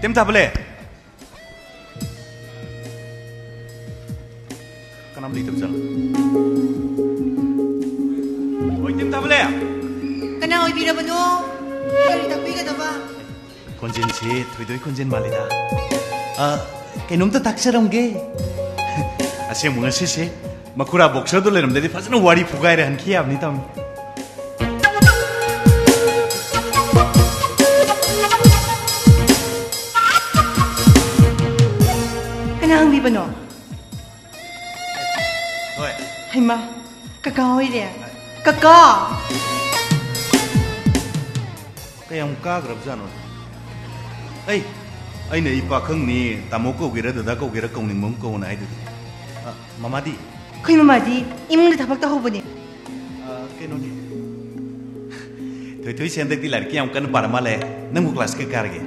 ꯇꯦꯝ ꯊꯥꯕꯂꯦ꯫ ꯀꯅꯥꯝ ꯂꯩꯇꯕꯖꯥꯠꯂꯣ? ꯍꯣꯏ, ꯇꯦꯝ ꯊꯥꯕꯂꯦ꯫ ꯀꯅꯥ ꯑꯣꯏꯕꯤꯔꯕꯅꯣ? ꯀꯔꯤ ꯇꯥꯛꯄꯤꯒꯗꯕ? ꯈꯣꯟꯖꯦꯜꯁꯤ ꯊꯣꯏꯗꯣꯏ ꯈꯣꯟꯖꯦꯜ ꯃꯥꯜꯂꯤꯗ꯫ ꯑ, ꯀꯩꯅꯣꯝꯇ ꯇꯥꯛꯆꯔꯝꯒꯦ꯫ ꯑꯁꯦꯡꯕ ꯉꯁꯤꯁꯦ ꯃꯈꯨꯔꯥ ꯕꯣꯛꯁꯔꯗꯣ ꯂꯩꯔꯝꯗꯗꯤ ꯐꯖꯅ ꯋꯥꯔꯤ ꯐꯨꯒꯥꯏꯔꯦ ꯍꯟꯈꯤ ꯌꯥꯕꯅꯤ ꯇꯥꯃꯣ꯫ ꯀꯅꯥ ꯍꯪꯕꯤꯕꯅꯣ? ꯍꯣꯏ꯫ ꯍꯩꯃꯥ, ꯀꯀꯥ ꯍꯣꯏꯔꯦ꯫ ꯀꯀꯥ! ꯀꯌꯥꯝ ꯀꯥꯈ꯭ꯔꯕꯖꯥꯠꯅꯣ? ꯑꯩ, ꯑꯩꯅ ꯑꯩ ꯄꯥꯈꯪꯅꯤ, ꯇꯥꯃꯣ ꯀꯧꯒꯦꯔꯥ ꯗꯗꯥ ꯀꯧꯒꯦꯔꯥ ꯀꯧꯅꯤꯡꯕ ꯑꯃ ꯀꯧꯅ ꯍꯥꯏꯗꯨꯗꯤ꯫ ꯑ, ꯃꯃꯥꯗꯤ? ꯑꯩꯈꯣꯏ ꯃꯃꯥꯗꯤ ꯏꯃꯨꯡꯗ ꯊꯕꯛ ꯇꯧꯍꯧꯕꯅꯦ꯫ ꯑ, ꯀꯩꯅꯣꯅꯤ꯫ ꯊꯣꯏꯊꯣꯏꯁꯦ ꯍꯟꯗꯛꯇꯤ ꯂꯥꯏꯔꯤꯛꯀꯤ ꯌꯥꯝ ꯀꯟꯅ ꯄꯥꯔ ꯃꯥꯜꯂꯦ꯫ ꯅꯪꯕꯨ ꯀ꯭ꯂꯥꯁ ꯀꯌꯥ ꯀꯥꯔꯒꯦ?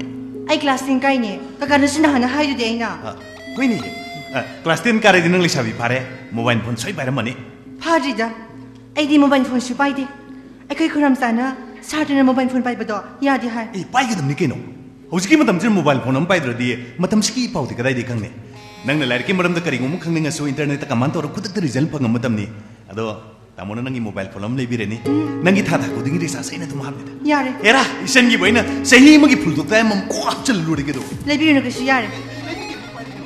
ꯑꯩ ꯀ꯭ꯂꯥꯁ ꯇꯦꯟ ꯀꯥꯏꯅꯦ꯫ ꯀꯀꯥꯅꯁꯨ ꯅꯍꯥꯟꯅ ꯍꯥꯏꯗꯨꯗꯤ ꯑꯩꯅ꯫ ꯑ, ꯍꯣꯏꯅꯦ꯫ ꯑ, ꯀ꯭ꯂꯥꯁ ꯇꯦꯟ ꯀꯥꯔꯗꯤ ꯅꯪ ꯂꯩꯁꯥꯕꯤ ꯐꯥꯔꯦ꯫ ꯃꯣꯕꯥꯏꯜ ꯐꯣꯟ ꯁꯣꯏ ꯄꯥꯏꯔꯝꯃꯅꯤ꯫ ꯐꯥꯗ꯭ꯔꯤꯗ꯫ ꯑꯩꯗꯤ ꯃꯣꯕꯥꯏꯜ ꯐꯣꯟꯁꯨ ꯄꯥꯏꯗꯦ꯫ ꯑꯩꯈꯣꯏ ꯈꯨꯔꯝꯆꯥꯅ ꯁꯥꯇ꯭ꯔꯅ ꯃꯣꯕꯥꯏꯜ ꯐꯣꯟ ꯄꯥꯏꯕꯗꯣ ꯌꯥꯗꯦ ꯍꯥꯏ꯫ ꯑꯦ, ꯄꯥꯏꯒꯗꯕꯅꯤ ꯀꯩꯅꯣ꯫ ꯍꯧꯖꯤꯛꯀꯤ ꯃꯇꯝꯁꯤꯗ ꯃꯣꯕꯥꯏꯜ ꯐꯣꯟ ꯑꯃ ꯄꯥꯏꯗ꯭ꯔꯗꯤ ꯃꯇꯝꯁꯤꯒꯤ ꯏ ꯄꯥꯎꯗꯤ ꯀꯗꯥꯏꯗꯒꯤ ꯈꯪꯅꯤ? ꯅꯪꯅ ꯂꯥꯏꯔꯤꯛꯀꯤ ꯃꯔꯝꯗ ꯀꯔꯤꯒꯨꯝꯕ ꯈꯪꯅꯤꯡꯉꯁꯨ ꯏꯟꯇꯔꯅꯦꯠꯇ ꯀꯃꯥꯟ ꯇꯧꯔ ꯈꯨꯗꯛꯇ ꯔꯤꯖꯜ ꯐꯪꯕ ꯃꯇꯝꯅꯤ꯫ ꯑꯗꯣ ꯇꯥꯃꯣꯅ ꯅꯪꯒꯤ ꯃꯣꯕꯥꯏꯜ ꯐꯣꯟ ꯑꯃ ꯂꯩꯕꯤꯔꯅꯤ꯫ ꯅꯪꯒꯤ ꯊꯥ ꯊꯥ ꯈꯨꯗꯤꯡꯒꯤ ꯔꯤꯆꯥꯔꯖ ꯑꯩꯅ ꯑꯗꯨꯝ ꯍꯥꯞꯂꯤꯗ꯫ ꯌꯥꯔꯦ꯫ ꯑꯦꯔꯥ, ꯏꯆꯟꯒꯤꯕꯨ ꯑꯩꯅ ꯆꯍꯤ ꯑꯃꯒꯤ ꯐꯨꯜ ꯇꯣꯛ ꯇꯥꯏꯝ ꯑꯃ ꯀꯣꯛ ꯍꯥꯞꯆꯤꯜꯂ ꯂꯣꯏꯔꯦ ꯀꯩꯗꯧꯕ? ꯂꯩꯕꯤꯔꯨꯅꯨ, ꯀꯩꯁꯨ ꯌꯥꯔꯦ꯫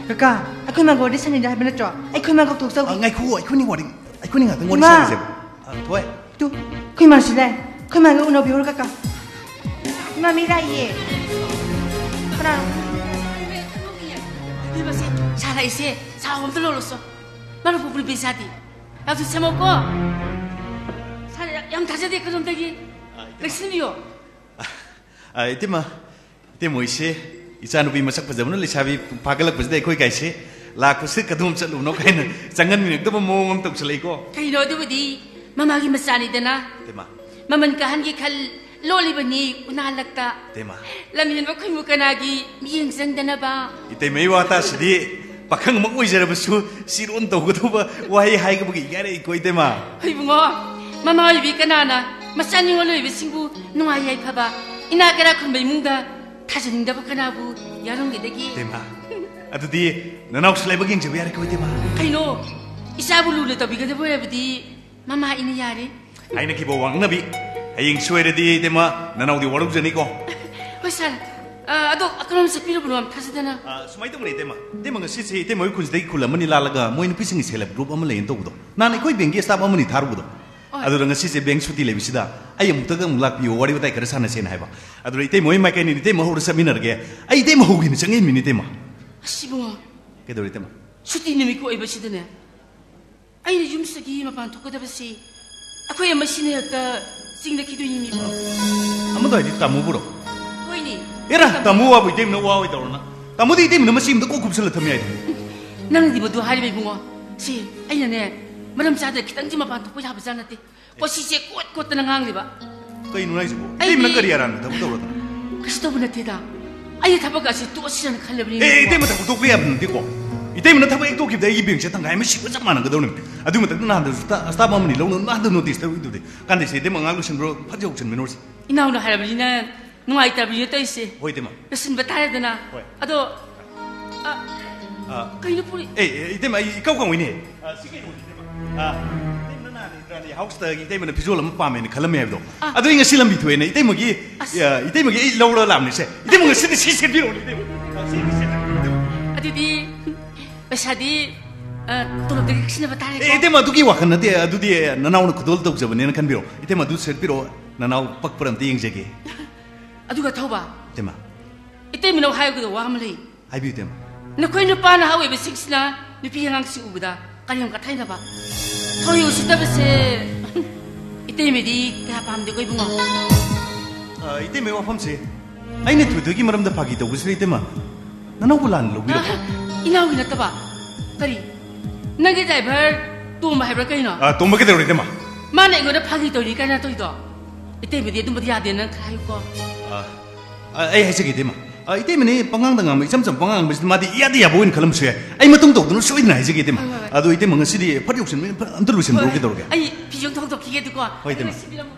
ꯀꯀꯥ, ꯑꯩꯈꯣꯏ ꯃꯥꯒ ꯋꯥꯔꯤ ꯁꯥꯟꯅꯩꯗ ꯍꯥꯏꯕ ꯅꯠꯇ꯭ꯔꯣ? ꯑꯩꯈꯣꯏ ꯃꯥꯒ ꯀꯥꯎꯊꯣꯛꯆꯧꯒꯦ꯫ ꯑ, ꯉꯥꯏꯈꯣ, ꯑꯩꯈꯣꯏꯅꯤ ꯋꯥꯔꯤ, ꯑꯩꯈꯣꯏꯅꯤ ꯉꯥꯛꯇꯪ ꯋꯥꯔꯤ ꯏꯃꯥ! ꯁꯥꯟꯅꯁꯦꯕ꯫ ꯑ, ꯊꯣꯏ꯫ ꯇꯨ, ꯑꯩꯈꯣꯏ ꯃꯥꯁꯨ ꯂꯥꯛꯑꯦ꯫ ꯑꯩꯈꯣꯏ ꯃꯥꯒ ꯎꯅꯕꯤꯍꯧꯔꯣ, ꯀꯀꯥ꯫ ꯏꯃꯥ, ꯃꯤ ꯂꯥꯛꯏꯌꯦ꯫ ꯀꯅꯥꯅꯣ? ꯏꯕꯦꯝꯃꯁꯦ, ꯁꯥ ꯂꯥꯛꯏꯁꯦ, ꯁꯥ ꯑꯝꯇ ꯂꯣꯜꯂꯣꯁꯣ꯫ ꯃꯔꯨꯞ ꯄꯨꯄꯨ ꯅꯨꯄꯤ ꯆꯥꯗꯦ꯫ ꯌꯥꯝ ꯊꯨꯅ ꯁꯦꯝꯃꯛꯎꯀꯣ꯫ ꯁꯥ ꯌꯥꯝ ꯊꯥꯖꯗꯦ ꯀꯩꯅꯣꯝꯗꯒꯤ꯫ ꯑ, ꯏꯇꯩꯃ꯫ ꯂꯩꯁꯤꯟꯕꯤꯌꯣ꯫ ꯑ, ꯏꯇꯩꯃ, ꯏꯇꯩꯃ ꯍꯣꯏꯁꯦ ꯏꯆꯥꯅꯨꯄꯤ ꯃꯁꯛ ꯐꯖꯕꯅ ꯂꯩꯁꯥꯕꯤ ꯐꯥꯒꯠꯂꯛꯄꯁꯤꯗ ꯑꯩꯈꯣꯏ ꯀꯥꯏꯁꯦ ꯂꯥꯛꯄꯁꯤꯗ ꯀꯗꯣꯝ ꯆꯠꯂꯨꯕꯅꯣ ꯀꯥꯏꯅ ꯆꯪꯍꯟꯅꯤꯡꯉꯛꯇꯕ ꯃꯑꯣꯡ ꯑꯃ ꯇꯧꯁꯜꯂꯛꯏꯀꯣ꯫ ꯀꯩꯅꯣ ꯑꯗꯨꯕꯨꯗꯤ ꯃꯃꯥꯒꯤ ꯃꯆꯥꯅꯤꯗꯅ꯫ ꯏꯇꯩꯃ꯫ ꯃꯃꯜ ꯀꯥꯍꯟꯒꯦ ꯈꯜ ꯂꯣꯜꯂꯤꯕꯅꯤ ꯎꯅꯥꯂꯛꯇ꯫ ꯏꯇꯩꯃ꯫ ꯂꯝꯍꯦꯟꯕ ꯈꯣꯏꯃꯨ ꯀꯅꯥꯒꯤ ꯃꯤꯠꯌꯦꯡ ꯆꯪꯗꯅꯕ꯫ ꯏꯇꯩꯃꯩ ꯋꯥꯇꯥꯁꯤꯗꯤ ꯄꯥꯈꯪ ꯑꯃ ꯑꯣꯏꯖꯔꯕꯁꯨ ꯆꯤꯔꯣꯟ ꯇꯧꯒꯗꯧꯕ ꯋꯥꯍꯩ ꯍꯥꯏꯒꯕꯒꯤ ꯏꯀꯥꯏꯔꯛꯏꯀꯣ ꯏꯇꯩꯃ꯫ ꯏꯕꯨꯡꯉꯣ, ꯃꯃꯥ ꯑꯣꯏꯕꯤ ꯀꯅꯥꯅ ꯃꯆꯥ ꯅꯤꯉꯣꯜ ꯑꯣꯏꯕꯁꯤꯡꯕꯨ ꯅꯨꯡꯉꯥꯏ ꯌꯥꯏꯐꯕ ꯏꯅꯥꯛ ꯀꯩꯔꯥꯛ ꯈꯨꯟꯕ ꯏꯃꯨꯡꯗ ꯊꯥꯖꯅꯤꯡꯗꯕ ꯀꯅꯥꯕꯨ ꯌꯥꯎꯔꯝꯒꯗꯒꯦ? ꯏꯇꯩꯃ, ꯑꯗꯨꯗꯤ ꯅꯅꯥꯎꯁꯨ ꯂꯥꯏꯕꯛ ꯌꯦꯡꯖꯕ ꯌꯥꯔꯦꯀꯣ, ꯏꯇꯩꯃ? ꯀꯩꯅꯣ? ꯏꯆꯥꯕꯨ ꯂꯨꯅ ꯇꯧꯕꯤꯒꯗꯕ ꯑꯣꯏꯔꯕꯗꯤ ꯃꯃꯥ ꯑꯩꯅ ꯌꯥꯔꯦ꯫ ꯍꯥꯏꯅꯈꯤꯕ ꯋꯥ ꯉꯥꯛꯅꯕꯤ꯫ ꯍꯌꯦꯡ ꯁꯣꯏꯔꯗꯤ, ꯏꯇꯩꯃ, ꯅꯅꯥꯎꯗꯤ ꯋꯥꯔꯧꯖꯅꯤꯀꯣ꯫ ꯍꯣꯏ ꯁꯥꯔ꯫ ꯑ, ꯑꯗꯣ ꯀꯔꯣꯝ ꯆꯠꯄꯤꯔꯨꯕꯅꯣ ꯌꯥꯝ ꯊꯥꯖꯗꯅ? ꯑ, ꯁꯨꯃꯥꯏꯅ ꯇꯧꯕꯅꯦ, ꯏꯇꯩꯃ꯫ ꯏꯇꯩꯃ, ꯉꯁꯤꯁꯦ ꯏꯇꯩꯃ ꯍꯣꯏ ꯈꯨꯟꯁꯤꯗꯒꯤ ꯈꯨꯜ ꯑꯃꯅꯤ ꯂꯥꯜꯂꯒ ꯃꯣꯏ ꯅꯨꯄꯤꯁꯤꯡꯒꯤ self help group ꯑꯃ ꯂꯩꯌꯦꯅ ꯇꯧꯕꯗꯣ꯫ ꯅꯍꯥꯟ ꯑꯩꯈꯣꯏ bankꯀꯤ staff ꯑꯃꯅꯤ ꯊꯥꯔꯨꯕꯗꯣ꯫ ꯍꯣꯏ꯫ ꯑꯗꯨꯗ ꯉꯁꯤꯁꯦ bank ꯁꯨꯇꯤ ꯂꯩꯕꯁꯤꯗ ꯑꯩ ꯑꯃꯨꯛꯇꯒ ꯑꯃꯨꯛ ꯂꯥꯛꯄꯤꯌꯣ, ꯋꯥꯔꯤ ꯋꯥꯇꯥꯏ ꯈꯔ ꯁꯥꯟꯅꯁꯦꯅ ꯍꯥꯏꯕ꯫ ꯑꯗꯨꯗ ꯏꯇꯩꯃ ꯍꯣꯏ ꯃꯥꯏꯀꯩꯅ ꯏꯇꯩꯃ ꯍꯧꯔ ꯆꯠꯃꯤꯟꯅꯔꯒꯦ꯫ ꯑꯩ ꯏꯇꯩꯃ ꯍꯧꯒꯦꯅ ꯆꯪꯉꯛꯏꯃꯤꯅꯤ, ꯏꯇꯩꯃ꯫ ꯑꯁ, ꯏꯕꯨꯡꯉꯣ꯫ ꯀꯩꯗꯧꯔꯦ, ꯏꯇꯩꯃ? ꯁꯨꯇꯤ ꯅꯨꯃꯤꯠꯀ ꯑꯣꯏꯕꯁꯤꯗꯅꯦ, ꯑꯩꯅ ꯌꯨꯝꯁꯤꯗꯒꯤ ꯃꯄꯥꯟ ꯊꯣꯛꯀꯗꯕꯁꯤ ꯑꯩꯈꯣꯏ ꯑꯃꯁꯤꯅ ꯍꯦꯛꯇ ꯆꯤꯡꯅꯈꯤꯗꯣꯏꯅꯤꯅꯦ꯫ ꯑꯃꯗꯣ ꯍꯥꯏꯗꯤ ꯇꯥꯃꯣꯕꯨꯔꯣ? ꯍꯣꯏꯅꯦ꯫ ꯑꯦꯔꯥ, ꯇꯥꯃꯣ ꯋꯥꯕꯨ ꯏꯇꯩꯃꯅ ꯋꯥ ꯑꯣꯏ ꯇꯧꯔꯅ꯫ ꯇꯥꯃꯣꯗꯤ ꯏꯇꯩꯃꯅ ꯃꯆꯦ ꯑꯃꯗ ꯀꯣꯛ ꯀꯨꯞꯁꯜꯂ ꯊꯝ ꯌꯥꯏꯗꯅ꯫ ꯅꯪꯅꯗꯤ ꯃꯗꯨ ꯍꯥꯏꯔꯤꯕ ꯏꯕꯨꯡꯉꯣ꯫ ꯁꯤ ꯑꯩꯅꯅꯦ, ꯃꯔꯝ ꯆꯥꯗꯅ ꯈꯤꯇꯪꯗꯤ ꯃꯄꯥꯟ ꯊꯣꯛꯄ ꯌꯥꯕ ꯖꯥꯠ ꯅꯠꯇꯦ꯫ ꯀꯣ ꯁꯤꯁꯦ ꯀꯣꯠ ꯀꯣꯠꯇꯅ ꯉꯥꯡꯂꯤꯕ꯫ ꯀꯩꯅꯣ ꯍꯥꯏꯁꯤꯕꯣ? ꯑꯩꯗꯤ ꯏꯇꯩꯃꯅ ꯀꯔꯤ ꯑꯔꯥꯟꯕ ꯊꯕꯛ ꯇꯧꯔꯗꯅ? ꯀꯩꯁꯨ ꯇꯧꯕ ꯅꯠꯇꯦꯗ꯫ ꯑꯩ ꯊꯕꯛ ꯑꯁꯤ ꯇꯣꯛꯑꯁꯤꯔꯅ ꯈꯜꯂꯕꯅꯤ꯫ ꯑꯦ, ꯏꯇꯩꯃ ꯊꯕꯛ ꯇꯣꯛꯄ ꯌꯥꯕ ꯅꯠꯇꯦꯀꯣ꯫ ꯏꯇꯩꯃꯅ ꯊꯕꯛ ꯍꯦꯛ ꯇꯣꯛꯈꯤꯕꯗ ꯑꯩꯒꯤ bankꯁꯦ ꯇꯪꯈꯥꯏ ꯑꯃ ꯁꯤꯕ ꯆꯞ ꯃꯥꯟꯅꯒꯗꯧꯔꯤꯕꯅꯤ꯫ ꯑꯗꯨꯒꯤ ꯃꯊꯛꯇ ꯅꯍꯥꯟꯗꯁꯨ ꯁ꯭ꯇꯥ-, staff ꯑꯃꯅꯤ ꯂꯧꯅ ꯅꯍꯥꯟꯗ notice ꯇꯧꯔꯤꯗꯨꯗꯤ꯫ ꯀꯥꯟꯗꯦꯁꯦ, ꯏꯇꯩꯃ, ꯑꯉꯥꯡ ꯂꯣꯏꯁꯤꯟꯕ꯭ꯔꯣ? ꯐꯠ ꯌꯧꯁꯤꯟꯃꯤꯟꯅꯔꯁꯤ꯫ ꯏꯅꯥꯎꯅ ꯍꯥꯏꯔꯕꯅꯤꯅ ꯅꯨꯡꯉꯥꯏꯇꯕꯅꯤꯅ ꯇꯧꯔꯤꯁꯦ꯫ ꯍꯣꯏ, ꯏꯇꯩꯃ꯫ ꯂꯣꯏꯁꯤꯟꯕ ꯇꯥꯔꯦꯗꯅ꯫ ꯍꯣꯏ꯫ ꯑꯗꯣ, ꯑ, ꯑ, ꯀꯩꯅꯣ ꯄꯨꯔꯤ? ꯑꯦ, ꯑꯦ, ꯏꯇꯩꯃ, ꯑꯩ ꯏꯀꯥꯎ ꯀꯥꯎꯏꯅꯦ꯫ ꯑ, ꯁꯤ ꯀꯩꯅꯣꯅꯦ, ꯏꯇꯩꯃ? ꯑ, ꯏꯇꯩꯃꯅ ꯅꯍꯥꯟ ꯏꯟꯗ꯭ꯔꯥꯅꯤ house ꯇꯒꯤ ꯏꯇꯩꯃꯅ ꯐꯤꯖꯣꯜ ꯑꯃ ꯄꯥꯝꯃꯦꯅ ꯈꯜꯂꯝꯃꯦ ꯍꯥꯏꯕꯗꯣ꯫ ꯑ꯫ ꯑꯗꯣ ꯑꯩ ꯉꯁꯤ ꯂꯝꯕꯤ ꯊꯣꯛꯑꯦꯅ ꯏꯇꯩꯃꯒꯤ, ꯑꯁ꯫ ꯑ, ꯏꯇꯩꯃꯒꯤ ꯑꯩ ꯂꯧꯔ ꯂꯥꯛꯑꯕꯅꯤꯁꯦ꯫ ꯏꯇꯩꯃ, ꯉꯁꯤꯗꯤ ꯁꯤ ꯁꯦꯠꯄꯤꯔꯛꯑꯣꯅꯦ, ꯏꯇꯩꯃ꯫ ꯑ, ꯁꯤ, ꯁꯤ ꯁꯦꯠꯄꯤꯔꯛꯑꯣꯅꯦ, ꯏꯇꯩꯃ꯫ ꯑꯗꯨꯗꯤ ꯄꯩꯁꯥꯗꯤ, ꯑ, ꯇꯣꯂꯣꯞꯇꯒꯤ ꯀꯛꯁꯤꯟꯅꯕ ꯇꯥꯔꯦꯀꯣ? ꯑꯦ, ꯏꯇꯩꯃ, ꯑꯗꯨꯒꯤ ꯋꯥꯈꯜ ꯅꯠꯇꯦ꯫ ꯑꯗꯨꯗꯤ ꯅꯅꯥꯎꯅ ꯈꯨꯗꯣꯜ ꯇꯧꯖꯕꯅꯦꯅ ꯈꯟꯕꯤꯔꯣ꯫ ꯏꯇꯩꯃ, ꯑꯗꯨ ꯁꯦꯠꯄꯤꯔꯛꯑꯣ꯫ ꯅꯅꯥꯎ ꯄꯛꯄ꯭ꯔ ꯑꯝꯇ ꯌꯦꯡꯖꯒꯦ꯫ ꯑꯗꯨꯒ ꯊꯧꯕ꯫ ꯏꯇꯩꯃ꯫ ꯏꯇꯩꯃꯅ ꯍꯥꯏꯒꯗꯕ ꯋꯥ ꯑꯃ ꯂꯩ꯫ ꯍꯥꯏꯕꯤꯌꯨ, ꯏꯇꯩꯃ꯫ ꯅꯈꯣꯏ ꯅꯨꯄꯥ ꯅꯍꯥ ꯑꯣꯏꯕꯁꯤꯡꯁꯤꯅ ꯅꯨꯄꯤ ꯑꯉꯥꯡꯁꯤꯡ ꯎꯕꯗ ꯀꯔꯦꯝ ꯀꯊꯥꯏꯅꯕ, ꯊꯧ ꯎꯁꯤꯠꯇꯕꯁꯦ ꯏꯇꯩꯃꯗꯤ ꯀꯌꯥ ꯄꯥꯝꯗꯦꯀꯣ, ꯏꯕꯨꯡꯉꯣ? ꯑ, ꯏꯇꯩꯃꯒꯤ ꯋꯥꯐꯝꯁꯦ ꯑꯩꯅ ꯊꯣꯏꯊꯣꯏꯒꯤ ꯃꯔꯝꯗ ꯐꯥꯒꯤ ꯇꯧꯕꯁꯤꯗ, ꯏꯇꯩꯃ, ꯅꯅꯧꯕ ꯂꯥꯟꯅ ꯂꯧꯕꯤꯔꯕ? ꯑ, ꯏꯅꯥꯎꯒꯤ ꯅꯠꯇꯕ꯫ ꯀꯔꯤ? ꯅꯪꯒꯤ driver ꯇꯣꯝꯕ ꯍꯥꯏꯕ꯭ꯔꯥ ꯀꯩꯅꯣ? ꯑ, ꯇꯣꯝꯕ ꯀꯩꯗꯧꯔꯦ, ꯏꯇꯩꯃ? ꯃꯥꯅ ꯑꯩꯉꯣꯟꯗ ꯐꯥꯒꯤ ꯇꯧꯔꯤ ꯀꯥꯏꯅ ꯇꯧꯔꯤꯗꯣ? ꯏꯇꯩꯃꯗꯤ ꯑꯗꯨꯝꯕꯗꯤ ꯌꯥꯗꯦ, ꯅꯪ ꯈꯔ ꯍꯥꯏꯌꯨꯀꯣ꯫ ꯑ, ꯑ, ꯑꯩ ꯍꯥꯏꯖꯒꯦ, ꯏꯇꯩꯃ꯫ ꯑ, ꯏꯇꯩꯃꯅꯦ ꯄꯉꯥꯡꯗ ꯉꯥꯡꯕ, ꯏꯆꯝ ꯆꯝ ꯄꯉꯥꯡ ꯉꯥꯡꯕꯁꯤꯗꯤ ꯃꯥꯗꯤ ꯏꯌꯥꯗ ꯌꯥꯕ ꯑꯣꯏꯅ ꯈꯜꯂꯝꯕꯁꯨ ꯌꯥꯏ꯫ ꯑꯩ ꯃꯇꯨꯡ ꯇꯧꯗꯅ ꯁꯣꯏꯗꯅ ꯍꯥꯏꯖꯒꯦ, ꯏꯇꯩꯃ꯫ ꯍꯣꯏ, ꯍꯣꯏ, ꯍꯣꯏ꯫ ꯑꯗꯣ ꯏꯇꯩꯃ ꯉꯁꯤꯗꯤ ꯐꯠ ꯌꯧꯁꯟꯕ, ꯐꯠ ꯑꯝꯇ ꯂꯣꯏꯁꯟꯕꯤꯔꯣ, ꯍꯣꯏ, ꯍꯣꯏ꯫ ꯀꯩꯗꯧꯔꯒꯦ? ꯑꯩ ꯐꯤꯖꯣꯜ ꯍꯣꯡꯗꯣꯛꯈꯤꯒꯦ ꯑꯗꯨꯀꯣ꯫ ꯍꯣꯏ, ꯏꯇꯩꯃ꯫ ꯑꯗꯨꯒ ꯁꯤꯕꯤꯔꯝꯃꯣ꯫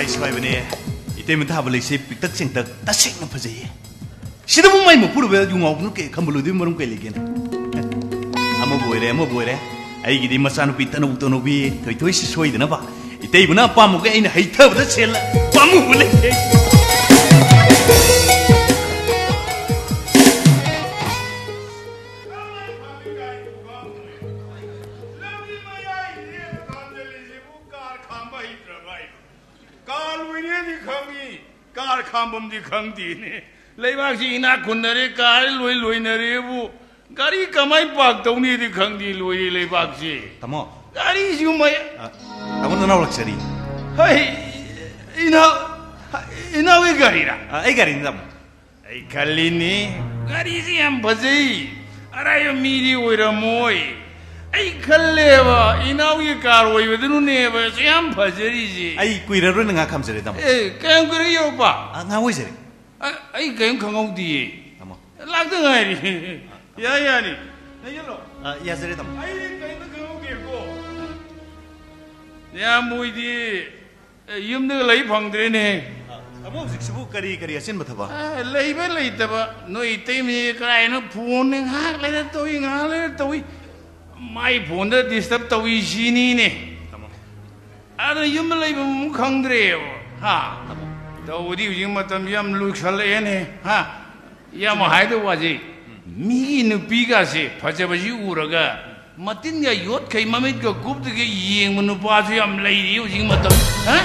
ꯁꯣꯏꯕꯅꯦ꯫ ꯏꯇꯩꯃ ꯊꯥꯕ ꯂꯩꯁꯦ ꯄꯤꯛꯇꯛ ꯆꯦꯡꯇꯛ ꯇꯁꯦꯡꯅ ꯐꯖꯩꯌꯦ꯫ ꯁꯤꯗꯕꯨ ꯃꯩ ꯃꯄꯨꯔꯕ ꯌꯨ ꯉꯥꯎꯕꯅ ꯀꯩ ꯈꯝꯕ ꯂꯣꯏꯗꯣꯏ ꯃꯔꯝ ꯀꯩ ꯂꯩꯒꯦꯅꯦ? ꯑꯃꯕꯨ ꯑꯣꯏꯔꯦ, ꯑꯃꯕꯨ ꯑꯣꯏꯔꯦ꯫ ꯑꯩꯒꯤꯗꯤ ꯃꯆꯥꯅꯨꯄꯤ ꯇꯅꯧ ꯇꯅꯧꯕꯤ ꯊꯣꯏꯊꯣꯏꯁꯤ ꯁꯣꯏꯗꯅꯕ ꯏꯇꯩꯕꯨꯅ ꯑꯄꯥꯝꯕꯒ ꯑꯩꯅ ꯍꯩꯊꯕꯗ ꯁꯦꯜꯂ ꯄꯥꯝꯃꯨꯕ ꯂꯩꯇꯦ꯫ ꯂꯝꯕꯤ ꯃꯌꯥꯏ ꯂꯦꯞꯄ ꯈꯥꯝꯖꯜꯂꯤꯁꯤꯕꯨ ꯀꯥꯔ ꯈꯥꯝꯕ ꯍꯩꯇ꯭ꯔꯕ ꯑꯩ? ꯀꯥꯔ ꯂꯣꯏꯔꯦꯗꯤ ꯈꯪꯉꯤ, ꯀꯥꯔ ꯈꯥꯝꯕꯝꯗꯤ ꯈꯪꯗꯦꯅꯦ꯫ ꯂꯩꯕꯥꯛꯁꯤ ꯏꯅꯥꯛ ꯈꯨꯟꯅꯔꯦ, ꯀꯥꯔ ꯂꯣꯏ ꯂꯣꯏꯅꯔꯦꯕꯨ, ꯒꯥꯔꯤ ꯀꯃꯥꯏ ꯄꯥꯔꯛ ꯇꯧꯅꯤꯗꯤ ꯈꯪꯗꯦ, ꯂꯣꯏꯔꯦ ꯂꯩꯕꯥꯛꯁꯤ꯫ ꯇꯥꯃꯣ꯫ ꯒꯥꯔꯤꯁꯨ ꯃꯩ- ꯑ, ꯇꯥꯃꯣ ꯅꯅꯥꯎ ꯂꯥꯛꯆꯔꯤ꯫ ꯍꯩ, ꯏꯅꯥꯎ, ꯏꯅꯥꯎꯒꯤ ꯒꯥꯔꯤꯔꯥ? ꯑ, ꯑꯩ ꯒꯥꯔꯤꯅꯤ ꯇꯥꯃꯣ꯫ ꯑꯩ ꯈꯜꯂꯤꯅꯤ, ꯒꯥꯔꯤꯁꯤ ꯌꯥꯝ ꯐꯖꯩ, ꯑꯔꯥꯏꯕ ꯃꯤꯗꯤ ꯑꯣꯏꯔꯝꯃꯣꯏ꯫ ꯑꯩ ꯈꯜꯂꯦꯕ, ꯏꯅꯥꯎꯒꯤ ꯀꯥꯔ ꯑꯣꯏꯕꯗꯨꯅꯅꯦꯕ ꯑꯁꯨꯛ ꯌꯥꯝ ꯐꯖꯔꯤꯁꯤ꯫ ꯑꯩ ꯀꯨꯏꯔꯔꯣꯏꯅ ꯉꯥꯏꯍꯥꯛ ꯈꯥꯝꯖꯔꯦ ꯇꯥꯃꯣ꯫ ꯑꯦ, ꯀꯌꯥꯝ ꯀꯨꯏꯔꯦ ꯌꯧꯔꯛꯄ? ꯑ, ꯉꯥꯏꯍꯥꯛ ꯑꯣꯏꯖꯔꯦ꯫ ꯑ, ꯑꯩ ꯀꯔꯤꯝ ꯈꯪꯍꯧꯗꯤꯌꯦ꯫ ꯇꯥꯃꯣ꯫ ꯂꯥꯛꯇ ꯉꯥꯏꯔꯤ꯫ ꯌꯥꯏ, ꯌꯥꯅꯤ꯫ ꯂꯩꯁꯤꯜꯂꯣ꯫ ꯑ, ꯌꯥꯖꯔꯦ ꯇꯥꯃꯣ꯫ ꯑꯩꯗꯤ ꯀꯔꯤꯝꯇ ꯈꯪꯍꯧꯗꯦꯀꯣ꯫ ꯏꯌꯥꯝꯕ ꯍꯣꯏꯗꯤ ꯑꯦ, ꯌꯨꯝꯗꯒ ꯂꯩ ꯐꯪꯗ꯭ꯔꯦꯅꯦ꯫ ꯑ, ꯇꯥꯃꯣ ꯍꯧꯖꯤꯛꯁꯤꯕꯨ ꯀꯔꯤ ꯀꯔꯤ ꯑꯆꯤꯟꯕ ꯊꯕꯛ? ꯑ, ꯂꯩꯕ ꯂꯩꯇꯕ, ꯅꯣꯏ ꯏꯇꯩꯃꯁꯦ ꯀꯗꯥꯏꯅꯣ ꯐꯣꯟꯅꯦ, ꯉꯥꯏꯍꯥꯛ ꯂꯩꯔ ꯇꯧꯏ, ꯉꯥꯏꯍꯥꯛ ꯂꯩꯔ ꯇꯧꯏ꯫ ꯃꯥꯏ ꯐꯣꯟꯗ ꯗꯤꯁꯇꯔꯕ ꯇꯧꯏ ꯁꯤꯅꯤꯅꯦ꯫ ꯇꯥꯃꯣ꯫ ꯑꯗ ꯌꯨꯝꯗ ꯂꯩꯕ ꯑꯃꯨꯛ ꯈꯪꯗ꯭ꯔꯦꯕ, ꯍꯥ? ꯇꯥꯃꯣ꯫ ꯇꯧꯕꯗꯤ ꯍꯧꯖꯤꯛ ꯃꯇꯝꯁꯤ ꯌꯥꯝ ꯂꯨꯁꯜꯂꯛꯑꯦꯅꯦ, ꯍꯥ? ꯌꯥꯝ ꯍꯥꯏꯗꯧ ꯋꯥꯁꯤ, ꯃꯤꯒꯤ ꯅꯨꯄꯤꯒꯁꯦ ꯐꯖꯕꯁꯤ ꯎꯔꯒ ꯃꯇꯤꯟꯒ ꯌꯣꯠꯈꯩ ꯃꯃꯤꯠꯀ ꯀꯨꯞꯇꯒꯩ ꯌꯦꯡꯕ ꯅꯨꯄꯥꯁꯨ ꯌꯥꯝ ꯂꯩꯔꯤ ꯍꯧꯖꯤꯛ ꯃꯇꯝ꯫ ꯍꯥ?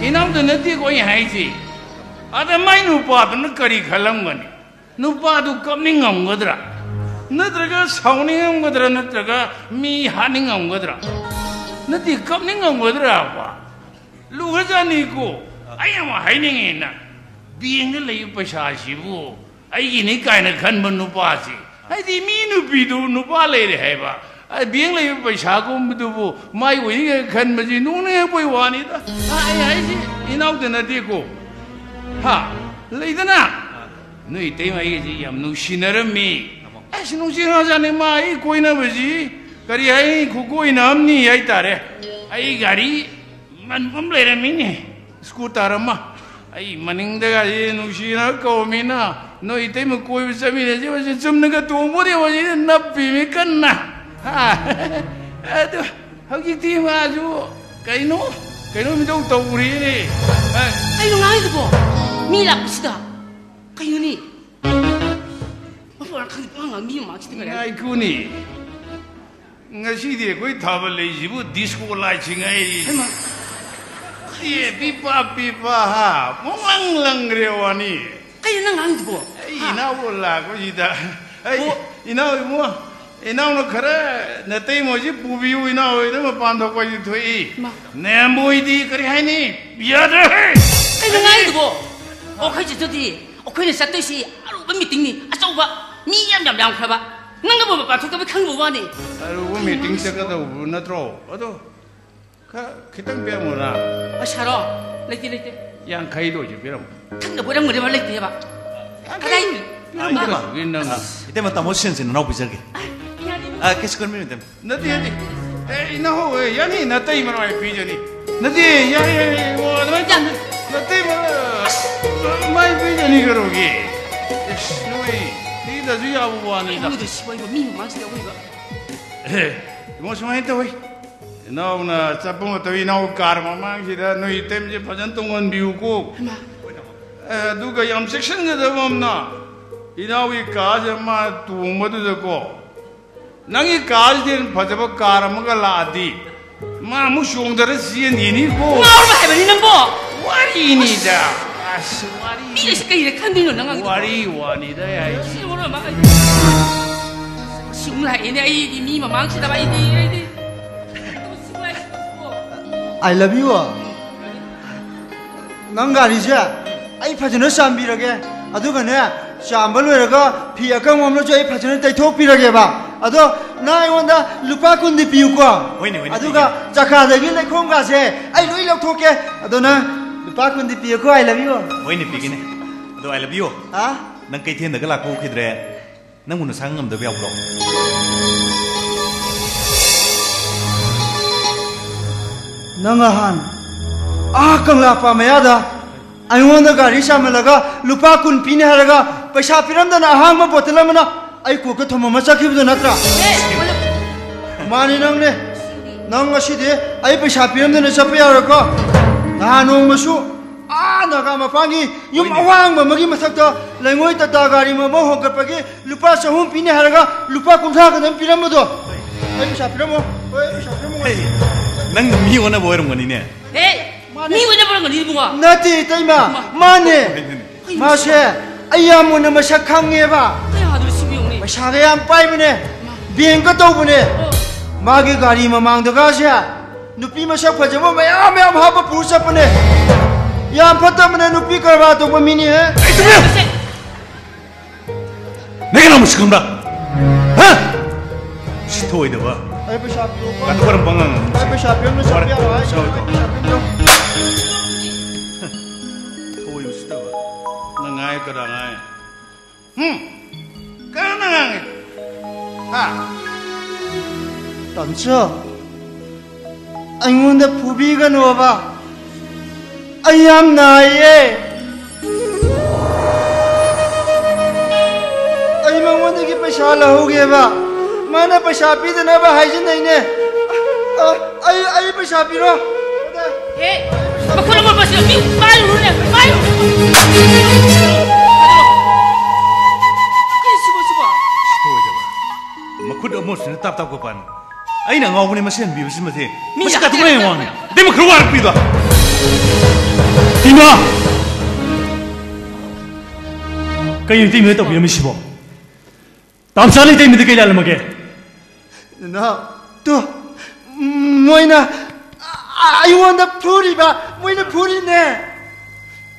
ꯏꯅꯥꯎꯗ ꯅꯠꯇꯦꯀꯣ ꯑꯩ ꯍꯥꯏꯁꯦ꯫ ꯑꯗ ꯃꯥꯏ ꯅꯨꯄꯥꯗꯨꯅ ꯀꯔꯤ ꯈꯜꯂꯝꯒꯅꯤ? ꯅꯨꯄꯥꯗꯨ ꯀꯞꯅꯤꯡꯉꯝꯒꯗ꯭ꯔꯥ? ꯅꯠꯇ꯭ꯔꯒ ꯁꯥꯎꯅꯤꯡꯉꯝꯒꯗ꯭ꯔꯥ? ꯅꯠꯇ꯭ꯔꯒ ꯃꯤ ꯍꯥꯠꯅꯤꯡꯉꯝꯒꯗ꯭ꯔꯥ? ꯅꯠꯇꯦ, ꯀꯞꯅꯤꯡꯉꯝꯒꯗ꯭ꯔꯥꯕ? ꯂꯨꯈ꯭ꯔꯖꯥꯠꯅꯤꯀꯣ꯫ ꯑꯩ ꯑꯃ ꯍꯥꯏꯅꯤꯡꯉꯤꯅ, ꯕꯦꯡꯗ ꯂꯩꯕ ꯄꯩꯁꯥꯁꯤꯕꯨ ꯑꯩꯒꯤꯅꯤ ꯀꯥꯏꯅ ꯈꯟꯕ ꯅꯨꯄꯥꯁꯤ, ꯍꯥꯏꯗꯤ ꯃꯤ ꯅꯨꯄꯤꯗꯨ ꯅꯨꯄꯥ ꯂꯩꯔꯦ ꯍꯥꯏꯕ, ꯑ, ꯕꯦꯡ ꯂꯩꯕ ꯄꯩꯁꯥꯒꯨꯝꯕꯗꯨꯕꯨ ꯃꯥꯏ ꯑꯣꯏꯅꯤ ꯀꯥꯏꯅ ꯈꯟꯕꯁꯤ ꯅꯣꯛꯅꯤꯡꯉꯛꯄꯩ ꯋꯥꯅꯤꯗ꯫ ꯑ, ꯑꯩ ꯍꯥꯏꯁꯤ ꯏꯅꯥꯎꯗ ꯅꯠꯇꯦꯀꯣ꯫ ꯍꯥ? ꯂꯩꯗꯅ? ꯅꯣꯏ ꯏꯇꯩꯃ ꯑꯩꯒꯁꯤ ꯌꯥꯝ ꯅꯨꯡꯁꯤꯅꯔꯝꯃꯤ꯫ ꯑꯁ, ꯅꯨꯡꯁꯤꯈ꯭ꯔꯖꯥꯠꯅꯤ ꯃꯥ ꯑꯩ ꯀꯣꯏꯅꯕꯁꯤ꯫ ꯀꯔꯤ ꯍꯥꯏꯅꯤ? ꯈꯨꯀꯣꯏꯅ ꯑꯃꯅꯤ ꯍꯥꯏꯇꯥꯔꯦ꯫ ꯑꯩ ꯒꯥꯔꯤ ꯃꯟꯐꯝ ꯂꯩꯔꯝꯃꯤꯅꯦ꯫ ꯁ꯭ꯀꯨꯇꯔ ꯑꯃ꯫ ꯑꯩ ꯃꯅꯤꯡꯗꯒꯁꯦ ꯅꯨꯡꯁꯤꯅ ꯀꯧꯔꯝꯃꯤꯅ, "ꯅꯣꯏ ꯏꯇꯩꯃ ꯀꯣꯏꯕ ꯆꯠꯃꯤꯟꯅꯁꯤ", ꯍꯧꯖꯤꯛ ꯆꯨꯝꯅꯒ ꯇꯣꯡꯕꯣꯗꯤ ꯍꯧꯖꯤꯛ ꯅꯞꯄꯤꯃꯤ ꯀꯟꯅ꯫ ꯍꯥ? ꯑꯗꯨ ꯍꯧꯖꯤꯛꯇꯤ ꯃꯥꯁꯨ ꯀꯩꯅꯣ, ꯀꯩꯅꯣ ꯃꯤꯇꯧ ꯇꯧꯔꯤꯅꯦ꯫ ꯑ, ꯀꯩꯅꯣ ꯉꯥꯡꯉꯤꯗꯨꯕꯣ? ꯃꯤ ꯂꯥꯛꯄꯁꯤꯗ꯫ ꯀꯩꯅꯣꯅꯦ? ꯃꯄꯨ ꯃꯔꯥ ꯈꯪꯗꯦ, ꯄꯉꯥꯡ ꯉꯥꯡ ꯃꯤ ꯃꯃꯥꯡꯁꯤꯗ ꯀꯔꯤ ꯍꯥꯏ-, ꯉꯥꯏꯈꯣꯅꯦ꯫ ꯉꯁꯤꯗꯤ ꯑꯩꯈꯣꯏ ꯊꯥꯕꯜ ꯂꯩꯁꯤꯕꯨ ꯗꯤꯁꯀꯣ ꯂꯥꯏꯠꯁꯤꯡ ꯍꯥꯏꯔꯤ꯫ ꯍꯩꯃꯥ꯫ ꯑꯦ, ꯄꯤꯄꯥ, ꯄꯤꯄꯥ, ꯍꯥ, ꯄꯨꯡꯂꯪ ꯂꯪꯈ꯭ꯔꯦ ꯋꯥꯅꯤ꯫ ꯀꯩꯅꯣ ꯅꯪ ꯉꯥꯡꯉꯤꯗꯨꯕꯣ? ꯑꯩ ꯍꯥ? ꯏꯅꯥꯎꯕꯨ ꯂꯥꯛꯄꯁꯤꯗ, ꯑꯩ, ꯑꯣ꯫ ꯏꯅꯥꯎ ꯏꯕꯨꯡꯉꯣ, ꯏꯅꯥꯎꯅ ꯈꯔ ꯅꯇꯩꯃꯣꯁꯤ ꯄꯨꯕꯤꯌꯨ, ꯏꯅꯥꯎ ꯍꯣꯏꯗ ꯃꯄꯥꯟ ꯊꯣꯛꯄ ꯍꯥꯏꯁꯤ ꯊꯣꯛꯏ꯫ ꯃꯥ꯫ ꯅꯦꯝꯕꯣꯏꯗꯤ ꯀꯔꯤ ꯍꯥꯏꯅꯤ? ꯌꯥꯗ꯭ꯔꯦ꯫ ꯀꯩꯅꯣ ꯉꯥꯡꯉꯤꯗꯨꯕꯣ? ꯑꯣ, ꯑꯩꯈꯣꯏ ꯆꯠꯇꯣꯏꯁꯤ, ꯑꯩꯈꯣꯏꯅ ꯆꯠꯇꯣꯏꯁꯤ ꯑꯔꯨꯕ ꯃꯤꯇꯤꯡꯅꯤ, ꯑꯆꯧꯕ, ꯃꯤ ꯌꯥꯝ, ꯌꯥꯝ ꯌꯥꯝꯈ꯭ꯔꯕ꯫ ꯅꯪꯅꯕꯨ ꯃꯄꯥꯟ ꯊꯣꯛꯇꯕꯩ ꯈꯪꯕ ꯋꯥꯅꯤ꯫ ꯑꯔꯨꯕ ꯃꯤꯇꯤꯡ ꯆꯠꯀꯗꯧꯕ ꯅꯠꯇ꯭ꯔꯣ? ꯑꯗꯣ ꯈꯔ ꯈꯤꯇꯪ ꯄꯤꯔꯝꯃꯣꯅ꯫ ꯄꯩꯁꯥꯔꯣ? ꯂꯩꯇꯦ, ꯂꯩꯇꯦ꯫ ꯌꯥꯡꯈꯩꯗꯣ ꯑꯣꯏꯁꯨ ꯄꯤꯔꯝꯃꯣ꯫ ꯊꯛꯅꯕ ꯑꯣꯏꯔꯝꯒꯅꯦꯕ, ꯂꯩꯇꯦꯕ꯫ ꯌꯥꯡꯈꯩ ꯀꯗꯥꯏ? ꯄꯤꯔꯝꯃꯣ꯫ ꯏꯇꯩꯃ, ꯅꯪ ꯏꯇꯩꯃ, ꯇꯥꯃꯣ ꯁꯦꯟꯁꯤꯅ ꯅꯅꯥꯎ ꯄꯤꯖꯒꯦ꯫ ꯑ, ꯌꯥꯅꯤ꯫ ꯑ, ꯀꯩꯁꯨ ꯈꯟꯕꯤꯅꯨ, ꯏꯇꯩꯃ꯫ ꯅꯠꯇꯦ, ꯅꯠꯇꯦ꯫ ꯑꯦ, ꯏꯅꯥꯎ, ꯑꯦ, ꯌꯥꯅꯤ, ꯅꯇꯩꯃ ꯅꯥꯏ ꯄꯤꯖꯅꯤ꯫ ꯅꯠꯇꯦ, ꯌꯥꯅꯤ, ꯌꯥꯅꯤ, ꯌꯥꯅꯤ꯫ ꯑꯣ, ꯑꯗꯨꯃꯥꯏꯅ ꯇꯧ-, ꯅꯇꯩꯃ, ꯑꯁ, ꯃꯥꯏ ꯄꯤꯖꯅꯤ ꯀꯩꯗꯧꯔꯒꯦ? ꯑꯁ, ꯅꯣꯏ, ꯄꯤꯗꯁꯨ ꯌꯥꯕ ꯋꯥꯅꯤꯗ꯫ ꯑꯩꯉꯣꯟꯗ ꯁꯤꯕ ꯃꯤ ꯃꯃꯥꯡꯁꯤꯗ ꯑꯣꯏꯕ꯫ ꯑꯦ, ꯏꯕꯨꯡꯉꯣ, ꯁꯨꯃꯥꯏꯅ ꯇꯧꯋꯤ꯫ ꯏꯅꯥꯎꯅ ꯆꯠꯄ ꯃꯇꯝ ꯏꯅꯥꯎ ꯀꯥꯔ ꯃꯃꯥꯡꯁꯤꯗ ꯅꯣꯏ ꯏꯇꯩꯃꯁꯦ ꯐꯖꯅ ꯇꯣꯡꯍꯟꯕꯤꯌꯨꯀꯣ꯫ ꯍꯩꯃꯥ꯫ ꯑꯦ, ꯑꯗꯨꯒ ꯌꯥꯝ ꯆꯦꯛꯁꯤꯟꯒꯗꯕ ꯑꯃꯅ, ꯏꯅꯥꯎꯒꯤ ꯀꯥꯁꯦ ꯃꯥ ꯇꯣꯡꯕꯗꯨꯗꯀꯣ, ꯅꯪꯒꯤ ꯀꯥꯁꯤꯗꯤ ꯍꯦꯟꯅ ꯐꯖꯕ ꯀꯥꯔ ꯑꯃꯒ ꯂꯥꯛꯑꯗꯤ, ꯃꯥ ꯑꯃꯨꯛ ꯆꯣꯡꯊꯔ ꯆꯦꯟꯈꯤꯅꯤꯀꯣ꯫ ꯉꯥꯎꯔꯕ ꯍꯥꯏꯕꯅꯤ ꯅꯪꯕꯣ? ꯋꯥꯔꯤꯅꯤꯗ꯫ ꯑꯁ, ꯋꯥꯔꯤ꯫ ꯃꯤ ꯑꯁꯤ ꯀꯩꯅ ꯈꯟꯗꯣꯏꯅꯣ ꯅꯪ ꯉꯥꯡꯉꯤꯗꯣ? ꯋꯥꯔꯤ ꯋꯥꯅꯤꯗ ꯑꯩ ꯍꯥꯏꯁꯦ꯫ ꯁꯤ ꯃꯔꯣꯟ ꯑꯃ ꯑꯩ-, ꯁꯤ ꯑꯃꯨꯛ ꯂꯥꯛꯑꯦꯅꯦ, ꯑꯩꯗꯤ ꯃꯤ ꯃꯃꯥꯡꯁꯤꯗ ꯑꯩꯗꯤ, ꯑꯩꯗꯤ꯫ I love you꯫ ꯅꯪ ꯒꯥꯔꯤꯁꯦ ꯑꯩ ꯐꯖꯅ ꯆꯥꯝꯕꯤꯔꯒꯦ, ꯑꯗꯨꯒꯅꯦ, ꯆꯥꯝꯕ ꯂꯣꯏꯔꯒ ꯐꯤ ꯑꯀꯪꯕ ꯑꯃꯅꯁꯨ ꯑꯩ ꯐꯖꯅ ꯇꯩꯊꯣꯛꯄꯤꯔꯒꯦꯕ꯫ ꯑꯗꯣ ꯅꯪ ꯑꯩꯉꯣꯟꯗ ꯂꯨꯄꯥ ꯀꯨꯟꯗꯤ ꯄꯤꯌꯨꯀꯣ꯫ ꯍꯣꯏꯅꯦ, ꯍꯣꯏꯅꯦ, ꯑꯗꯨꯒ ꯄꯤꯒꯦ꯫ ꯆꯀꯥꯗꯒꯤ ꯂꯩꯈꯣꯝꯒꯥꯁꯦ ꯑꯩ ꯂꯣꯏ ꯂꯧꯊꯣꯛꯀꯦ꯫ ꯑꯗꯣ ꯅꯪ ꯂꯨꯄꯥ ꯀꯨꯟꯗꯤ ꯄꯤꯌꯨꯀꯣ, I love you꯫ ꯍꯣꯏꯅꯦ, ꯄꯤꯒꯦꯅꯦ꯫ ꯑꯗꯣ I love you꯫ ꯍꯥ? ꯅꯪ ꯀꯩꯊꯦꯜꯗꯒ ꯂꯥꯛꯄ ꯎꯈꯤꯗ꯭ꯔꯦ? ꯅꯪꯕꯨ ꯅꯁꯥ ꯉꯝꯗꯕ ꯌꯥꯎꯕ꯭ꯔꯣ? ꯅꯪ ꯅꯍꯥꯟ ꯑꯥ ꯀꯪꯂꯥ ꯄꯥ ꯃꯌꯥꯗ ꯑꯩꯉꯣꯟꯗ ꯒꯥꯔꯤ ꯆꯥꯝꯍꯜꯂꯒ ꯂꯨꯄꯥ ꯀꯨꯟ ꯄꯤꯅꯤ ꯍꯥꯏꯔꯒ ꯄꯩꯁꯥ ꯄꯤꯔꯝꯗꯅ ꯑꯍꯥꯡꯕ ꯕꯣꯇꯜ ꯑꯃꯅ ꯑꯩ ꯀꯣꯛꯇ ꯊꯝꯃꯝꯃ ꯆꯠꯈꯤꯕꯗꯣ ꯅꯠꯇ꯭ꯔꯥ? ꯃꯥꯅꯤ, ꯅꯪꯅꯦ꯫ ꯅꯪ ꯉꯁꯤꯗꯤ ꯑꯩ ꯄꯩꯁꯥ ꯄꯤꯔꯝꯗꯅ ꯆꯠꯄ ꯌꯥꯔꯣꯏꯀꯣ꯫ ꯅꯍꯥꯟ ꯅꯣꯡꯃꯁꯨ ꯑꯥ ꯅꯥꯒꯥ ꯃꯄꯥꯟꯒꯤ ꯌꯨꯝ ꯑꯋꯥꯡꯕ ꯑꯃꯒꯤ ꯃꯊꯛꯇ ꯂꯩꯉꯣꯏ ꯇꯥꯇꯥ ꯒꯥꯔꯤ ꯑꯃ ꯍꯣꯡꯒꯠꯄꯒꯤ ꯂꯨꯄꯥ ꯆꯍꯨꯝ ꯄꯤꯅꯤ ꯍꯥꯏꯔꯒ ꯂꯨꯄꯥ ꯀꯨꯟꯊ꯭ꯔꯥ ꯈꯛꯇꯪ ꯄꯤꯔꯝꯕꯗꯣ꯫ ꯑꯩ ꯄꯩꯁꯥ ꯄꯤꯔꯝꯃꯣ꯫ ꯍꯣꯏ, ꯑꯩ ꯄꯩꯁꯥ ꯄꯤꯔꯝꯃꯣ꯫ ꯍꯦ, ꯅꯪ ꯃꯤ ꯑꯣꯟꯅꯕ ꯑꯣꯏꯔꯝꯒꯅꯤꯅꯦ꯫ ꯍꯦ, ꯃꯥꯅꯦ꯫ ꯃꯤ ꯑꯣꯟꯅꯕ ꯑꯣꯏꯔꯝꯒꯅꯤ ꯏꯕꯨꯡꯉꯣ꯫ ꯅꯠꯇꯦ, ꯏꯇꯩꯃ꯫ ꯃꯥ-, ꯃꯥꯅꯦ꯫ ꯀꯩꯅꯣ? ꯃꯥꯁꯦ ꯑꯩ ꯌꯥꯝ ꯃꯨꯟꯅ ꯃꯁꯛ ꯈꯪꯉꯦꯕ꯫ ꯀꯌꯥꯗꯣ ꯁꯤꯕꯨ ꯌꯦꯡꯉꯨꯅꯦ꯫ ꯄꯩꯁꯥꯒ ꯌꯥꯝ ꯄꯥꯏꯕꯅꯦ꯫ ꯃꯥ-, ꯕꯦꯡꯀ ꯇꯧꯕꯅꯦ꯫ ꯑꯣ꯫ ꯃꯥꯒꯤ ꯒꯥꯔꯤ ꯃꯃꯥꯡꯗꯒꯁꯦ ꯅꯨꯄꯤ ꯃꯁꯛ ꯐꯖꯕ ꯃꯌꯥꯝ ꯃꯌꯥꯝ ꯍꯥꯞꯄ ꯄꯨꯔ ꯆꯠꯄꯅꯦ꯫ ꯌꯥꯝ ꯐꯠꯇꯕꯅꯦ, ꯅꯨꯄꯤ ꯀꯔꯕꯥꯔ ꯇꯧꯕ ꯃꯤꯅꯦ꯫ ꯑꯩ ꯇꯨꯃꯤꯟ! ꯅꯪ ꯀꯅꯥ ꯃꯁꯛ ꯈꯪꯕ꯭ꯔꯥ? ꯍꯥ? ꯁꯤ ꯊꯣꯛꯑꯣꯏꯗꯕ꯫ ꯑꯩ ꯄꯩꯁꯥ ꯄꯤꯔꯛꯑꯣ꯫ ꯀꯥꯇꯨ ꯀꯔꯝ ꯄꯪꯉꯥꯡ ꯉꯥꯡꯉꯤ? ꯑꯩ ꯄꯩꯁꯥ ꯄꯤꯔꯝꯗ ꯆꯠꯄ ꯌꯥꯔꯣꯏ꯫ ꯍꯥꯏ ꯁꯥꯎꯔꯣꯏ, ꯁꯥꯎꯔꯣꯏ꯫ ꯄꯩꯁꯥ ꯄꯤꯔꯝꯗ꯫ ꯊꯣꯛꯑꯣꯏ ꯎꯁꯤꯠꯇꯕ꯫ ꯅꯪ ꯉꯥꯏ ꯀꯅꯥ ꯉꯥꯏ? ꯍꯨꯝ? ꯀꯅꯥꯅ ꯉꯥꯡꯉꯤ? ꯍꯥ? ꯇꯥꯃꯣꯆꯧ, ꯑꯩꯉꯣꯟꯗ ꯐꯨꯕꯤꯒꯅꯣꯕ꯫ ꯑꯩ ꯌꯥꯝ ꯅꯥꯏꯌꯦ꯫ ꯑꯩ ꯃꯉꯣꯟꯗꯒꯤ ꯄꯩꯁꯥ ꯂꯧꯍꯧꯒꯦꯕ꯫ ꯃꯥꯅ ꯄꯩꯁꯥ ꯄꯤꯗꯅꯕ ꯍꯥꯏꯖꯤꯟꯅꯩꯅꯦ꯫ ꯑ, ꯑꯩ, ꯑꯩ ꯄꯩꯁꯥ ꯄꯤꯔꯣ꯫ ꯍꯦ, ꯃꯈꯨꯠ ꯑꯃꯣꯠꯄꯁꯤꯅ ꯃꯤ ꯄꯥꯏꯔꯨꯔꯣꯅꯦ, ꯄꯥꯏꯔꯨꯔꯣ꯫ ꯀꯩ ꯁꯤꯕꯣ, ꯁꯤꯕꯣ? ꯁꯤꯊꯣꯛꯑꯣꯏꯗꯕ꯫ ꯃꯈꯨꯠ ꯑꯃꯣꯠꯁꯤꯅ ꯇꯥꯞ ꯇꯥꯞ ꯀꯣꯄꯥꯟ꯫ ꯑꯩꯅ ꯑꯉꯥꯎꯕꯅꯦ ꯃꯁꯤ ꯍꯟꯕꯤꯕꯁꯤꯃꯗꯤ꯫ ꯃꯤ ꯃꯁꯤ ꯌꯥꯗꯦ꯫ ꯀꯥꯇꯨ ꯀꯔꯝ ꯌꯦꯡꯉꯣ꯫ ꯑꯗꯩ ꯃꯈꯨꯠ ꯋꯥꯔꯛꯄꯤꯗꯣ꯫ ꯏꯃꯥ! ꯀꯩꯅꯣ ꯏꯇꯩꯃ ꯇꯧꯕꯤꯔꯝꯃꯤꯁꯤꯕꯣ? ꯇꯥꯝꯆꯥ ꯂꯩꯇꯩꯃꯗꯤ ꯀꯩ ꯂꯥꯜꯂꯝꯃꯒꯦ? ꯅꯅꯥꯎ, ꯇꯨ, ꯃꯣꯏꯅ ꯑꯩꯉꯣꯟꯗ ꯐꯨꯔꯤꯕ, ꯃꯣꯏꯅ ꯐꯨꯔꯤꯅꯦ꯫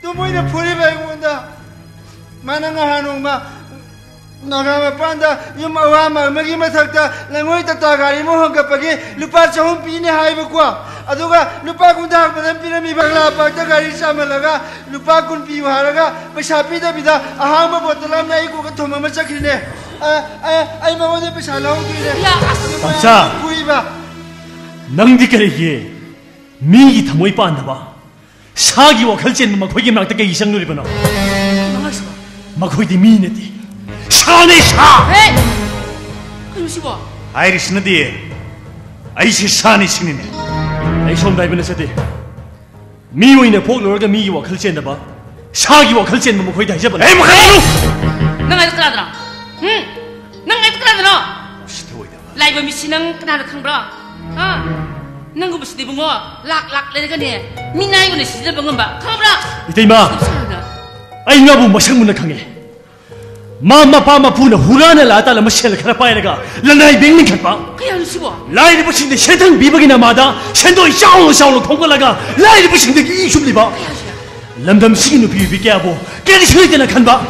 ꯇꯨ, ꯃꯣꯏꯅ ꯐꯨꯔꯤꯕ ꯑꯩꯉꯣꯟꯗ꯫ ꯃꯥꯅ ꯉꯍꯥꯟ ꯅꯣꯡꯃ ꯅꯥꯒꯥ ꯃꯄꯥꯟꯗ ꯌꯨꯝ ꯑꯋꯥꯡꯕ ꯑꯃꯒꯤ ꯃꯊꯛꯇ ꯂꯩꯉꯣꯏ ꯇꯥꯇꯥ ꯒꯥꯔꯤ ꯑꯃ ꯍꯣꯡꯒꯠꯄꯒꯤ ꯂꯨꯄꯥ ꯆꯍꯨꯝ ꯄꯤꯅꯤ ꯍꯥꯏꯕꯀꯣ꯫ ꯑꯗꯨꯒ ꯂꯨꯄꯥ ꯀꯨꯟꯊ꯭ꯔꯥ ꯈꯛꯇꯪ ꯄꯤꯔꯝꯃꯤ, ꯕꯪꯒ꯭ꯂꯥ ꯄꯥꯔꯛꯇ ꯒꯥꯔꯤ ꯆꯥꯝꯍꯜꯂꯒ ꯂꯨꯄꯥ ꯀꯨꯟ ꯄꯤꯌꯨ ꯍꯥꯏꯔꯒ ꯄꯩꯁꯥ ꯄꯤꯗꯕꯤꯗ ꯑꯍꯥꯡꯕ ꯕꯣꯇꯜ ꯑꯃꯅ ꯑꯩ ꯀꯣꯛꯇ ꯊꯣꯝꯃꯝꯃ ꯆꯠꯈ꯭ꯔꯤꯅꯦ꯫ ꯑ, ꯑ, ꯑꯩ ꯃꯉꯣꯟꯗ ꯄꯩꯁꯥ ꯂꯧꯍꯧꯗꯣꯏꯅꯦ꯫ ꯌꯥ, ꯑꯁ! ꯑꯗꯨ ꯃꯣꯏ ꯇꯥꯃꯣꯆꯥ! ꯐꯨꯏꯕ꯫ ꯅꯪꯗꯤ ꯀꯔꯤꯒꯤ ꯃꯤꯒꯤ ꯊꯃꯣꯏ ꯄꯥꯟꯗꯕ? ꯁꯥꯒꯤ ꯋꯥꯈꯜ ꯆꯦꯟꯕ ꯃꯈꯣꯏꯒꯤ ꯃꯅꯥꯛꯇ ꯀꯩꯒꯤ ꯆꯪꯂꯨꯔꯤꯕꯅꯣ? ꯀꯩꯅꯣ ꯍꯥꯏꯁꯤꯕꯣ? ꯃꯈꯣꯏꯗꯤ ꯃꯤ ꯅꯠꯇꯦ, ꯁꯥꯅꯦ, ꯁꯥ! ꯍꯦ! ꯀꯩꯅꯣ ꯁꯤꯕꯣ? ꯍꯥꯏꯔꯤꯁꯤꯅꯗꯤ ꯑꯩꯁꯦ ꯁꯥꯅꯤ ꯁꯤꯅꯤꯅꯦ꯫ ꯑꯩ ꯁꯣꯝꯗ ꯍꯥꯏꯕ ꯅꯠꯆꯗꯦ꯫ ꯃꯤ ꯑꯣꯏꯅ ꯄꯣꯛꯂꯨꯔꯒ ꯃꯤꯒꯤ ꯋꯥꯈꯜ ꯆꯦꯟꯗꯕ, ꯁꯥꯒꯤ ꯋꯥꯈꯜ ꯆꯦꯟꯕ ꯃꯈꯣꯏꯗ ꯍꯥꯏꯖꯕꯅꯤ꯫ ꯑꯩ ꯃꯈꯥ ꯇꯥꯅꯨ! ꯅꯪ ꯍꯥꯏꯗꯣ ꯀꯅꯥꯗꯅꯣ? ꯎꯝ? ꯅꯪ ꯍꯥꯏꯗꯣ ꯀꯅꯥꯗꯅꯣ? ꯁꯤꯊꯣꯏꯗꯕ꯫ ꯂꯥꯏꯕ ꯃꯤꯠꯁꯤ ꯅꯪ ꯀꯅꯥꯅ ꯈꯪꯕ꯭ꯔꯣ? ꯍꯥ? ꯅꯪꯒꯨꯝꯕꯁꯤꯗꯤ ꯏꯕꯨꯡꯉꯣ, ꯂꯥꯛ ꯂꯥꯛ ꯂꯩꯔꯒꯅꯦ, ꯃꯤꯅꯥꯏ ꯑꯣꯏꯅ ꯁꯤꯖꯤꯟꯅꯕ ꯉꯝꯕ, ꯈꯪꯕ꯭ꯔꯥ? ꯏꯇꯩꯃ, ꯅꯪ ꯁꯥꯅ ꯑꯩ ꯃꯥꯕꯨ ꯃꯁꯛ ꯃꯨꯟꯅ ꯈꯪꯉꯦ꯫ ꯃꯥ ꯃꯄꯥ ꯃꯄꯨꯅ ꯍꯨꯔꯥꯟꯅ ꯂꯥ ꯇꯥꯜꯂꯝꯕ ꯁꯦꯜ ꯈꯔ ꯄꯥꯏꯔꯒ ꯂꯅꯥꯏ ꯕꯦꯡ ꯂꯤꯡꯈꯠꯄ꯫ ꯀꯌꯥꯅꯣ ꯁꯤꯕꯣ? ꯂꯥꯏꯔꯕꯁꯤꯡꯗ ꯁꯦꯟꯊꯪ ꯄꯤꯕꯒꯤ ꯅꯃꯥꯗ ꯁꯦꯟꯗꯣꯏ ꯆꯥꯎꯅ ꯆꯥꯎꯅ ꯈꯣꯝꯒꯠꯂꯒ ꯂꯥꯏꯔꯕꯁꯤꯡꯗꯒꯤ ꯏ ꯁꯨꯝꯂꯤꯕ꯫ ꯀꯌꯥꯁꯦ? ꯂꯝꯗꯝꯁꯤꯒꯤ ꯅꯨꯄꯤ ꯅꯨꯄꯤ ꯀꯌꯥꯕꯨ ꯀꯔꯤꯁꯨ ꯂꯩꯇꯅ ꯈꯟꯕ꯫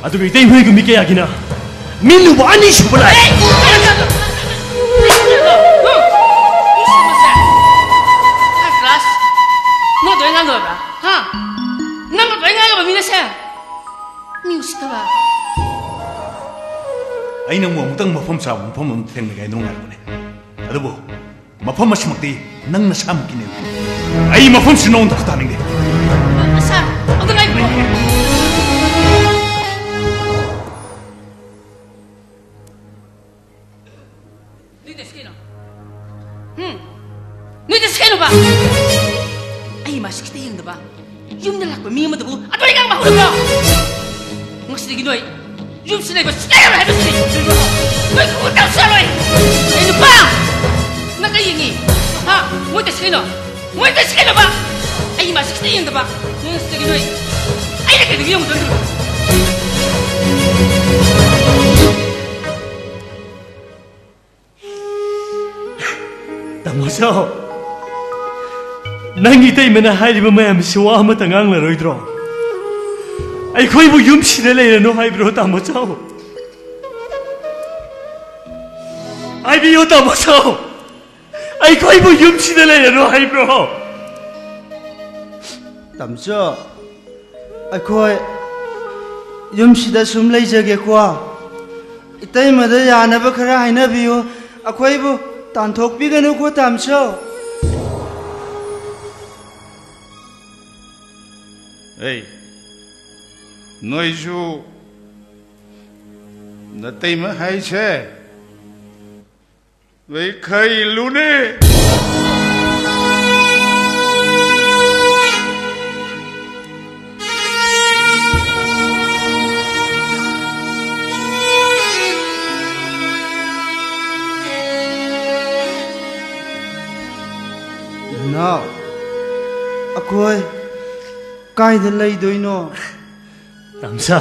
ꯑꯗꯨꯒ ꯏꯇꯩ ꯍꯣꯏꯒꯨꯝꯕꯤ ꯀꯌꯥꯒꯤꯅ ꯃꯤꯠ ꯂꯨꯕ ꯑꯅꯤ ꯁꯨꯕ ꯂꯥꯏ꯫ ꯑꯦ! ꯀꯩꯅꯣ, ꯀꯩꯅꯣ, ꯀꯩꯅꯣ, ꯀꯩꯅꯣ, ꯀꯩꯅꯣ? ꯎꯝ? ꯃꯤ ꯁꯤꯕꯁꯦ? ꯍꯥꯏ ꯀ꯭ꯂꯥꯁ꯫ ꯅꯣꯏ ꯑꯗꯨꯃꯥꯏꯅ ꯉꯥꯡꯒꯗꯕ꯭ꯔꯥ? ꯍꯥ? ꯅꯪ ꯑꯗꯨꯃꯥꯏꯅ ꯉꯥꯡꯒꯗꯕ ꯃꯤ ꯅꯠꯁꯦ? ꯃꯤ ꯎꯁꯤꯠꯇꯕ꯫ ꯑꯩ ꯅꯪꯕꯨ ꯑꯃꯨꯛꯇꯪ ꯃꯐꯝ ꯆꯥꯕ ꯃꯐꯝ ꯑꯃ ꯊꯦꯡꯅꯒꯦ ꯍꯥꯏꯗꯨꯅ ꯉꯥꯏꯔꯕꯅꯦ꯫ ꯑꯗꯨꯕꯨ ꯃꯐꯝ ꯑꯁꯤꯃꯛꯇꯤ ꯅꯪ ꯅꯁꯥꯃꯛꯀꯤꯅꯦ꯫ ꯑꯩ ꯃꯐꯝꯁꯤ ꯅꯉꯣꯟꯗ ꯈꯨꯠ ꯊꯥꯅꯤꯡꯗꯦ꯫ ꯁꯥꯔ, ꯑꯝꯇ ꯉꯥꯏꯈꯣ꯫ ꯅꯣꯏ ꯇꯧꯔꯤꯁꯤ ꯀꯩꯅꯣ? ꯍꯨꯝ? ꯅꯣꯏ ꯇꯧꯔꯤꯁꯤ ꯀꯩꯅꯣꯕ? ꯑꯩ ꯃꯥꯁꯤ ꯈꯤꯇ ꯌꯦꯡꯗꯕ ꯌꯨꯝꯗ ꯂꯥꯛꯄ ꯃꯤ ꯑꯃꯗꯕꯨ ꯑꯗꯨꯃꯥꯏ ꯉꯥꯡꯕ ꯍꯧꯔꯕ꯭ꯔꯣ? ꯉꯁꯤꯗꯒꯤ ꯅꯣꯏ ꯌꯨꯝꯁꯤ ꯂꯩꯕ ꯁꯨꯡꯌꯥ ꯌꯥꯔꯣꯏ ꯍꯥꯏꯕꯁꯤꯅꯤ꯫ ꯅꯣꯏ ꯈꯨꯠ ꯇꯧꯁꯜꯂꯣꯏ꯫ ꯑꯩ ꯅꯨꯄꯥ! ꯅꯪ ꯀꯩ ꯌꯦꯡꯉꯤ? ꯍꯥ? ꯃꯣꯏ ꯇꯧꯔꯤꯁꯤ ꯀꯩꯅꯣ? ꯃꯣꯏ ꯇꯧꯔꯤꯁꯤ ꯀꯩꯅꯣꯕ? ꯑꯩ ꯃꯥꯁꯤ ꯈꯤꯇ ꯌꯦꯡꯗꯕ ꯅꯣꯏ ꯉꯁꯤꯗꯒꯤ ꯅꯣꯏ ꯑꯩꯅ ꯀꯩꯗꯧꯒꯦ ꯌꯦꯡꯉꯨꯗꯣꯏꯅꯣ? ꯇꯥꯃꯣ ꯆꯥꯎ, ꯅꯪ ꯏꯇꯩꯃꯅ ꯍꯥꯏꯔꯤꯕ ꯃꯌꯥꯝꯁꯤ ꯋꯥ ꯑꯃꯇ ꯉꯥꯡꯂꯔꯣꯏꯗ꯭ꯔꯣ? ꯑꯩꯈꯣꯏꯕꯨ ꯌꯨꯝꯁꯤꯗ ꯂꯩꯔꯅꯨ ꯍꯥꯏꯕ꯭ꯔꯣ, ꯇꯥꯃꯣ ꯆꯥꯎ? ꯍꯥꯏꯕꯤꯌꯨ, ꯇꯥꯃꯣ ꯆꯥꯎ, ꯑꯩꯈꯣꯏꯕꯨ ꯌꯨꯝꯁꯤꯗ ꯂꯩꯔꯅꯨ ꯍꯥꯏꯕ꯭ꯔꯣ? ꯇꯥꯃꯣ ꯆꯥꯎ, ꯑꯩꯈꯣꯏ ꯌꯨꯝꯁꯤꯗ ꯁꯨꯝ ꯂꯩꯖꯒꯦꯀꯣ꯫ ꯏꯇꯩꯃꯗ ꯌꯥꯅꯕ ꯈꯔ ꯍꯥꯏꯅꯕꯤꯌꯨ꯫ ꯑꯩꯈꯣꯏꯕꯨ ꯇꯥꯟꯊꯣꯛꯄꯤꯒꯅꯨꯀꯣ, ꯇꯥꯃꯣ ꯆꯥꯎ꯫ ꯑꯩ, ꯅꯣꯏꯁꯨ ꯅꯇꯩꯃ ꯍꯥꯏꯁꯦ ꯅꯣꯏ ꯈꯩ ꯂꯨꯅꯦ꯫ ꯅꯅꯥꯎ, ꯑꯩꯈꯣꯏ ꯀꯥꯏꯗ ꯂꯩꯗꯣꯏꯅꯣ? ꯇꯥꯝꯆꯥ,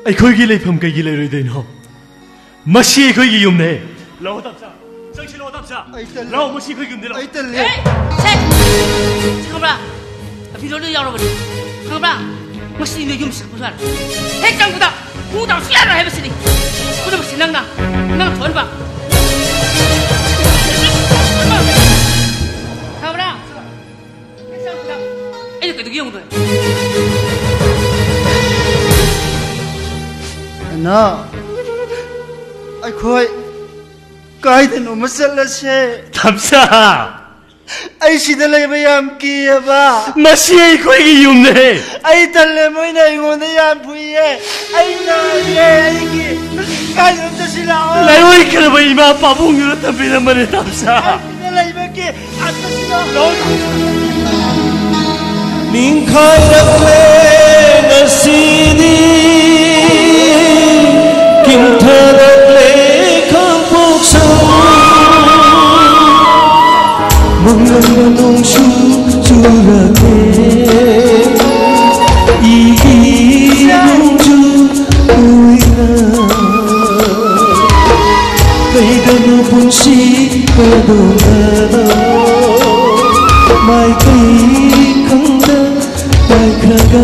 ꯑꯩꯈꯣꯏꯒꯤ ꯂꯩꯐꯝ ꯀꯩꯒꯤ ꯂꯩꯔꯣꯏꯗꯣꯏꯅꯣ? ꯃꯁꯤ ꯑꯩꯈꯣꯏꯒꯤ ꯌꯨꯝꯅꯦ꯫ ꯂꯥꯛꯑꯣ ꯇꯥꯝꯆꯥ, ꯆꯪꯁꯤ ꯂꯥꯛꯑꯣ ꯇꯥꯝꯆꯥ꯫ ꯑꯩ ꯇꯜꯂꯦ꯫ ꯂꯥꯛꯑꯣ, ꯃꯁꯤ ꯑꯩꯈꯣꯏꯒꯤ ꯌꯨꯝꯅꯦ, ꯂꯥꯛꯑꯣ꯫ ꯑꯩ ꯇꯜꯂꯦ꯫ ꯑꯦ, ꯁꯦ! ꯁꯤ ꯈꯪꯕ꯭ꯔꯥ? ꯑꯕꯤꯔꯣ ꯂꯣꯏ ꯌꯥꯎꯔꯕꯅꯤ꯫ ꯈꯪꯕ꯭ꯔꯥ? ꯃꯁꯤ ꯅꯣꯏ ꯌꯨꯝ ꯁꯤꯜꯂꯛꯄꯁꯨ ꯌꯥꯔꯦ꯫ ꯍꯦꯛ ꯆꯪꯕꯗ ꯈꯣꯡꯎꯞ ꯇꯥꯕꯁꯨ ꯌꯥꯔꯣꯏ ꯍꯥꯏꯕꯁꯤꯅꯤ꯫ ꯄꯨꯝꯅꯃꯛꯁꯤ ꯅꯪꯅ, ꯅꯪꯅ ꯊꯣꯛꯍꯟꯕ꯫ ꯈꯪꯕ꯭ꯔꯥ? ꯑꯩꯅ ꯀꯩꯗꯧꯒꯦ ꯌꯦꯡꯉꯨꯗꯣꯏ? ꯅꯅꯥꯎ, ꯑꯩꯈꯣꯏ ꯀꯥꯏꯗꯅꯣꯃ ꯆꯠꯂꯁꯦ꯫ ꯇꯥꯝꯆꯥ! ꯑꯩ ꯁꯤꯗ ꯂꯩꯕ ꯌꯥꯝ ꯀꯤꯌꯦꯕ꯫ ꯃꯁꯤ ꯑꯩꯈꯣꯏꯒꯤ ꯌꯨꯝꯅꯦ꯫ ꯑꯩ ꯇꯜꯂꯦ, ꯃꯣꯏꯅ ꯑꯩꯉꯣꯟꯗ ꯌꯥꯝ ꯐꯨꯏꯌꯦ꯫ ꯑꯩ ꯅꯥꯔꯦ, ꯑꯩꯒꯤ ꯀꯥꯏꯗꯅꯣ ꯆꯠꯁꯤ ꯂꯥꯛꯑꯣ꯫ ꯂꯥꯏꯑꯣꯏꯈ꯭ꯔꯕ ꯏꯃꯥ ꯄꯥꯕꯨꯡꯗꯨꯅ ꯊꯝꯕꯤꯔꯝꯕꯅꯦ ꯇꯥꯝꯆꯥ꯫ ꯑꯩ ꯁꯤꯗ ꯂꯩꯕ ꯀꯤ-, ꯑꯥ, ꯆꯠꯁꯤ ꯂꯥꯛꯑꯣ꯫ ꯅꯤꯡꯈꯥꯏꯔꯛꯂꯦ ꯉꯁꯤꯗꯤ, ꯀꯤꯝꯊꯔꯛꯂꯦ ꯈꯥꯡꯄꯣꯛꯁꯪ꯫ ꯃꯪꯂꯪꯕ ꯅꯣꯡꯁꯨ ꯆꯨꯔꯛꯂꯦ, ꯏꯒꯤ ꯅꯣꯡꯖꯨ ꯑꯣꯏꯅ꯫ ꯀꯩꯗꯅꯣ ꯄꯨꯟꯁꯤ ꯀꯗꯣꯝꯗꯅꯣ, ꯃꯥꯏꯀꯩ ꯈꯪꯗ ꯃꯥꯏꯈ꯭ꯔꯒ